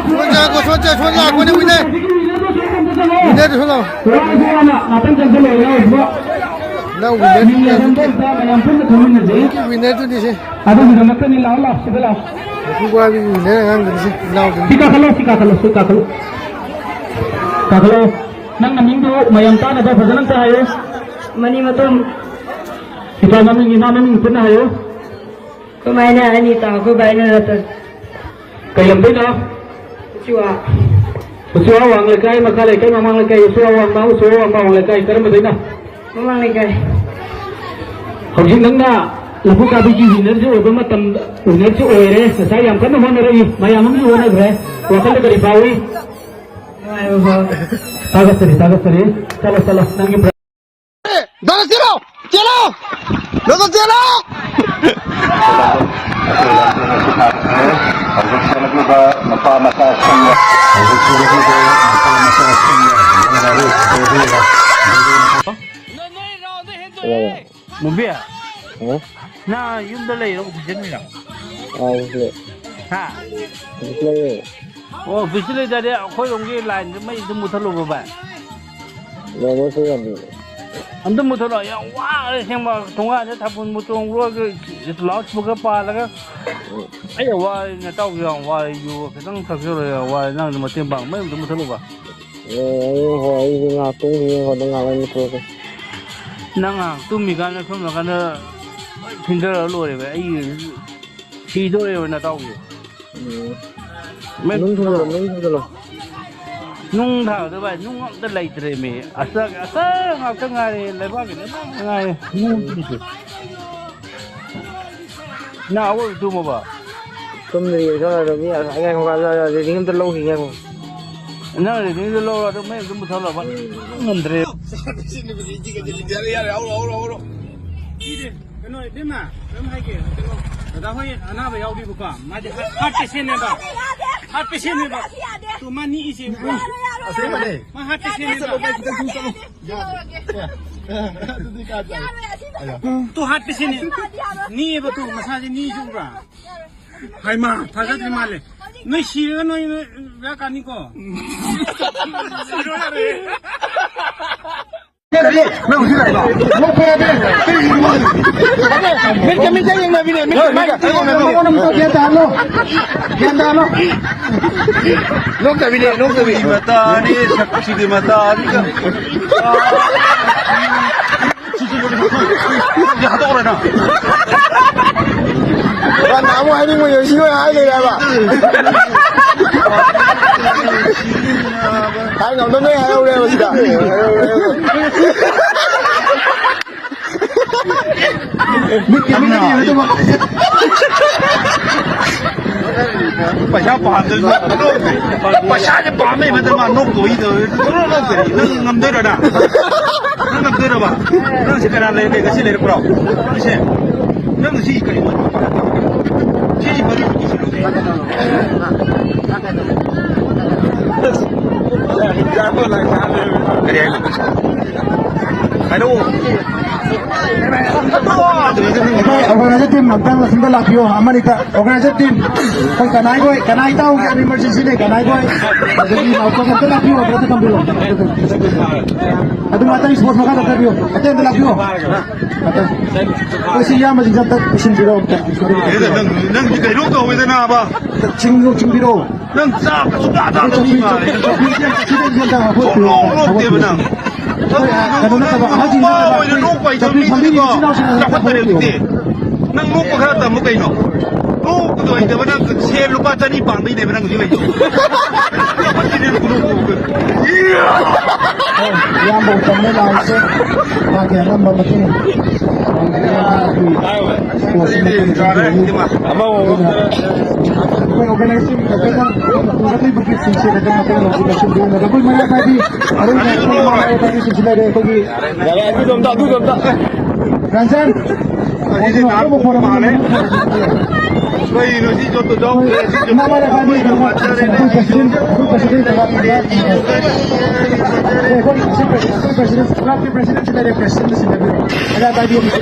ꯁꯣꯟ ꯆꯪꯉꯛꯑꯣ, ꯁꯣꯟ ꯆꯪꯉꯛꯑꯣ, ꯁꯣꯟ ꯂꯥꯛꯄꯅꯦ ꯋꯤꯟꯅꯔ꯫ ꯋꯤꯟꯅꯔꯗꯨ ꯁꯣꯟ ꯂꯥꯛꯑꯣ꯫ ꯏꯅꯥꯎ ꯋꯤꯟꯅꯔꯗꯨꯅꯦ꯫ ꯍꯧꯖꯤꯛꯀꯤ ꯋꯤꯟꯅꯔꯗꯨꯅꯤꯁꯦ꯫ ꯑꯗꯨꯒꯤꯗꯃꯛꯇꯅꯤ, ꯂꯥꯛꯑꯣ, ꯂꯥꯛꯑꯣ, ꯁꯤꯗ ꯂꯥꯛꯑꯣ꯫ ꯃꯄꯨꯕꯣꯛ ꯍꯥꯏꯕꯒꯤ ꯋꯤꯟꯅꯔ ꯑꯉꯥꯡꯗꯨꯅꯤꯁꯦ, ꯏꯅꯥꯎꯗꯨꯅꯤ꯫ ꯁꯤ ꯀꯥꯈꯠꯂꯣ, ꯁꯤ ꯀꯥꯈꯠꯂꯣ, ꯁꯤ ꯀꯥꯈꯠꯂꯣ꯫ ꯀꯥꯈꯠꯂꯣ꯫ ꯅꯪ ꯅꯃꯤꯡꯗꯨ ꯃꯌꯥꯝ ꯇꯥꯅꯕ ꯐꯖꯅ ꯑꯝꯇ ꯍꯥꯏꯌꯨ꯫ ꯃꯅꯤ ꯃꯇꯣꯝ꯫ ꯏꯄꯥ ꯃꯃꯤꯡ, ꯏꯃꯥ ꯃꯃꯤꯡ ꯄꯨꯟꯅ ꯍꯥꯏꯌꯨ꯫ ꯀꯃꯥꯏꯅ ꯑꯅꯤ ꯇꯥꯎ? ꯑꯩꯈꯣꯏ ꯕꯥꯏꯅ ꯔꯇꯟ꯫ ꯀꯩ ꯂꯝꯗꯩꯅꯣ? ꯎꯆꯤꯋꯥ꯫ ꯎꯆꯤꯋꯥ ꯋꯥꯡ ꯂꯩꯀꯥꯏ, ꯃꯈꯥ ꯂꯩꯀꯥꯏ, ꯃꯃꯥꯡ ꯂꯩꯀꯥꯏ, ꯎꯆꯤꯋꯥ ꯋꯥꯡꯃ, ꯎꯆꯤꯋꯥ ꯋꯥꯡꯃ, ꯋꯥꯡ ꯂꯩꯀꯥꯏ꯫ ꯀꯔꯝꯕꯗꯩꯅꯣ? ꯃꯃꯥꯡ ꯂꯩꯀꯥꯏ꯫ ꯍꯧꯖꯤꯛ ꯅꯪꯅ ꯂꯐꯨ ꯀꯥꯕꯤꯒꯤ ꯋꯤꯟꯅꯔꯁꯨ ꯑꯣꯏꯕ ꯃꯇꯝ, ꯋꯤꯟꯅꯔꯁꯨ ꯑꯣꯏꯔꯦ꯫ ꯉꯁꯥꯏ ꯌꯥꯝ ꯀꯟꯅ ꯍꯣꯠꯅꯔꯛꯏ, ꯃꯌꯥꯝ ꯑꯃꯁꯨ ꯍꯣꯠꯅꯈ꯭ꯔꯦ꯫ ꯋꯥꯈꯜꯗ ꯀꯔꯤ ꯐꯥꯎꯏ? ꯅꯨꯡꯉꯥꯏꯕ ꯐꯥꯎꯏ꯫ ꯊꯥꯒꯠꯆꯔꯤ, ꯊꯥꯒꯠꯆꯔꯤ꯫ ꯆꯠꯂꯣ, ꯆꯠꯂꯣ, ꯅꯪꯒꯤ ꯗꯣꯂꯥ ꯆꯦꯜꯂꯣ! ꯆꯦꯜꯂꯣ! ꯗꯣꯂꯥ ꯆꯦꯜꯂꯣ! ꯍꯧꯖꯤꯛ ꯆꯦꯜꯂꯛꯂꯤꯕ ꯅꯨꯄꯥ ꯃꯆꯥꯁꯤꯡꯅ, ꯍꯧꯖꯤꯛ ꯆꯦꯜꯂꯛꯂꯤꯕ ꯅꯨꯄꯥ ꯃꯆꯥꯁꯤꯡꯅ ꯃꯨꯕꯤ, ꯍꯥ? ꯅꯪ ꯌꯨꯝꯗ ꯂꯩꯔꯣ, ꯑꯣꯐꯤꯁ ꯆꯠꯂꯤꯔꯣ? ꯑꯥ, ꯑꯣꯐꯤꯁ ꯂꯩ꯫ ꯍꯥ? ꯑꯣꯐꯤꯁ ꯂꯩꯌꯦ꯫ ꯑꯣ, ꯑꯣꯐꯤꯁꯇ ꯂꯩ ꯇꯥꯔꯗꯤ ꯑꯩꯈꯣꯏꯔꯣꯝꯒꯤ ꯂꯥꯏꯟꯁꯦ ꯃꯩ ꯑꯗꯨꯝ ꯃꯨꯠꯊꯠꯂꯨꯕ, ꯚꯥꯏ꯫ ꯂꯥꯏꯟ ꯃꯨꯠꯄ ꯌꯥꯗꯦ꯫ ꯑꯝꯇ ꯃꯨꯠꯊꯠꯂꯣ, ꯌꯥꯝ ꯋꯥꯔꯦ ꯑꯁꯦꯡꯕ꯫ ꯊꯣꯡꯒꯥꯟꯗ ꯊꯥꯕꯜꯕꯨ ꯆꯣꯡꯕ꯭ꯔꯣ, ꯂꯥꯎꯠ ꯏꯁꯄꯤꯀꯔ ꯄꯥꯜꯂꯒ꯫ ꯎꯝ꯫ ꯑꯩ ꯌꯥꯝ ꯋꯥꯔꯦ, ꯅꯇꯥꯎꯁꯨ ꯌꯥꯝ ꯋꯥꯔꯦ, ꯌꯨ ꯈꯤꯇꯪ ꯊꯛꯆꯜꯂꯣ, ꯌꯥꯝ ꯋꯥꯔꯦ꯫ ꯅꯪꯁꯨ ꯃꯇꯦꯡ ꯄꯥꯡ, ꯃꯩ ꯑꯝꯇ ꯃꯨꯠꯊꯠꯂꯨꯕ꯫ ꯑꯦ, ꯑꯩ ꯍꯣꯏ, ꯑꯩꯁꯨ ꯉꯥꯏꯍꯥꯛ ꯇꯨꯝꯈꯤꯒꯦ, ꯉꯥꯏꯍꯥꯛ ꯂꯩꯔ ꯃꯨꯠꯊꯠꯂꯛꯀꯦ꯫ ꯅꯪ ꯉꯥꯏꯍꯥꯛ ꯇꯨꯝꯃꯤꯀꯥꯟꯗ ꯁꯣꯝ ꯅꯥꯀꯟꯗ ꯂꯣꯏ ꯊꯤꯟꯊꯔ ꯂꯣꯏꯔꯦ, ꯚꯥꯏ꯫ ꯑꯩ ꯁꯤꯗꯣꯔꯦꯕ ꯅꯇꯥꯎꯁꯦ꯫ ꯎꯝ꯫ ꯃꯦ-, ꯅꯨꯡ ꯊꯣꯡꯖꯜꯂꯣ, ꯅꯨꯡ ꯊꯣꯡꯖꯜꯂꯣ꯫ ꯅꯨꯡ ꯊꯥꯒꯗꯕ ꯍꯥꯏ, ꯅꯨꯡ ꯑꯝꯇ ꯂꯩꯇ꯭ꯔꯦꯃꯤ꯫ ꯑꯆꯥ, ꯑꯆꯥ ꯉꯥꯛꯇ ꯉꯥꯏꯔꯦ, ꯂꯩꯕꯥꯛꯀꯤ ꯂꯩꯕꯥꯛ ꯉꯥꯛꯇ ꯉꯥꯏꯔꯦ꯫ ꯅꯨꯡ ꯑꯝꯇ ꯂꯩꯇꯦ꯫ ꯅꯪ ꯑꯋꯣꯏꯕ ꯇꯨꯝꯃꯕꯣ? ꯇꯨꯝꯗ꯭ꯔꯤꯌꯦ, ꯁꯣꯝꯗ ꯃꯤ ꯑ-, ꯉꯥꯏꯈꯣ, ꯑ-, ꯑ-, ꯔꯦꯗꯤꯡ ꯑꯝꯇ ꯂꯧꯈꯤꯒꯦ, ꯉꯥꯏꯈꯣ꯫ ꯅꯪ ꯔꯦꯗꯤꯡꯗꯣ ꯂꯧꯔꯣ, ꯑꯗꯨ ꯃꯩ ꯑꯝꯇ ꯃꯨꯠꯊꯠꯂꯣꯕ꯫ ꯉꯝꯗ꯭ꯔꯦ꯫ ꯌꯥꯔꯦ, ꯌꯥꯔꯦ, ꯍꯧꯔꯣ, ꯍꯧꯔꯣ, ꯍꯧꯔꯣ꯫ ꯀꯩꯅꯣ, ꯏꯕꯦꯝꯃ, ꯀꯩꯅꯣꯝ ꯍꯥꯏꯒꯦ, ꯀꯩꯅꯣ, ꯗꯗꯥ ꯍꯣꯏ ꯑꯅꯥꯕ ꯌꯥꯎꯔꯤꯕꯀꯣ, ꯃꯥꯗꯤ ꯍꯥꯔꯠ, ꯍꯥꯔꯠ ꯄꯦꯁꯦꯟꯅꯦꯕ꯫ ꯍꯥꯔꯠ ꯄꯦꯁꯦꯟꯅꯦꯕ꯫ ꯇꯨ, ꯃꯥ ꯅꯤꯛꯏꯁꯦ ꯎꯕ꯭ꯔꯥ? ꯑꯁꯦꯡꯕꯅꯦ꯫ ꯃꯥ ꯍꯥꯔꯠ ꯄꯦꯁꯦꯟꯅꯦꯕ꯫ ꯆꯠꯂꯣ, ꯚꯥꯏ, ꯈꯤꯇꯪ ꯊꯨꯅ ꯆꯠꯂꯣ꯫ ꯌꯥꯔꯦ꯫ ꯑꯗꯨꯗꯤ ꯀꯥꯏ ꯆꯠꯂꯣ? ꯇꯨ, ꯍꯥꯔꯠ ꯄꯦꯁꯦꯟꯅꯦ꯫ ꯅꯤꯛꯑꯦꯕ ꯇꯨ, ꯃꯁꯥꯁꯦ ꯅꯤꯛꯏꯁꯦ ꯎꯕ꯭ꯔꯥ? ꯍꯩꯃꯥ, ꯊꯥꯖꯗ꯭ꯔꯤ ꯃꯥꯜꯂꯦ꯫ ꯅꯣꯏ ꯁꯤꯔꯒ ꯅꯣꯏ, ꯅꯣꯏ ꯕꯦꯔꯥ ꯀꯥꯅꯤꯀꯣ꯫ ꯁꯤꯔꯣ ꯌꯥꯔꯦ꯫ ꯅꯪ ꯍꯧꯖꯤꯛ ꯂꯥꯛꯏꯗꯣ? ꯅꯣꯛꯄ ꯌꯥꯗꯦ꯫ ꯃꯤꯠꯀ ꯃꯤꯠꯀ ꯌꯦꯡꯅꯕꯤꯅꯦ, ꯃꯤꯠꯀ ꯃꯤꯠꯀ ꯌꯦꯡꯅꯕꯤꯅꯦ꯫ ꯒ꯭ꯌꯥꯟ ꯇꯥꯍꯜꯂꯣ꯫ ꯒ꯭ꯌꯥꯟ ꯇꯥꯍꯜꯂꯣ꯫ ꯅꯣꯛꯇꯕꯤꯅꯦ, ꯅꯣꯛꯇꯕꯤ꯫ ꯃꯇꯥꯅꯤ, ꯁꯛꯁꯤꯗꯤ ꯃꯇꯥꯅꯤ꯫ ꯁꯤ, ꯁꯤ, ꯁꯤ, ꯁꯤ ꯍꯥꯠꯇꯣꯛꯈ꯭ꯔꯣ ꯅꯪ꯫ ꯅꯍꯥꯟ ꯑꯃꯨꯛ ꯍꯥꯏꯅꯤꯡꯕ ꯌꯧꯁꯤ ꯂꯣꯏ ꯍꯥꯏ ꯂꯩꯔꯦ ꯍꯥꯏꯕ꯫ ꯍꯥꯏ ꯉꯝꯗꯕꯅꯦ ꯍꯥꯏꯍꯧꯔꯦꯕ ꯁꯤꯗ꯫ ꯃꯤꯠꯀꯤ ꯃꯤꯠꯀꯤ ꯌꯦꯡꯉꯨ꯫ ꯄꯩꯁꯥ ꯄꯥꯝꯗꯕ ꯅꯣꯛꯇꯦ꯫ ꯄꯩꯁꯥꯁꯦ ꯄꯥꯝꯃꯦ ꯃꯗꯨ ꯃꯥ ꯅꯣꯛꯇꯣꯏꯗꯣ꯫ ꯅꯣꯛ ꯅꯣꯛꯇꯦ꯫ ꯅꯪ ꯉꯝꯗꯣꯏꯔꯣ ꯅꯪ? ꯅꯪ ꯉꯝꯗꯣꯏꯔꯕ? ꯅꯪ ꯁꯤ ꯀꯅꯥ ꯂꯩꯔꯒꯦ? ꯉꯁꯤ ꯂꯩꯔꯛꯄ꯭ꯔꯣ? ꯁꯤꯁꯦ꯫ ꯅꯪ ꯁꯤ ꯀꯔꯤ ꯃꯔꯨ? ꯁꯤ ꯃꯔꯨ ꯀꯔꯤ ꯍꯥꯏꯅꯣ? ꯍꯥꯏꯔꯛꯑꯣ꯫ ꯑꯩꯈꯣꯏ organizer team ꯑꯝꯇꯪ ꯑꯁꯣꯝꯗ ꯂꯥꯛꯄꯤꯌꯣ, ꯑꯃꯅꯤꯇ꯫ Organizer team, ꯑꯩꯈꯣꯏ ꯀꯅꯥꯏꯈꯣꯏ, ꯀꯅꯥꯏ ꯏꯇꯥꯎꯒꯤ emergency ꯂꯩ, ꯀꯅꯥꯏꯈꯣꯏ? ꯑꯗꯒꯤ ꯅꯥꯎꯆꯥ ꯑꯝꯇ ꯂꯥꯛꯄꯤꯌꯣ, ꯑꯝꯇ ꯊꯝꯕꯤꯌꯣ꯫ ꯑꯗꯨꯝ ꯑꯇꯩ sports ꯃꯈꯥ ꯆꯠꯊꯕꯤꯌꯣ, ꯑꯇꯩ ꯑꯝꯇ ꯂꯥꯛꯄꯤꯌꯣ꯫ ꯑꯇꯩ꯫ ꯑꯩꯈꯣꯏ ꯁꯤ ꯏꯌꯥꯝꯕꯁꯤꯡꯁꯦ ꯑꯝꯇ ꯄꯨꯁꯤꯟꯕꯤꯔꯣ, ꯑꯝꯇ꯫ ꯅꯪ, ꯅꯪꯗꯤ ꯀꯩꯅꯣꯝ ꯇꯧꯋꯦꯗ ꯅꯥꯕ꯫ ꯆꯤꯡ-, ꯆꯤꯡꯕꯤꯔꯣ꯫ ꯅꯪ ꯆꯥꯕ ꯁꯨꯡꯆꯥ ꯆꯥꯗꯕ ꯃꯤ ꯃꯥꯜꯂꯦ꯫ ꯆꯧꯀ꯭ꯔꯤ, ꯆꯧꯀ꯭ꯔꯤ, ꯆꯧꯀ꯭ꯔꯤ, ꯆꯧꯀ꯭ꯔꯤ, ꯁꯨꯡꯅꯣꯛ ꯅꯣꯛꯇꯦꯕ ꯅꯪ꯫ ꯑꯩꯈꯣꯏ, ꯑ, ꯀꯩꯅꯣ ꯅꯠꯇꯕ, ꯅꯪ ꯑꯍꯜꯁꯤꯡ ꯅꯨꯄꯥ ꯅꯠꯇꯕ, ꯑꯣꯏꯅ ꯑꯩꯈꯣꯏ ꯅꯣꯛꯄ ꯍꯩꯇꯕ ꯆꯧꯀ꯭ꯔꯤ ꯐꯝꯕꯤꯔꯤ ꯃꯤꯗꯨꯗꯤꯀꯣ ꯏꯆꯤꯟ ꯏꯅꯥꯎꯁꯤꯡ ꯑꯝꯇ ꯆꯥꯎꯈꯠꯇꯔꯦ ꯍꯧꯒꯠꯄꯤꯌꯣ꯫ ꯍꯧꯖꯤꯛꯇꯤ꯫ ꯅꯪ ꯅꯣꯛꯄ ꯈꯔ ꯇꯝꯃꯨ ꯀꯩꯅꯣ? ꯅꯣꯛꯄꯗꯣ ꯍꯩꯇꯕ ꯅꯪ ꯁꯦꯜ ꯂꯨꯄꯥ ꯆꯅꯤ ꯄꯥꯝꯕꯩꯅꯦꯕ ꯅꯪ ꯍꯧꯖꯤꯛ ꯂꯩꯗꯣ꯫ ꯆꯥꯎꯈꯠꯇꯔꯦ ꯅꯪ ꯈꯨꯅꯣꯛ ꯈꯨꯅꯣꯛꯇꯣ꯫ ꯍꯣꯏ, ꯏꯌꯥꯝꯕ ꯎꯇꯝꯅ ꯂꯥꯛꯏꯁꯦ꯫ ꯃꯥꯒꯤ ꯑꯉꯝꯕ ꯃꯇꯦꯡ ꯄꯥꯡꯕꯤꯌꯨ꯫ ꯃꯥꯒꯤ ꯁ꯭ꯄꯣꯔꯠꯁꯤꯅ ꯀꯔꯤ ꯈꯪꯗꯦ꯫ ꯑꯃ ꯑꯃ ꯑꯩꯈꯣꯏ organizing ꯈꯛꯇꯅ ꯄꯨꯔꯛꯂꯤꯕ giftꯁꯤꯡꯁꯦ ꯈꯛꯇꯪ ꯃꯇꯦꯡ ꯂꯧꯁꯤꯜꯂꯁꯤ꯫ ꯑꯗꯨꯒ ꯑꯩꯈꯣꯏ ꯃꯩꯔꯥ ꯄꯥꯏꯕꯤ, ꯑꯔꯣꯏꯕ ꯑꯩꯈꯣꯏ ꯃꯩꯔꯥ ꯄꯥꯏꯕꯤꯁꯤꯡꯁꯨ ꯂꯩꯔꯦ꯫ ꯑꯩꯈꯣꯏꯒꯤ ꯌꯥꯔꯦ, ꯑꯗꯨꯗꯣ ꯑꯝꯇ, ꯑꯗꯨꯗꯣ ꯑꯝꯇ꯫ ꯔꯟꯖꯟ, ꯑꯁꯤꯗꯤ ꯅꯍꯥꯟ ꯑꯇꯣꯞꯄ ꯐꯣꯔꯝ ꯑꯃ ꯃꯥꯜꯂꯦ꯫ ꯀꯩꯅꯣ ꯁꯤ ꯖꯣꯇꯣ ꯌꯥꯎꯗ꯭ꯔꯦ? ꯁꯤ ꯖꯣꯇꯣ ꯃꯩꯔꯥ ꯄꯥꯏꯕꯤ, ꯑꯩꯈꯣꯏ president, ꯑꯩꯈꯣꯏ president, ꯑꯩꯈꯣꯏ president, clubꯀꯤ presidentꯁꯨ ꯂꯩꯔꯦ, presidentꯁꯨ ꯂꯩꯔꯦ꯫ ꯃꯩꯔꯥ ꯄꯥꯏꯕꯤ ꯑꯃꯁꯨ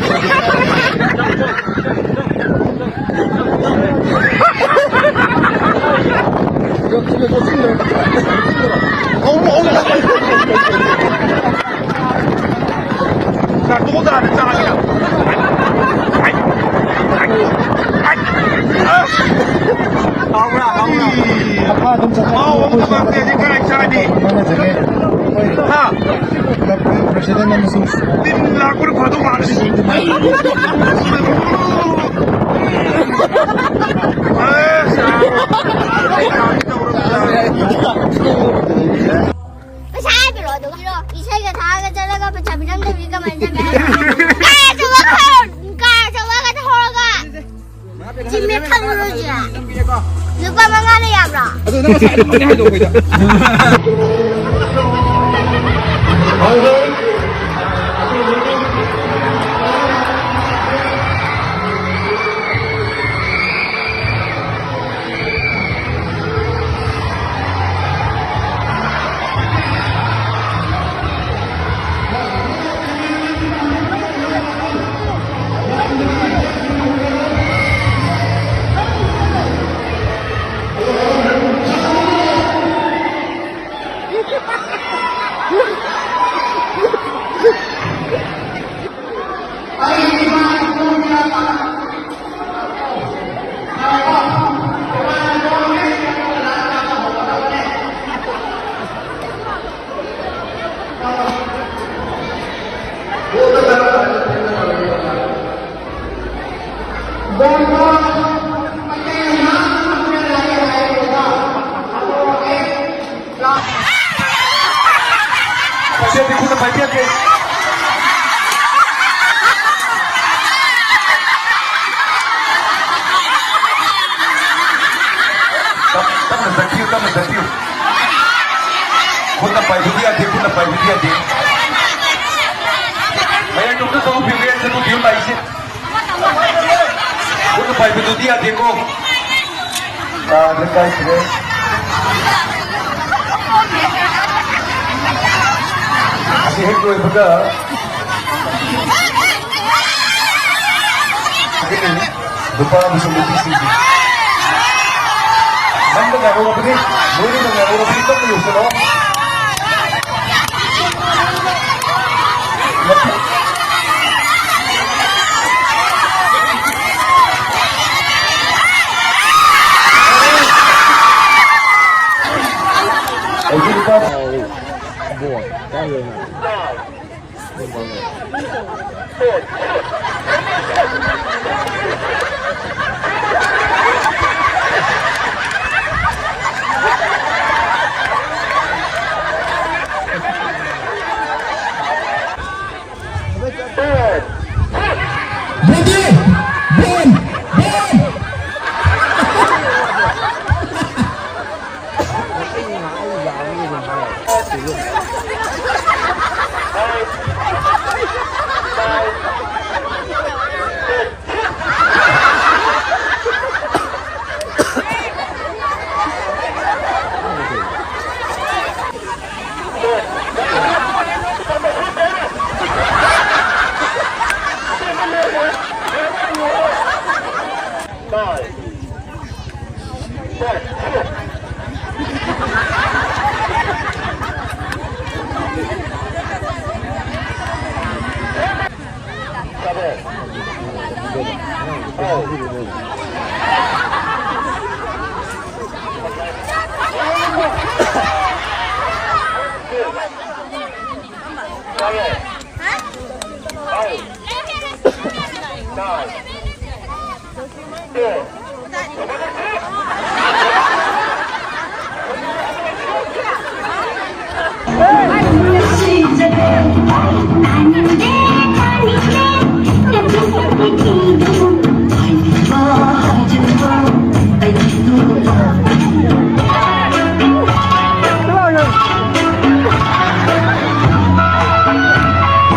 ꯍꯥꯎꯕ꯭ꯔꯥ? ꯍꯥꯎꯕ꯭ꯔꯥ? ꯃꯍꯥꯎ ꯑꯃ ꯇꯣꯉꯥꯟꯕꯅꯦ꯫ ꯑꯩꯈꯣꯏꯁꯨ ꯃꯍꯥꯎ ꯑꯃ ꯇꯣꯉꯥꯟꯕꯅꯦ꯫ ꯑꯗꯤ ꯀꯥꯏ ꯆꯥꯅꯤ? ꯍꯥ? ꯀ꯭ꯂꯕꯀꯤ ꯄ꯭ꯔꯁꯤꯗꯦꯟ ꯑꯃꯁꯨꯡ ꯇꯤꯟ ꯂꯥꯛꯄꯅ ꯐꯗꯧ ꯃꯥꯜꯂꯦ꯫ ꯑꯁ! ꯄꯩꯁꯥ ꯍꯥꯏꯕꯤꯔꯣ, ꯑꯗꯨꯒ ꯏꯁꯩꯒ ꯊꯥꯔꯒ ꯆꯠꯂꯒ ꯄꯩꯁꯥ ꯄꯤꯔꯝꯗꯕꯤ ꯀꯃꯥꯏꯅ ꯆꯠꯀꯦ ꯍꯥꯏꯅꯣ? ꯀꯥꯔ ꯑꯆꯧꯕ ꯊꯧꯔ-, ꯀꯥꯔ ꯑꯆꯧꯕꯒ ꯊꯧꯔꯒ ꯆꯤꯡꯃꯦ ꯈꯜꯂꯨꯔꯁꯦ꯫ ꯂꯨꯄꯥ ꯃꯉꯥꯅ ꯌꯥꯕ꯭ꯔꯣ? ꯑꯗꯣ ꯅꯪ ꯉꯁꯥꯏ ꯑꯗꯨꯝ ꯃꯅꯤꯡ ꯍꯥꯏꯗꯣꯛꯄꯩꯗ꯫ ꯄꯥꯏꯕꯤꯔꯛꯀꯦ꯫ ꯇꯞ-, ꯇꯞꯅ ꯆꯠꯄꯤꯌꯨ, ꯇꯞꯅ ꯆꯠꯄꯤꯌꯨ꯫ ꯈꯨꯠꯅ ꯄꯥꯏꯕꯗꯤ ꯌꯥꯗꯦ, ꯈꯨꯠꯅ ꯄꯥꯏꯕꯗꯤ ꯌꯥꯗꯦ꯫ ꯃꯌꯥꯏꯗꯣꯝꯗ ꯆꯠꯂꯨ, ꯃꯌꯥꯏꯗ ꯆꯠꯂꯨ, ꯂꯥꯛꯏꯁꯦ꯫ ꯈꯨꯠꯅ ꯄꯥꯏꯕꯗꯨꯗꯤ ꯌꯥꯗꯦꯀꯣ꯫ ꯇꯥꯗ꯭ꯔꯦ, ꯀꯥꯏꯈ꯭ꯔꯦ꯫ ꯑꯁꯤ ꯍꯦꯛ ꯂꯣꯏꯕꯒ ꯅꯨꯄꯥ ꯑꯃꯁꯨꯡ ꯅꯨꯄꯤꯁꯤꯡꯁꯦ꯫ ꯅꯪꯅ ꯉꯥꯏꯍꯧꯔꯕꯅꯤ, ꯂꯣꯏꯅ ꯉꯥꯏꯍꯧꯔꯕꯅꯤ, ꯇꯞꯅ ꯌꯧꯁꯜꯂꯛꯑꯣ꯫ ꯍꯧꯖꯤꯛ ꯅꯨꯄꯥ Ready? One, one.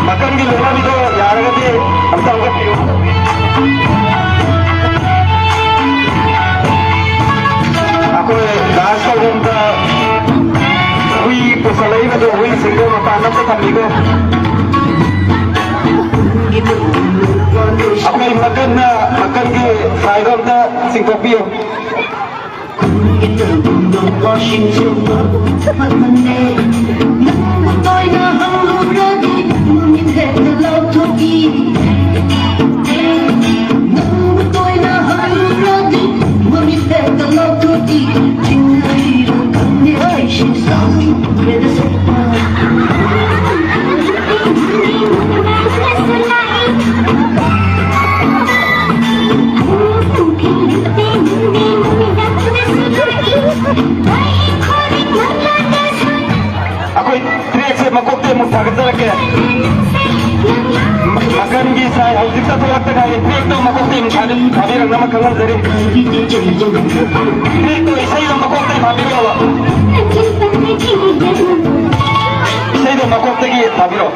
ꯃꯊꯪꯒꯤ ꯂꯨꯍꯣꯡꯕꯗꯣ ꯌꯥꯔꯒꯗꯤ ꯑꯝꯇ ꯍꯧꯒꯠꯄꯤꯌꯨ꯫ ꯑꯩꯈꯣꯏ dance ꯇꯧꯐꯝꯗ ꯍꯨꯏ ꯄꯨꯁꯜꯂꯛꯏꯕꯗꯣ, ꯍꯨꯏꯁꯤꯡꯗꯣ ꯃꯄꯥꯟ ꯑꯝꯇ ꯊꯝꯕꯤꯈꯣ꯫ ꯑꯩꯈꯣꯏ ꯃꯀꯟꯅ, ꯃꯀꯟꯒꯤ ꯁꯥꯏꯗꯣ ꯑꯝꯇ ꯆꯤꯡꯊꯣꯛꯄꯤꯌꯨ꯫ ꯑꯩꯈꯣꯏ ꯇ꯭ꯔꯦꯛꯁꯦ ꯃꯀꯣꯛꯇꯩ ꯑꯃꯨꯛ ꯊꯥꯒꯠꯆꯔꯛꯀꯦ꯫ ꯃꯀꯟꯒꯤ ꯁꯥꯏ ꯍꯧꯖꯤꯛꯇ ꯊꯣꯛꯂꯛꯇ ꯉꯥꯏꯔꯤ꯫ ꯇ꯭ꯔꯦꯛꯇꯣ ꯃꯀꯣꯛꯇꯩ ꯑꯃꯨꯛ ꯊꯥꯒꯠ-, ꯊꯥꯕꯤꯔꯛꯅꯕ ꯈꯪꯍꯟꯖꯔꯤ꯫ ꯇ꯭ꯔꯦꯛꯇꯣ ꯏꯁꯩꯗꯣ ꯃꯀꯣꯛꯇꯩ ꯊꯥꯕꯤꯔꯛꯑꯣꯕ꯫ ꯏꯁꯩꯗꯣ ꯃꯀꯣꯛꯇꯒꯤ ꯊꯥꯕꯤꯔꯛꯑꯣ꯫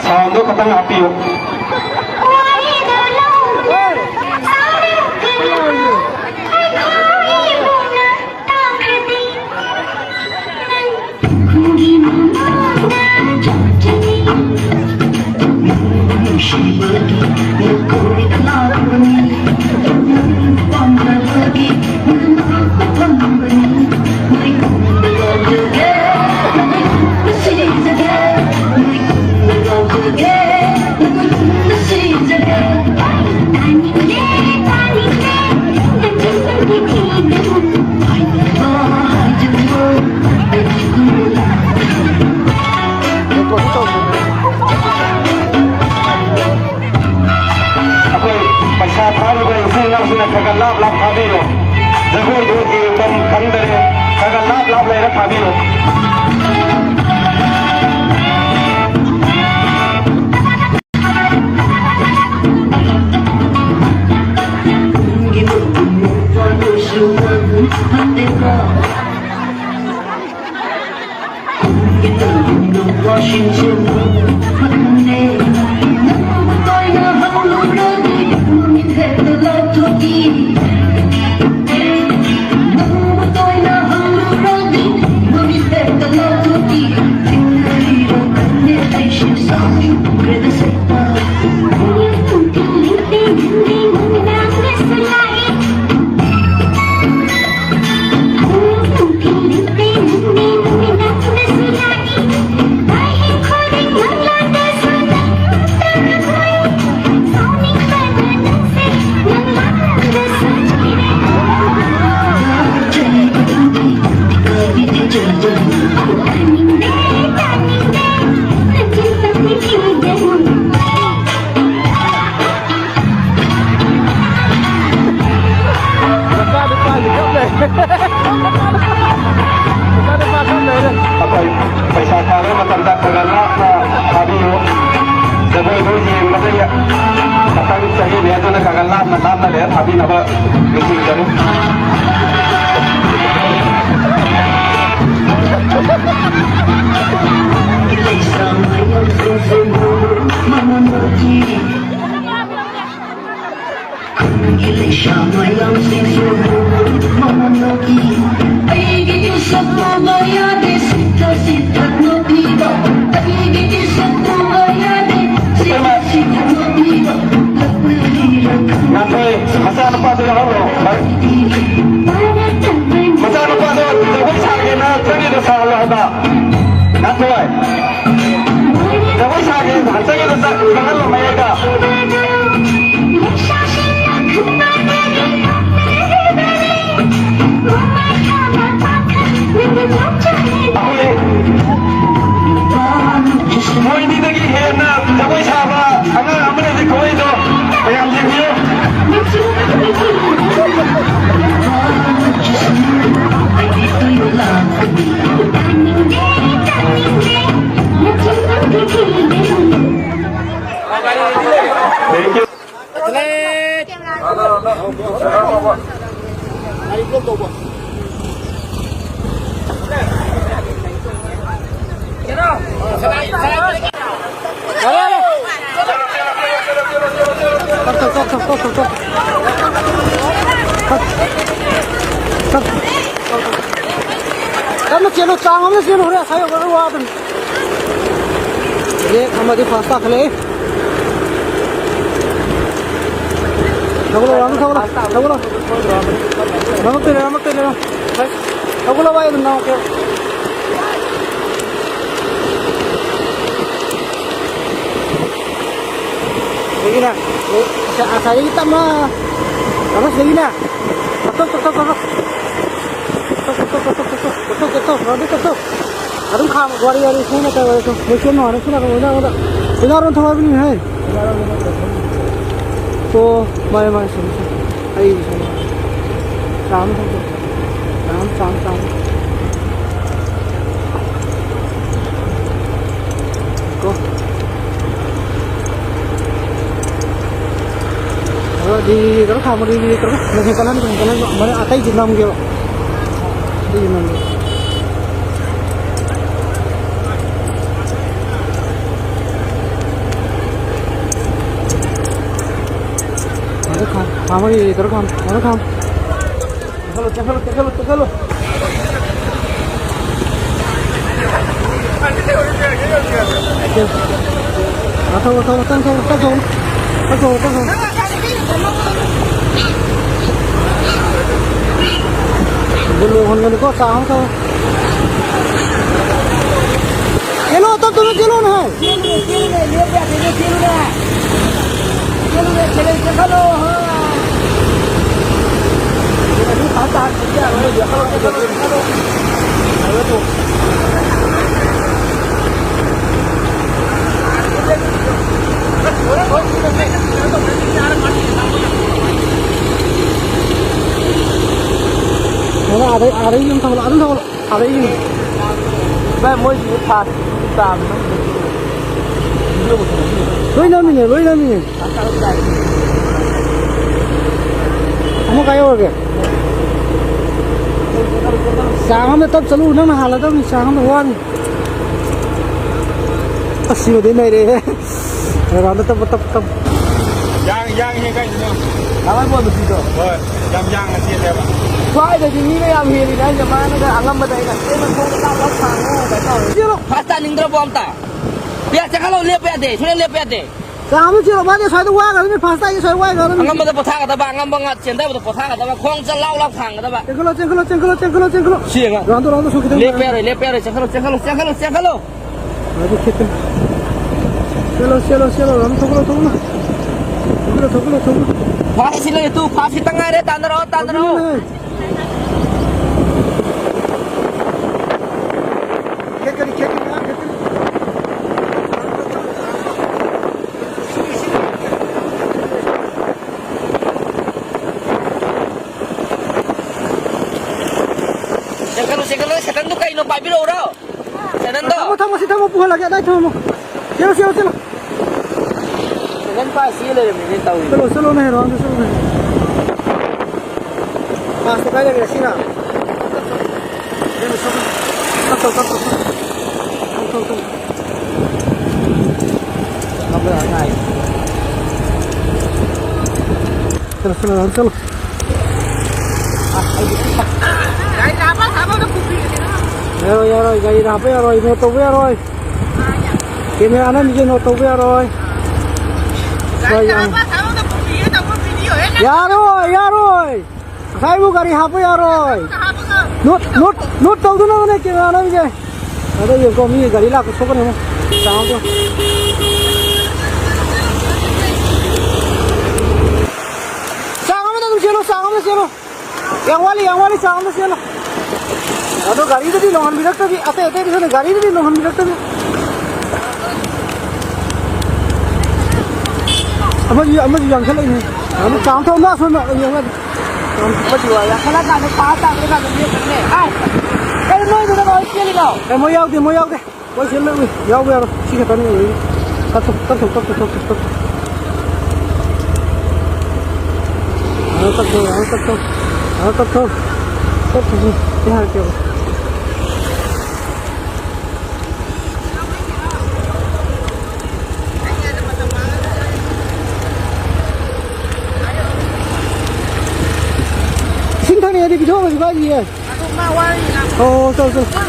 ꯁꯥꯎꯟꯗꯣ ꯈꯇꯪ ꯍꯥꯞꯄꯤꯌꯨ꯫ ꯑꯩꯈꯣꯏ ꯄꯩꯁꯥ ꯊꯥꯔꯤꯕ ꯏꯆꯤꯜ ꯏꯅꯥꯎꯁꯤꯡꯅ ꯈꯔ ꯈꯔ ꯂꯥꯞ ꯂꯥꯞ ꯊꯥꯕꯤꯌꯨ꯫ ꯖꯒꯣꯏꯗꯨ ꯌꯦꯡꯐꯝ ꯈꯪꯗꯔꯦ꯫ ꯈꯔ ꯈꯔ ꯂꯥꯞ ꯂꯥꯞ ꯂꯩꯔ ꯊꯥꯕꯤꯌꯨ꯫ ꯃꯌꯥꯝꯁꯤꯡꯁꯨ ꯃꯃꯜ ꯂꯧꯈꯤ꯫ ꯑꯩꯒꯤꯗꯤ ꯁꯛꯄ ꯌꯥꯗꯦ, ꯁꯤꯠꯇ ꯁꯤꯠꯇ ꯅꯣꯛꯈꯤꯕ꯫ ꯑꯩꯒꯤꯗꯤ ꯁꯛꯄ ꯌꯥꯗꯦ, ꯁꯤꯠꯇ ꯁꯤꯠꯇ ꯅꯣꯛꯈꯤꯕ꯫ ꯉꯥꯟꯊꯣꯏ, ꯃꯆꯥꯅꯨꯄꯥꯗꯣ ꯌꯥꯎꯍꯜꯂꯣ꯫ ꯃꯆꯥꯅꯨꯄꯥꯗꯣ ꯖꯒꯣꯏ ꯁꯥꯒꯦꯅ ꯆꯪꯉꯤꯗꯣ ꯁꯥꯍꯜꯂꯣ ꯍꯥꯏꯕ꯫ ꯉꯥꯟꯊꯣꯏ꯫ ꯖꯒꯣꯏ ꯁꯥꯒꯦ, ꯍꯟꯇꯛꯀꯤꯗꯣ ꯆꯪꯍꯜꯂꯣ ꯃꯌꯥꯏꯗ꯫ ꯃꯣꯏꯅꯤꯗꯒꯤ ꯍꯦꯟꯅ ꯖꯒꯣꯏ ꯁꯥꯕ ꯑꯉꯥꯡ ꯑꯃ ꯂꯩꯔꯦ, ꯈꯣꯏꯗꯣ ꯃꯌꯥꯝ ꯌꯦꯡꯕꯤꯌꯨ꯫ Thank you. ꯀꯟꯅ ꯆꯦꯜꯂꯨ, ꯆꯥꯡ ꯑꯃꯗ ꯆꯦꯜꯂꯨ, ꯍꯣꯔꯦꯟ ꯑꯁꯥꯏ ꯌꯧꯔꯒ ꯋꯥꯗꯅ꯫ ꯕ꯭ꯔꯦꯛ ꯑꯃꯗꯤ ꯐꯥꯁ ꯇꯥꯈꯠꯂꯛꯏ꯫ ꯊꯧꯒꯠꯂꯣ, ꯔꯥꯃꯨ, ꯊꯧꯒꯠꯂꯣ, ꯊꯧꯒꯠꯂꯣ꯫ ꯔꯥꯃꯨ ꯇꯣꯏꯂꯦ, ꯔꯥꯃꯨ ꯇꯣꯏꯂꯦ, ꯔꯥꯃꯨ꯫ ꯊꯧꯒꯠꯂꯣ, ꯚꯥꯏ, ꯑꯗꯨꯝ ꯅꯥꯎ ꯀꯦ꯫ ꯁꯤꯗꯒꯤꯅꯦ, ꯑꯁ-, ꯑꯁꯥꯏꯗꯒꯤ ꯇꯞꯅ, ꯔꯥꯃꯨ, ꯁꯤꯗꯒꯤꯅꯦ꯫ ꯇꯞ, ꯇꯞ, ꯇꯞ, ꯇꯞ, ꯇꯞ꯫ ꯇꯞ, ꯇꯞ, ꯇꯞ, ꯇꯞ, ꯇꯞ, ꯇꯞ, ꯇꯞ, ꯇꯞ, ꯇꯞ, ꯇꯞ, ꯇꯞ꯫ ꯑꯗꯨꯝ ꯈꯥꯝꯃꯣ, ꯋꯥꯔꯤ, ꯋꯥꯔꯤ, ꯁꯣꯝ ꯅꯥꯀꯟ ꯋꯥꯔꯤ, ꯁꯣꯝ, ꯂꯣꯏ ꯁꯦꯝꯃꯣ, ꯍꯥꯟꯅ ꯁꯣꯝ ꯅꯥꯀꯟ ꯑꯣꯏꯅ ꯑꯃꯗ꯫ ꯑꯣꯏꯅ ꯑꯔꯣꯟ ꯊꯧ ꯍꯥꯏꯕꯅꯤ, ꯍꯩ꯫ ꯑꯣ, ꯃꯥꯅꯦ, ꯃꯥꯅꯦ, ꯆꯨꯝꯃꯤ, ꯆꯨꯝꯃꯤ꯫ ꯑꯩ ꯁꯣꯝ ꯅꯥꯀꯟ꯫ ꯆꯥꯝꯃ ꯊꯧ, ꯆꯥꯝꯃ, ꯆꯥꯝꯃ, ꯆꯥꯝꯃ꯫ ꯀꯣ꯫ ꯑꯗꯣ ꯔꯤ ꯔꯤ ꯇꯧꯔ ꯈꯥꯝꯃꯣ, ꯔꯤ ꯔꯤ ꯇꯧꯔꯒ꯫ ꯃꯁꯤ ꯀꯜꯍꯟ, ꯀꯜꯍꯟ, ꯀꯜꯍꯟ꯫ ꯃꯔꯛ ꯑꯇꯩꯗꯤ ꯅꯝꯒꯦꯕ꯫ ꯑꯇꯩꯗꯤ ꯅꯝꯒꯦ꯫ ꯑꯗꯨ ꯈꯥꯝ-, ꯈꯥꯝꯃꯒ ꯇꯧꯔ ꯈꯥꯝꯃꯣ, ꯇꯧꯔ ꯈꯥꯝꯃꯣ꯫ ꯆꯦꯟꯈꯠꯂꯣ, ꯆꯦꯟꯈꯠꯂꯣ, ꯆꯦꯟꯈꯠꯂꯣ, ꯆꯦꯟꯈꯠꯂꯣ꯫ ꯊꯧ, ꯊꯧ, ꯊꯧ, ꯊꯧ, ꯊꯧ, ꯊꯧ, ꯊꯧ꯫ ꯑꯗꯨ ꯂꯣꯏꯍꯟꯒꯅꯨꯀꯣ, ꯆꯥ ꯑꯃ ꯊꯛꯑꯣ꯫ ꯆꯦꯜꯂꯣ, ꯇꯞ ꯇꯞꯅ ꯆꯦꯜꯂꯣꯅꯦ꯫ ꯆꯦꯜꯂꯨꯅꯦ, ꯆꯦꯜꯂꯨꯅꯦ, ꯂꯦꯞꯄ ꯌꯥꯗꯦꯅꯦ, ꯆꯦꯜꯂꯨꯅꯦ꯫ ꯆꯦꯜꯂꯨꯅꯦ, ꯆꯦꯜꯂꯨꯅꯦ, ꯆꯦꯜꯍꯜꯂꯣ, ꯍꯥ꯫ ꯑꯗꯨ ꯐꯥ ꯇꯥꯍꯟꯕꯗꯤ ꯌꯥꯔꯣꯏ꯫ ꯑꯗ, ꯑꯗꯩ, ꯑꯗꯩ ꯑꯗꯨꯝ ꯊꯧꯒꯠꯂꯣ, ꯑꯗꯨꯝ ꯊꯧꯒꯠꯂꯣ꯫ ꯑꯗꯩ ꯚꯥꯏ, ꯃꯣꯏꯁꯤꯗꯤ ꯐꯥꯁ ꯇꯥꯕꯅꯤ꯫ ꯂꯣꯏ ꯅꯝꯃꯤꯅꯦ, ꯂꯣꯏ ꯅꯝꯃꯤꯅꯦ꯫ ꯑꯃꯨꯛ ꯀꯥꯏ ꯌꯧꯔꯒꯦ? ꯆꯥꯡ ꯑꯃꯗ ꯇꯞ ꯆꯠꯂꯨ, ꯅꯪꯅ ꯍꯥꯜꯂꯗꯕꯅꯤ, ꯆꯥꯡ ꯑꯃꯗ ꯋꯥꯅꯤ꯫ ꯑꯁ, ꯁꯤꯃꯗꯤ ꯅꯩꯔꯦꯍꯦ꯫ ꯔꯥꯎꯟꯗ ꯇꯞ, ꯇꯞ, ꯇꯞ꯫ ꯌꯥꯡ-, ꯌꯥꯡꯉꯤꯍꯦ ꯀꯥꯏꯗꯅꯣ? ꯂꯥꯡꯃꯩꯗꯣꯟ ꯅꯨꯄꯤꯗꯣ? ꯍꯣꯏ, ꯌꯥꯝ ꯌꯥꯡꯅ ꯆꯦꯜꯂꯦꯕ꯫ ꯁ꯭ꯋꯥꯏꯗꯗꯤ ꯃꯤꯅ ꯌꯥꯝ ꯍꯦꯜꯂꯤꯅꯦ ꯍꯥꯏꯁꯦ, ꯃꯥꯅꯒ ꯑꯉꯝꯕꯗ ꯑꯩꯅ ꯆꯦꯟꯕ ꯊꯣꯡꯗ ꯂꯥꯎ ꯂꯥꯎ ꯊꯥꯡꯉꯣ ꯀꯥꯏ ꯇꯧꯔꯦ꯫ ꯆꯦꯜꯂꯣ꯫ ꯐꯥꯁ ꯇꯥꯅꯤꯡꯗ꯭ꯔꯕꯣ ꯑꯝꯇ? ꯌꯥ, ꯆꯦꯟꯈꯠꯂꯣ, ꯂꯦꯞꯄ ꯌꯥꯗꯦ, ꯁꯨꯡꯂꯦꯞ ꯂꯦꯞꯄ ꯌꯥꯗꯦ꯫ ꯆꯥ ꯑꯃ ꯆꯦꯜꯂꯣ, ꯃꯥꯗꯤ ꯁ꯭ꯋꯥꯏꯗ ꯋꯥꯈ꯭ꯔꯕꯅꯤ, ꯐꯥꯁ ꯇꯥꯏꯒꯤ ꯁ꯭ꯋꯥꯏꯗ ꯋꯥꯈ꯭ꯔꯕꯅꯤ꯫ ꯑꯉꯝꯕꯗ ꯄꯣꯊꯥꯒꯗꯕ, ꯑꯉꯝꯕ ꯉꯥꯛ ꯆꯦꯟꯗꯕꯗ ꯄꯣꯊꯥꯒꯗꯕ, ꯈꯣꯡ ꯆꯠ ꯂꯥꯎ ꯂꯥꯎ ꯊꯥꯡꯒꯗꯕ꯫ ꯆꯦꯟꯈꯠꯂꯣ, ꯆꯦꯟꯈꯠꯂꯣ, ꯆꯦꯟꯈꯠꯂꯣ, ꯆꯦꯟꯈꯠꯂꯣ, ꯆꯦꯟꯈꯠꯂꯣ꯫ ꯁꯤ ꯌꯦꯡꯉꯣ꯫ ꯔꯥꯎꯟꯗꯣ, ꯔꯥꯎꯟꯗꯣ ꯁꯣꯛꯈꯤꯗꯧꯔꯦ꯫ ꯂꯦꯞꯄ ꯌꯥꯔꯣꯏ, ꯂꯦꯞꯄ ꯌꯥꯔꯣꯏ, ꯆꯦꯟꯈꯠꯂꯣ, ꯆꯦꯟꯈꯠꯂꯣ, ꯆꯦꯟꯈꯠꯂꯣ, ꯆꯦꯟꯈꯠꯂꯣ꯫ ꯃꯥꯗꯤ ꯈꯦꯠꯇꯦ꯫ ꯆꯦꯜꯂꯣ, ꯆꯦꯜꯂꯣ, ꯆꯦꯜꯂꯣ, ꯔꯥꯎꯟꯗꯣ ꯊꯣꯛꯀꯠꯂꯣ, ꯊꯣꯛꯀꯠꯂꯣ꯫ ꯊꯣꯛꯀꯠꯂꯣ, ꯊꯣꯛꯀꯠꯂꯣ, ꯊꯣꯛꯀꯠꯂꯣ꯫ ꯐꯥꯁ ꯁꯤ ꯂꯩ, ꯇꯨ, ꯐꯥꯁ ꯈꯤꯇꯪ ꯉꯥꯏꯔꯦ, ꯇꯥꯟꯅꯔꯛꯑꯣ, ꯇꯥꯟꯅꯔꯛꯑꯣ꯫ ꯊꯣꯛꯀꯠꯂꯣꯅꯦ꯫ ꯈꯦꯠꯀꯅꯤ, ꯈꯦꯠꯀꯅꯤ, ꯑꯥ, ꯈꯦꯠꯀꯅꯤ꯫ ꯆꯦꯟꯈꯠꯂꯨ, ꯆꯦꯟꯈꯠꯂꯨ, ꯁꯦꯟꯗꯜꯗꯨ ꯀꯩꯅꯣ ꯄꯥꯏꯕꯤꯔꯛꯎꯔꯣ? ꯁꯦꯟꯗꯜꯗꯣ? ꯊꯝꯃꯣ, ꯊꯝꯃꯣ, ꯁꯤ ꯊꯝꯃꯣ, ꯄꯨꯍꯜꯂꯒꯦ, ꯑꯗꯥꯏ ꯊꯝꯃꯣ꯫ ꯆꯦꯜꯂꯣ, ꯆꯦꯜꯂꯣ, ꯆꯦꯜꯂꯣ꯫ ꯁꯦꯟꯗꯜ ꯄꯥꯏ ꯆꯦꯜ ꯂꯩꯔꯝꯃꯤꯅꯦ ꯇꯧꯔꯤꯁꯦ꯫ ꯆꯠꯂꯣ, ꯆꯠꯂꯣꯅꯦ, ꯔꯥꯎꯟꯗ ꯆꯠꯂꯣꯅꯦ꯫ ꯄꯥꯁꯇꯣ ꯀꯥꯏ ꯂꯩꯒ꯭ꯔꯦ? ꯁꯤꯔꯥ? ꯆꯠꯂꯣ, ꯆꯠꯂꯣ꯫ ꯆꯠꯂꯣ, ꯆꯠꯂꯣ, ꯆꯠꯂꯣ꯫ ꯆꯠꯂꯣ, ꯆꯠꯂꯣ꯫ ꯉꯥꯏ꯫ ꯆꯠꯂꯣ, ꯆꯠꯂꯣ, ꯆꯠꯂꯣ, ꯆꯠꯂꯣ꯫ ꯒꯥꯔꯤꯗ ꯍꯥꯞꯄ, ꯍꯥꯞꯄ ꯑꯝꯇ ꯄꯨꯕꯤꯔꯒꯦ꯫ ꯌꯥꯔꯣꯏ, ꯌꯥꯔꯣꯏ, ꯒꯥꯔꯤꯗ ꯍꯥꯞꯄ ꯌꯥꯔꯣꯏ, ꯏꯒꯅꯣꯔ ꯇꯧꯕ ꯌꯥꯔꯣꯏ꯫ ꯀꯦꯃꯦꯔꯥ ꯅꯝꯃꯤꯁꯦ ꯏꯒꯅꯣꯔ ꯇꯧꯕ ꯌꯥꯔꯣꯏ꯫ ꯒꯥꯔꯤꯗ ꯍꯥꯞꯄ, ꯍꯥꯞꯄ ꯑꯝꯇ ꯄꯨꯕꯤꯔꯒꯦ ꯇꯧꯕ ꯚꯤꯗꯤꯑꯣ ꯍꯦꯛ ꯌꯥꯔꯣꯏ, ꯌꯥꯔꯣꯏ꯫ ꯉꯁꯥꯏꯕꯨ ꯒꯥꯔꯤ ꯍꯥꯞꯄ ꯌꯥꯔꯣꯏ꯫ ꯍꯥꯞꯄꯒ ꯅꯣꯠ, ꯅꯣꯠ, ꯅꯣꯠ ꯇꯧꯗꯅꯕꯅꯦ ꯀꯦꯃꯦꯔꯥ ꯅꯝꯃꯤꯁꯦ꯫ ꯑꯗ ꯌꯦꯡꯉꯨꯀꯣ, ꯃꯤ ꯒꯥꯔꯤ ꯂꯥꯛꯄ ꯁꯣꯛꯀꯅꯤ ꯑꯃꯨꯛ꯫ ꯆꯥꯝꯃꯗꯣ꯫ ꯆꯥꯡ ꯑꯃꯗ ꯑꯗꯨꯝ ꯆꯦꯜꯂꯣ, ꯆꯥꯡ ꯑꯃꯗ ꯆꯦꯜꯂꯣ꯫ ꯌꯥꯝ ꯋꯥꯠꯂꯤ, ꯌꯥꯝ ꯋꯥꯠꯂꯤ, ꯆꯥꯡ ꯑꯃꯗ ꯆꯦꯜꯂꯣ꯫ ꯑꯗꯣ ꯒꯥꯔꯤꯗꯗꯤ ꯅꯣꯡꯍꯟꯕꯤꯔꯛꯇꯕꯤ, ꯑꯇꯩ ꯑꯇꯩꯗꯤ ꯈꯪꯗꯦ, ꯒꯥꯔꯤꯗꯗꯤ ꯅꯣꯡꯍꯟꯕꯤꯔꯛꯇꯕꯤ꯫ ꯑꯃꯁꯨ, ꯑꯃꯁꯨ ꯌꯥꯡꯈꯠꯂꯛꯏꯅꯦ꯫ ꯑꯗꯨ ꯆꯥꯡ ꯊꯧꯅ ꯑꯁꯣꯝꯗ ꯌꯦꯡꯉꯗꯤ꯫ ꯌꯥꯝ ꯐꯠꯇ꯭ꯔꯤ ꯋꯥ, ꯌꯥꯡꯈꯠꯂꯛꯀꯥꯟꯗ ꯈꯥ ꯇꯥꯡꯈꯠꯂꯀꯥꯟꯗ ꯂꯦꯞꯄꯅꯦ꯫ ꯍꯥꯏ! ꯀꯩꯅꯣ ꯅꯣꯏꯗꯨꯅ ꯀꯃꯥꯏꯅ ꯆꯦꯜꯂꯤꯅꯣ? ꯑꯦ, ꯃꯣꯏ ꯌꯥꯎꯗꯦ, ꯃꯣꯏ ꯌꯥꯎꯗꯦ꯫ ꯃꯣꯏ ꯆꯦꯜꯂꯛꯎꯏ꯫ ꯌꯥꯎꯕ ꯌꯥꯔꯣꯏ꯫ ꯁꯤ ꯈꯛꯇꯅꯤ ꯑꯣꯏꯔꯤꯁꯦ꯫ ꯇꯞꯊꯧ, ꯇꯞꯊꯧ, ꯇꯞꯊꯧ, ꯇꯞꯊꯧ, ꯇꯞꯊꯧ꯫ ꯑꯥ, ꯇꯞꯊꯧ, ꯑꯥ, ꯇꯞꯊꯧ꯫ ꯑꯥ, ꯇꯞꯊꯧ꯫ ꯇꯞꯊꯧ꯫ ꯑꯩ ꯍꯥꯏꯔꯛꯀꯦꯕ꯫ ꯏꯁꯤꯡ ꯊꯛꯅꯤꯡꯉꯗꯤ ꯄꯤꯊꯣꯛꯑꯒꯁꯨ ꯀꯥꯏꯗꯤꯌꯦ꯫ ꯑꯣ, ꯆꯠꯂꯣ, ꯆꯠꯂꯣ꯫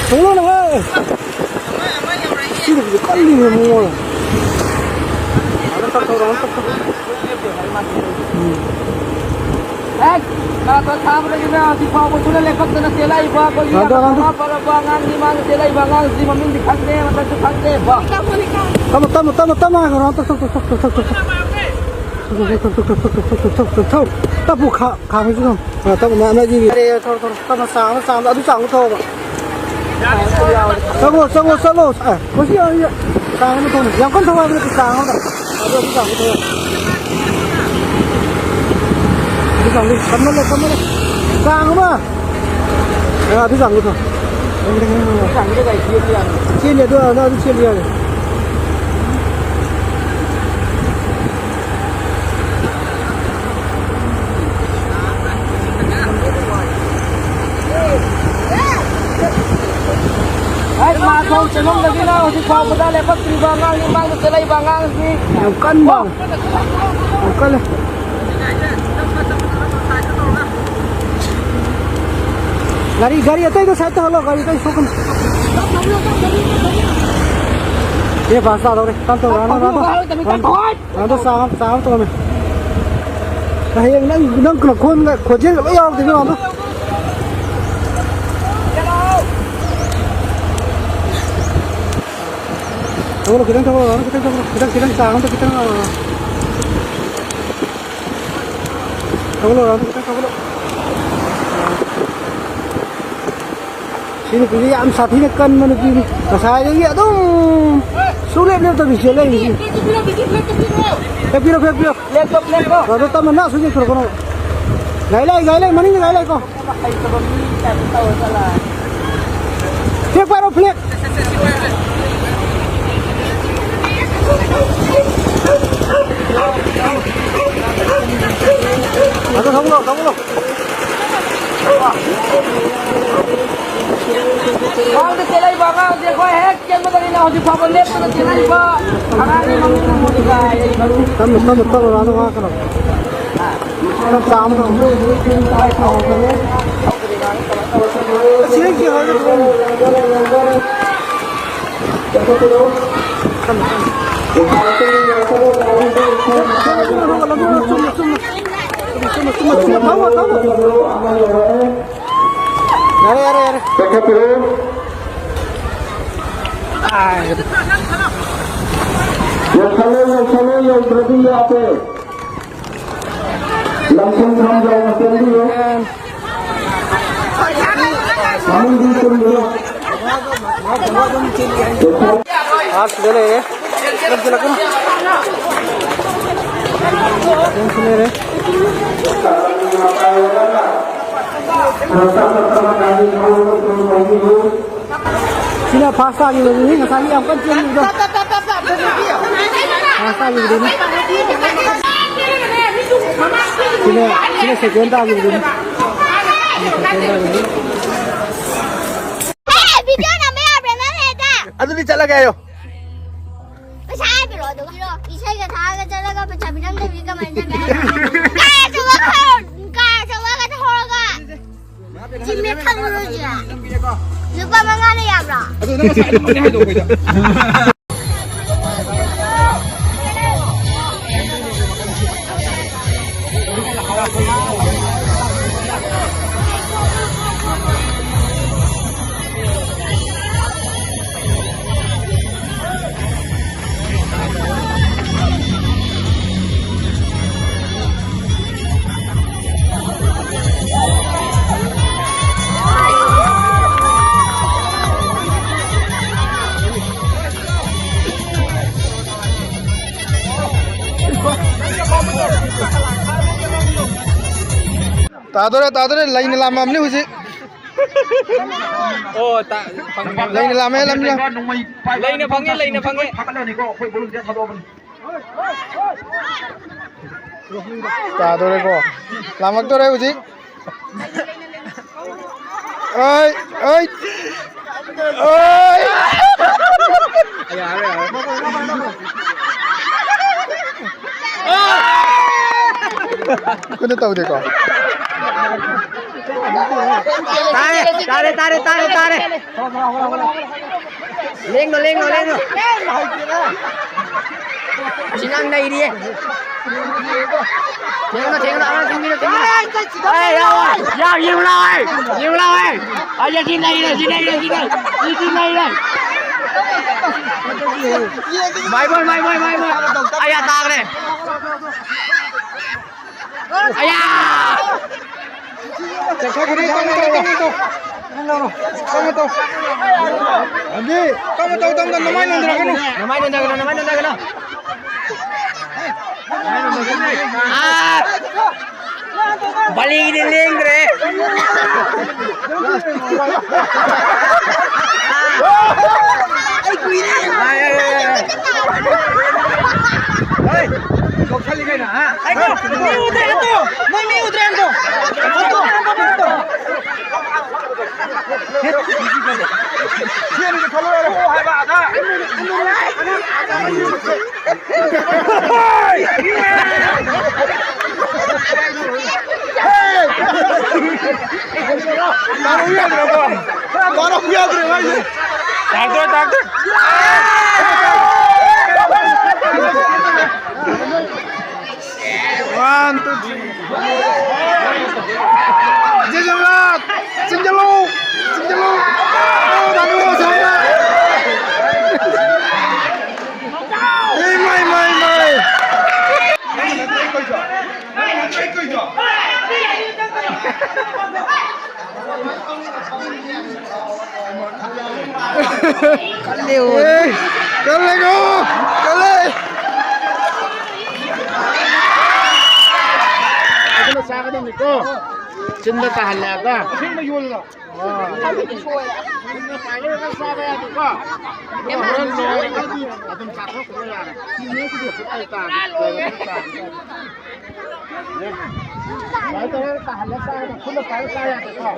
ꯊꯣꯡ ꯂꯣꯜꯂꯣꯍꯦ꯫ ꯁꯤꯗꯕꯨꯗꯤ ꯀꯜꯂꯤꯅꯦ ꯃꯉꯣꯟ꯫ ꯑꯗꯨꯝ ꯇꯞꯊꯧꯔꯣ, ꯑꯗꯨꯝ ꯇꯞꯊꯧꯔꯣ꯫ ꯎꯝ꯫ ꯍꯦꯛ ꯃꯔꯥꯊꯣꯟ ꯊꯥꯕꯗꯒꯤꯅ ꯍꯧꯖꯤꯛ ꯐꯥꯎꯕ ꯁꯨꯡꯂꯦꯞ ꯂꯦꯞꯄꯛꯇꯅ ꯆꯦꯜꯂꯛꯏꯕ ꯑꯩꯈꯣꯏꯒꯤ ꯂꯥꯟꯗꯣ, ꯂꯥꯟꯗꯣ꯫ ꯃꯃꯥ ꯐꯔꯕ ꯑꯉꯥꯡꯒꯤ ꯃꯥꯡꯗ ꯆꯦꯜꯂꯛꯏꯕ ꯑꯉꯥꯡꯁꯤ ꯃꯃꯤꯡꯗꯤ ꯈꯪꯗꯦ, ꯃꯁꯛꯁꯨ ꯈꯪꯗꯦ꯫ ꯕꯥ꯫ ꯇꯞꯅ, ꯇꯞꯅ, ꯇꯞꯅ, ꯇꯞꯅ ꯉꯥꯏꯈꯣ, ꯇꯞ, ꯇꯞ, ꯇꯞ꯫ ꯇꯞꯄꯨ, ꯈꯥ-, ꯈꯥꯝꯃꯤꯁꯤ ꯑꯗꯨꯝ꯫ ꯑ, ꯇꯞꯅ, ꯑꯃ, ꯑꯅꯤ꯫ ꯌꯥꯔꯦ, ꯌꯥꯔꯦ, ꯊꯧꯔꯣ, ꯊꯧꯔꯣ꯫ ꯇꯞꯅ ꯆꯥꯡ ꯑꯃ, ꯆꯥꯡ ꯑꯃ, ꯑꯗꯨ ꯆꯥꯡꯗꯣ ꯊꯧꯕ꯫ ꯆꯪꯉꯣ, ꯆꯪꯉꯣ, ꯆꯠꯂꯣ꯫ ꯑꯦ, ꯍꯧꯖꯤꯛ, ꯍꯧꯖꯤꯛ ꯆꯥꯡ ꯑꯃ ꯊꯧꯅ꯫ ꯌꯥꯝ ꯀꯟꯅ ꯊꯧꯕ ꯍꯥꯏꯕ ꯅꯠꯇꯦ, ꯆꯥꯡ ꯑꯃꯗ꯫ ꯑꯗꯨ, ꯑꯗꯨ ꯆꯥꯡꯗꯣ ꯊꯧ꯫ ꯑꯗꯨ ꯆꯥꯡꯗꯣ ꯀꯟꯃꯜꯂꯦ, ꯀꯟꯃꯜꯂꯦ꯫ ꯆꯥꯡ ꯑꯃ꯫ ꯑ, ꯑꯗꯨ ꯆꯥꯡꯗꯣ ꯊꯧ꯫ ꯆꯦꯜꯂꯤ, ꯑꯗꯨ, ꯑꯗꯨ, ꯑꯗꯨ ꯆꯦꯜꯂꯤ ꯌꯥꯔꯦ꯫ ꯍꯦꯛ ꯃꯥ ꯊꯣꯡ ꯆꯪꯐꯝꯗꯒꯤꯅ ꯍꯧꯖꯤꯛ ꯐꯥꯎꯕꯗ ꯂꯦꯞꯄꯛꯇ꯭ꯔꯤꯕ ꯑꯉꯥꯡꯅꯤ, ꯃꯥꯡꯗ ꯆꯦꯜꯂꯛꯏꯕ ꯑꯉꯥꯡꯁꯤ꯫ ꯌꯥꯝ ꯀꯟꯕ꯫ ꯌꯥꯝ ꯀꯜꯂꯦ꯫ ꯒꯥꯔꯤ, ꯒꯥꯔꯤ ꯑꯇꯩꯗꯣ ꯁꯥꯏꯠ ꯇꯧꯍꯜꯂꯣ, ꯒꯥꯔꯤ ꯑꯇꯩ ꯁꯣꯛꯀꯅꯤ꯫ ꯑꯦ, ꯕꯥꯁ ꯇꯥꯗꯧꯔꯦ꯫ ꯇꯞ ꯇꯧꯔꯣ, ꯔꯥꯎꯟ, ꯔꯥꯎꯟ, ꯔꯥꯎꯟ꯫ ꯔꯥꯎꯟꯗꯣ ꯆꯥꯝꯃ, ꯆꯥꯝꯃ ꯇꯧꯔꯝꯃꯦ꯫ ꯍꯌꯦꯡ ꯅꯪ, ꯅꯪ ꯈꯣꯟ-, ꯈꯣꯟꯖꯦꯜꯒ ꯂꯣꯏ ꯌꯥꯎꯔꯛꯇꯣꯏꯅꯤ, ꯔꯥꯎꯟꯗꯣ꯫ ꯊꯧꯒꯠꯂꯣ, ꯈꯤꯇꯪ ꯊꯧꯒꯠꯂꯣ, ꯔꯥꯎꯟꯗꯣ ꯈꯤꯇꯪ ꯊꯧꯒꯠꯂꯣ꯫ ꯈꯤꯇꯪ, ꯈꯤꯇꯪ ꯆꯥꯝꯃ ꯑꯝꯇ ꯈꯤꯇꯪ, ꯑꯥ꯫ ꯊꯧꯒꯠꯂꯣ, ꯔꯥꯎꯟꯗꯣ ꯈꯤꯇꯪ ꯊꯧꯒꯠꯂꯣ꯫ ꯁꯤ ꯅꯨꯄꯤꯁꯤ ꯌꯥꯝ ꯁꯥꯊꯤꯅ ꯀꯟꯕ ꯅꯨꯄꯤꯅꯤ꯫ ꯉꯁꯥꯏꯗꯒꯤ ꯑꯗꯨꯝ ꯁꯨꯡꯂꯦꯞ ꯂꯦꯞꯇꯕꯤ ꯆꯦꯜꯂꯛꯏ ꯃꯤꯁꯤ꯫ ꯐꯦꯛꯄꯤꯔꯣ, ꯐꯦꯛꯄꯤꯔꯣ꯫ ꯕ꯭ꯔꯗꯔ, ꯇꯞꯅ ꯅꯥ ꯁꯨꯡ ꯌꯦꯡꯊꯣꯔꯛꯀꯅꯣ꯫ ꯒꯥꯔꯤ ꯂꯥꯛꯏ, ꯒꯥꯔꯤ ꯂꯥꯛꯏ, ꯃꯅꯤꯡꯗ ꯒꯥꯔꯤ ꯂꯥꯛꯏꯀꯣ꯫ ꯐ꯭ꯂꯦꯛ ꯄꯥꯏꯔꯣ, ꯐ꯭ꯂꯦꯛ꯫ ꯑꯗꯣ ꯊꯧꯒꯠꯂꯣ, ꯊꯧꯒꯠꯂꯣ꯫ ꯃꯥꯡꯗ ꯆꯦꯜꯂꯛꯏꯕ ꯑꯉꯥꯡꯁꯦ ꯑꯩꯈꯣꯏ ꯍꯦꯛ ꯆꯦꯟꯕꯗꯅꯤꯅ ꯍꯧꯖꯤꯛ ꯐꯥꯎꯕ ꯂꯦꯞꯇꯅ ꯆꯦꯜꯂꯛꯏꯕ ꯑꯉꯥꯡꯒꯤ ꯃꯃꯤꯡ ꯃꯣꯅꯤꯀꯥ ꯍꯥꯏꯔꯤꯕ꯫ ꯇꯞꯅ, ꯇꯞꯅ, ꯇꯞꯅ ꯂꯥꯛꯑꯣ, ꯉꯥꯡꯉꯛꯀꯅꯣ꯫ ꯆꯞ ꯆꯥꯕꯗꯣ꯫ ꯑꯁꯤ ꯅꯪ ꯆꯦꯜꯂꯒ ꯊꯣꯛꯑꯣ꯫ ꯇꯞꯅ, ꯇꯞꯅ꯫ ꯆꯨꯝꯅ, ꯆꯨꯝꯅ, ꯆꯨꯝꯅ, ꯆꯨꯝꯅ, ꯆꯨꯝꯅ, ꯆꯨꯝꯅ, ꯆꯨꯝꯅ, ꯆꯨꯝꯅ, ꯊꯧꯔꯣ, ꯊꯧꯔꯣ꯫ ꯌꯥꯔꯦ, ꯌꯥꯔꯦ, ꯌꯥꯔꯦ꯫ ꯆꯠꯈꯠꯄꯤꯔꯣ꯫ ꯑꯥꯏ꯫ ꯌꯧꯁꯜꯂꯣ, ꯌꯧꯁꯜꯂꯣ, ꯌꯧꯗ꯭ꯔꯗꯤ ꯌꯥꯗꯦ꯫ ꯂꯝꯁꯤꯡ ꯊꯝꯖꯥꯎꯅ ꯆꯦꯟꯕꯤꯌꯨ꯫ ꯃꯅꯨꯡꯗꯤ ꯆꯨꯝꯕꯤꯌꯨ꯫ ꯑꯥ, ꯁꯤꯗ ꯂꯩꯔꯦ꯫ ꯂꯝꯁꯤꯜꯂꯛꯀꯅꯨ꯫ ꯂꯝꯁꯤꯜꯂꯦꯔꯦ꯫ ꯁꯤꯅ ꯐꯥꯁ ꯇꯥꯈꯤꯕꯗꯨꯅꯤ, ꯉꯁꯥꯏꯒꯤ ꯌꯥꯝ ꯀꯟꯅ ꯆꯦꯟꯈꯤꯕꯗꯣ꯫ ꯐꯥꯁ ꯇꯥꯈꯤꯕꯗꯨꯅꯤ꯫ ꯁꯤꯅ, ꯁꯤꯅ ꯁꯦꯀꯦꯟ ꯇꯥꯈꯤꯕꯗꯨꯅꯤ꯫ ꯁꯤꯅ ꯁꯦꯀꯦꯟ ꯇꯥꯈꯤꯕꯗꯨꯅꯤ꯫ ꯍꯦ, ꯚꯤꯗꯤꯑꯣ ꯅꯝꯕ ꯌꯥꯕ꯭ꯔꯥ ꯅꯪ ꯍꯦꯛꯇ? ꯑꯗꯨꯗꯤ ꯆꯠꯂꯒꯦ ꯍꯥꯏꯌꯣ꯫ ꯄꯩꯁꯥ ꯍꯥꯏꯕꯤꯔꯣ ꯑꯗꯨꯒ꯫ ꯏꯁꯩꯒ ꯊꯥꯔꯒ ꯆꯠꯂꯒ ꯄꯩꯁꯥ ꯄꯤꯔꯝꯗꯕꯤ ꯀꯃꯥꯏꯅ ꯆꯠꯀꯦ ꯍꯥꯏꯅꯣ? ꯀꯥꯔ ꯑꯆꯧꯕ ꯈꯔ, ꯀꯥꯔ ꯑꯆꯧꯕꯒ ꯊꯧꯔꯒ꯫ ꯁꯤ ꯃꯦꯠ ꯈꯜꯂꯨꯔꯁꯦ꯫ ꯂꯨꯄꯥ ꯃꯉꯥꯅ ꯌꯥꯕ꯭ꯔꯣ? ꯑꯗꯨ ꯅꯪ ꯉꯁꯥꯏ ꯑꯗꯨꯝ ꯍꯥꯏꯗꯣꯛꯄꯩꯗ꯫ ꯇꯥꯗꯣꯔꯦ, ꯇꯥꯗꯣꯔꯦ, ꯂꯩꯅ ꯂꯥꯝꯃꯝꯅꯤ ꯍꯧꯖꯤꯛ꯫ ꯑꯣ, ꯇꯥ-, ꯐꯪꯉꯦ꯫ ꯂꯩꯅ ꯂꯥꯝꯃꯦ, ꯂꯝꯅ꯫ ꯂꯩꯅ ꯐꯪꯉꯦ, ꯂꯩꯅ ꯐꯪꯉꯦ꯫ ꯇꯥꯗꯣꯔꯦꯀꯣ꯫ ꯂꯥꯝꯃꯛꯇꯣꯔꯦ ꯍꯧꯖꯤꯛ꯫ ꯑꯩ, ꯑꯩ, ꯑꯩ꯫ ꯌꯥꯔꯦ, ꯌꯥꯔꯦ꯫ ꯀꯩꯅꯣ ꯇꯧꯗꯦꯀꯣ꯫ ꯇꯥꯔꯦ, ꯇꯥꯔꯦ, ꯇꯥꯔꯦ, ꯇꯥꯔꯦ, ꯇꯥꯔꯦ꯫ ꯂꯦꯡꯅꯣ, ꯂꯦꯡꯅꯣ, ꯂꯦꯡꯅꯣ꯫ ꯑꯁꯤ ꯅꯪ ꯅꯩꯔꯤꯌꯦ꯫ ꯊꯦꯡꯅꯣ, ꯊꯦꯡꯅꯣ, ꯑꯉꯥꯡ ꯊꯦꯡꯕꯤꯔꯣ, ꯊꯦꯡꯕꯤꯔꯣ꯫ ꯑꯦ, ꯌꯥꯎ, ꯌꯥꯎ, ꯌꯦꯡꯉꯨ ꯂꯥꯎ, ꯑꯦ꯫ ꯌꯦꯡꯉꯨ ꯂꯥꯎ, ꯑꯦ꯫ ꯑꯩ ꯑꯁꯤ ꯅꯩꯔꯦ, ꯁꯤ ꯅꯩꯔꯦ, ꯁꯤ ꯅꯩꯔꯦ, ꯁꯤ, ꯁꯤ ꯅꯩꯔꯦ꯫ ꯃꯥꯏꯕꯣꯏ, ꯃꯥꯏꯕꯣꯏ, ꯃꯥꯏꯕꯣꯏ꯫ ꯑꯩ ꯌꯥ ꯇꯥꯈ꯭ꯔꯦ꯫ ꯑꯌꯥ! ꯆꯠꯊꯣꯛꯈꯤꯅꯤ, ꯇꯞꯅ ꯇꯧ, ꯇꯞꯅ ꯇꯧ꯫ ꯇꯞꯅ ꯇꯧ꯫ ꯑꯕꯤ! ꯇꯞꯅ ꯇꯧ, ꯇꯞꯅ ꯇꯧ, ꯅꯃꯥꯏ ꯅꯣꯟꯊꯔꯛꯀꯅꯨ꯫ ꯅꯃꯥꯏ ꯅꯣꯟꯊꯒꯅꯨ, ꯅꯃꯥꯏ ꯅꯣꯟꯊꯒꯅꯨ꯫ ꯑꯥ! ꯕꯥꯂꯤꯒꯤꯗꯤ ꯂꯦꯡꯗ꯭ꯔꯦ꯫ ꯑꯩ ꯀꯨꯏꯔꯦ꯫ ꯑꯥꯏ, ꯑꯥꯏ, ꯑꯥꯏ, ꯑꯥꯏ꯫ ꯍꯣꯏ, ꯀꯧꯁꯜꯂꯤ ꯀꯩꯅꯣ, ꯍꯥ? ꯉꯥꯏꯈꯣ, ꯃꯤ ꯎꯗ꯭ꯔꯦ, ꯑꯗꯣ! ꯅꯣꯏ ꯃꯤ ꯎꯗ꯭ꯔꯦ, ꯑꯗꯣ! ꯆꯦꯟꯒꯦ ꯈꯜꯂꯣ ꯍꯥꯏꯕ, ꯑꯗ! ꯍꯦ! ꯀꯜꯂꯦ, ꯑꯣ꯫ ꯑꯦ, ꯀꯜꯂꯦꯀꯣ? ꯀꯜꯂꯦ꯫ ꯑꯗꯨꯅ ꯆꯥꯒꯗꯕꯅꯤꯀꯣ꯫ ꯆꯤꯟꯗ ꯇꯥꯍꯜꯂꯦ ꯑꯗ꯫ ꯑꯁꯦꯡꯕ ꯌꯣꯜꯂꯣ꯫ ꯑꯥ꯫ ꯆꯤꯟꯗ ꯄꯥꯏꯔꯒ ꯆꯥꯕ ꯌꯥꯗꯦꯀꯣ꯫ ꯍꯣꯔꯦꯟ ꯂꯣꯏꯔꯒꯗꯤ ꯑꯗꯨꯝ ꯆꯥꯊꯣꯛꯈ꯭ꯔꯣ ꯌꯥꯔꯦ꯫ ꯁꯨꯃꯥꯏꯅ ꯇꯧꯔꯒ ꯇꯥꯍꯜꯂ ꯆꯥꯒꯗꯕ, ꯈꯨꯠꯅ ꯄꯥꯏꯔ ꯆꯥ ꯌꯥꯗꯦꯀꯣ꯫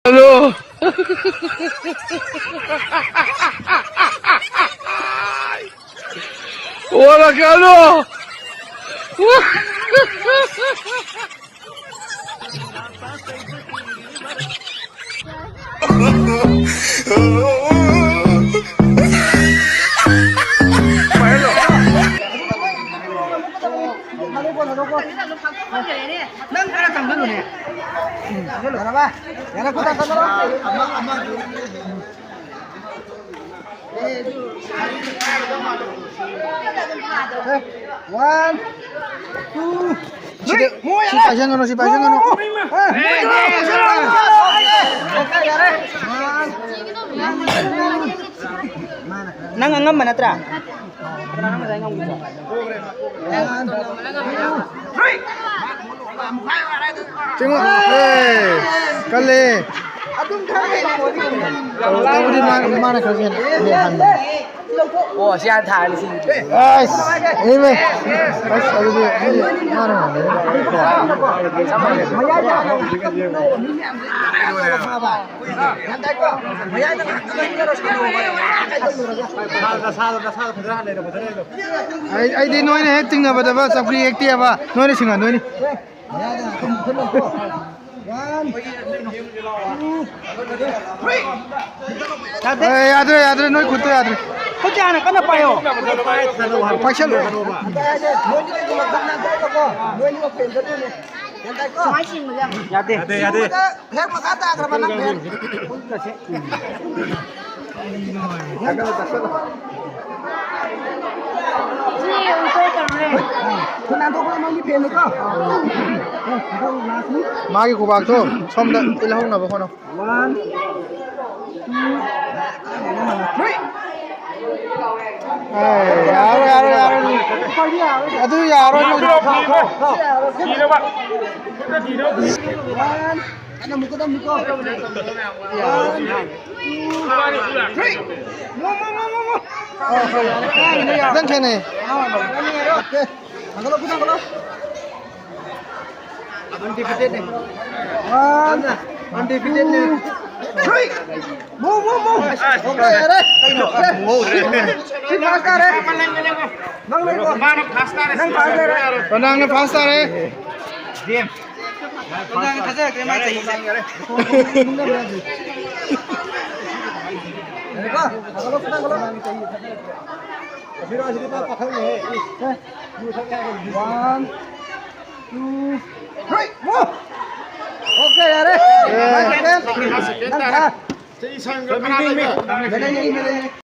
ꯍꯜꯂꯣ꯫ ꯋꯥꯔꯛꯀꯅꯨ꯫ ꯅꯪ ꯈꯔ ꯆꯪꯁꯜꯂꯨꯅꯦ꯫ ꯎꯝ, ꯆꯪꯁꯜꯂꯨ꯫ ꯌꯥꯔꯕ? ꯌꯥꯔꯦ, ꯈꯨꯠ ꯆꯪꯁꯜꯂꯣ꯫ One, two, ꯁꯤꯗ, three. ꯁꯤ ꯄꯥꯏꯁꯟꯒꯅꯨ, ꯁꯤ ꯄꯥꯏꯁꯟꯒꯅꯨ꯫ ꯅꯪ ꯑꯉꯝꯕ ꯅꯠꯇ꯭ꯔꯥ? ꯆꯤꯡꯉꯣ꯫ ꯑꯦ, ꯀꯜꯂꯦ꯫ ꯇꯧꯕꯗꯤ ꯃꯥ-, ꯃꯥꯅ ꯈꯔ ꯍꯦꯟ-, ꯍꯦꯟ ꯍꯟꯕꯅꯦ꯫ ꯑꯣ, ꯁꯤ ꯍꯥꯟꯅ ꯊꯥꯔꯅꯤ, ꯁꯤ꯫ ꯑꯁ, ꯑꯩꯃꯦ꯫ ꯑꯁ, ꯑꯗꯨꯗꯤ ꯑꯩ ꯃꯥꯅ ꯉꯝꯃꯦ꯫ ꯑꯩ, ꯑꯩꯗꯤ ꯅꯣꯏꯅ ꯍꯦꯛ ꯆꯤꯡꯅꯕꯗꯕ ꯆꯧꯀ꯭ꯔꯤ ꯍꯦꯛ ꯇꯦꯛꯑꯕ ꯅꯣꯏꯅ ꯁꯤꯡꯍꯟꯗꯣꯏꯅꯤ꯫ ꯌꯥꯗꯦ꯫ ꯑꯦ, ꯌꯥꯗ꯭ꯔꯦ, ꯌꯥꯗ꯭ꯔꯦ, ꯅꯣꯏ ꯈꯨꯠꯇꯣ ꯌꯥꯗ꯭ꯔꯦ꯫ ꯈꯨꯠꯁꯦ ꯍꯥꯟꯅ ꯀꯟꯅ ꯄꯥꯏꯌꯣ꯫ ꯄꯥꯏꯁꯜꯂꯨ꯫ ꯌꯥꯗꯦ꯫ ꯌꯥꯗꯦ, ꯌꯥꯗꯦ꯫ ꯍꯦꯛ ꯃꯈꯥ ꯇꯥꯈ꯭ꯔꯕ ꯅꯪ ꯐꯦꯟ꯫ ꯈꯨꯠ ꯅꯥꯟꯊꯣꯛꯄ ꯅꯪꯒꯤ ꯐꯦꯟꯅꯤꯀꯣ꯫ ꯃꯥꯒꯤ ꯈꯨꯕꯥꯛꯇꯣ ꯁꯣꯝꯗ ꯏꯜꯍꯧꯅꯕ ꯍꯣꯠꯅꯧ꯫ One, two, three. ꯑꯦ, ꯌꯥꯔꯣꯏ, ꯌꯥꯔꯣꯏ, ꯌꯥꯔꯣꯏ꯫ ꯑꯗꯨ ꯌꯥꯔꯣꯏ꯫ One, ꯀꯟꯅ ꯑꯃꯨꯛ ꯀꯗꯝꯅꯤꯀꯣ꯫ One, two, three. ꯃꯣ, ꯃꯣ, ꯃꯣ, ꯃꯣ, ꯃꯣ꯫ ꯈꯤꯇꯪ ꯈꯦꯠꯅꯩ꯫ Okay. ꯊꯥꯡꯒꯠꯂꯣ, ꯈꯨꯠ ꯊꯥꯡꯒꯠꯂꯣ꯫ Undefeatedꯅꯦ꯫ One, undefeatedꯅꯦ꯫ Three. Move, move, move. Okay, ꯌꯥꯔꯦ꯫ ꯀꯩꯅꯣ? Okay. ꯁꯤ first ꯇꯥꯔꯦ꯫ ꯅꯪ ꯂꯩꯔꯣ꯫ ꯃꯥꯅ first ꯇꯥꯔꯦ꯫ ꯅꯪ first ꯂꯩꯔꯦ꯫ ꯄꯅꯥꯡꯅ first ꯇꯥꯔꯦ꯫ ꯄꯅꯥꯡ ꯊꯥꯖꯔꯛꯇ꯭ꯔꯦ ꯃꯥ ꯆꯍꯤꯁꯦ꯫ ꯌꯥꯔꯦꯀꯣ? ꯊꯥꯡꯒꯠꯂꯣ, ꯈꯨꯠ ꯊꯥꯡꯒꯠꯂꯣ꯫ One, two, three, move. Okay, ꯌꯥꯔꯦ꯫ ꯅꯪ ꯐꯥ꯫ ꯂꯩ, ꯂꯩ, ꯂꯩ, ꯂꯩ꯫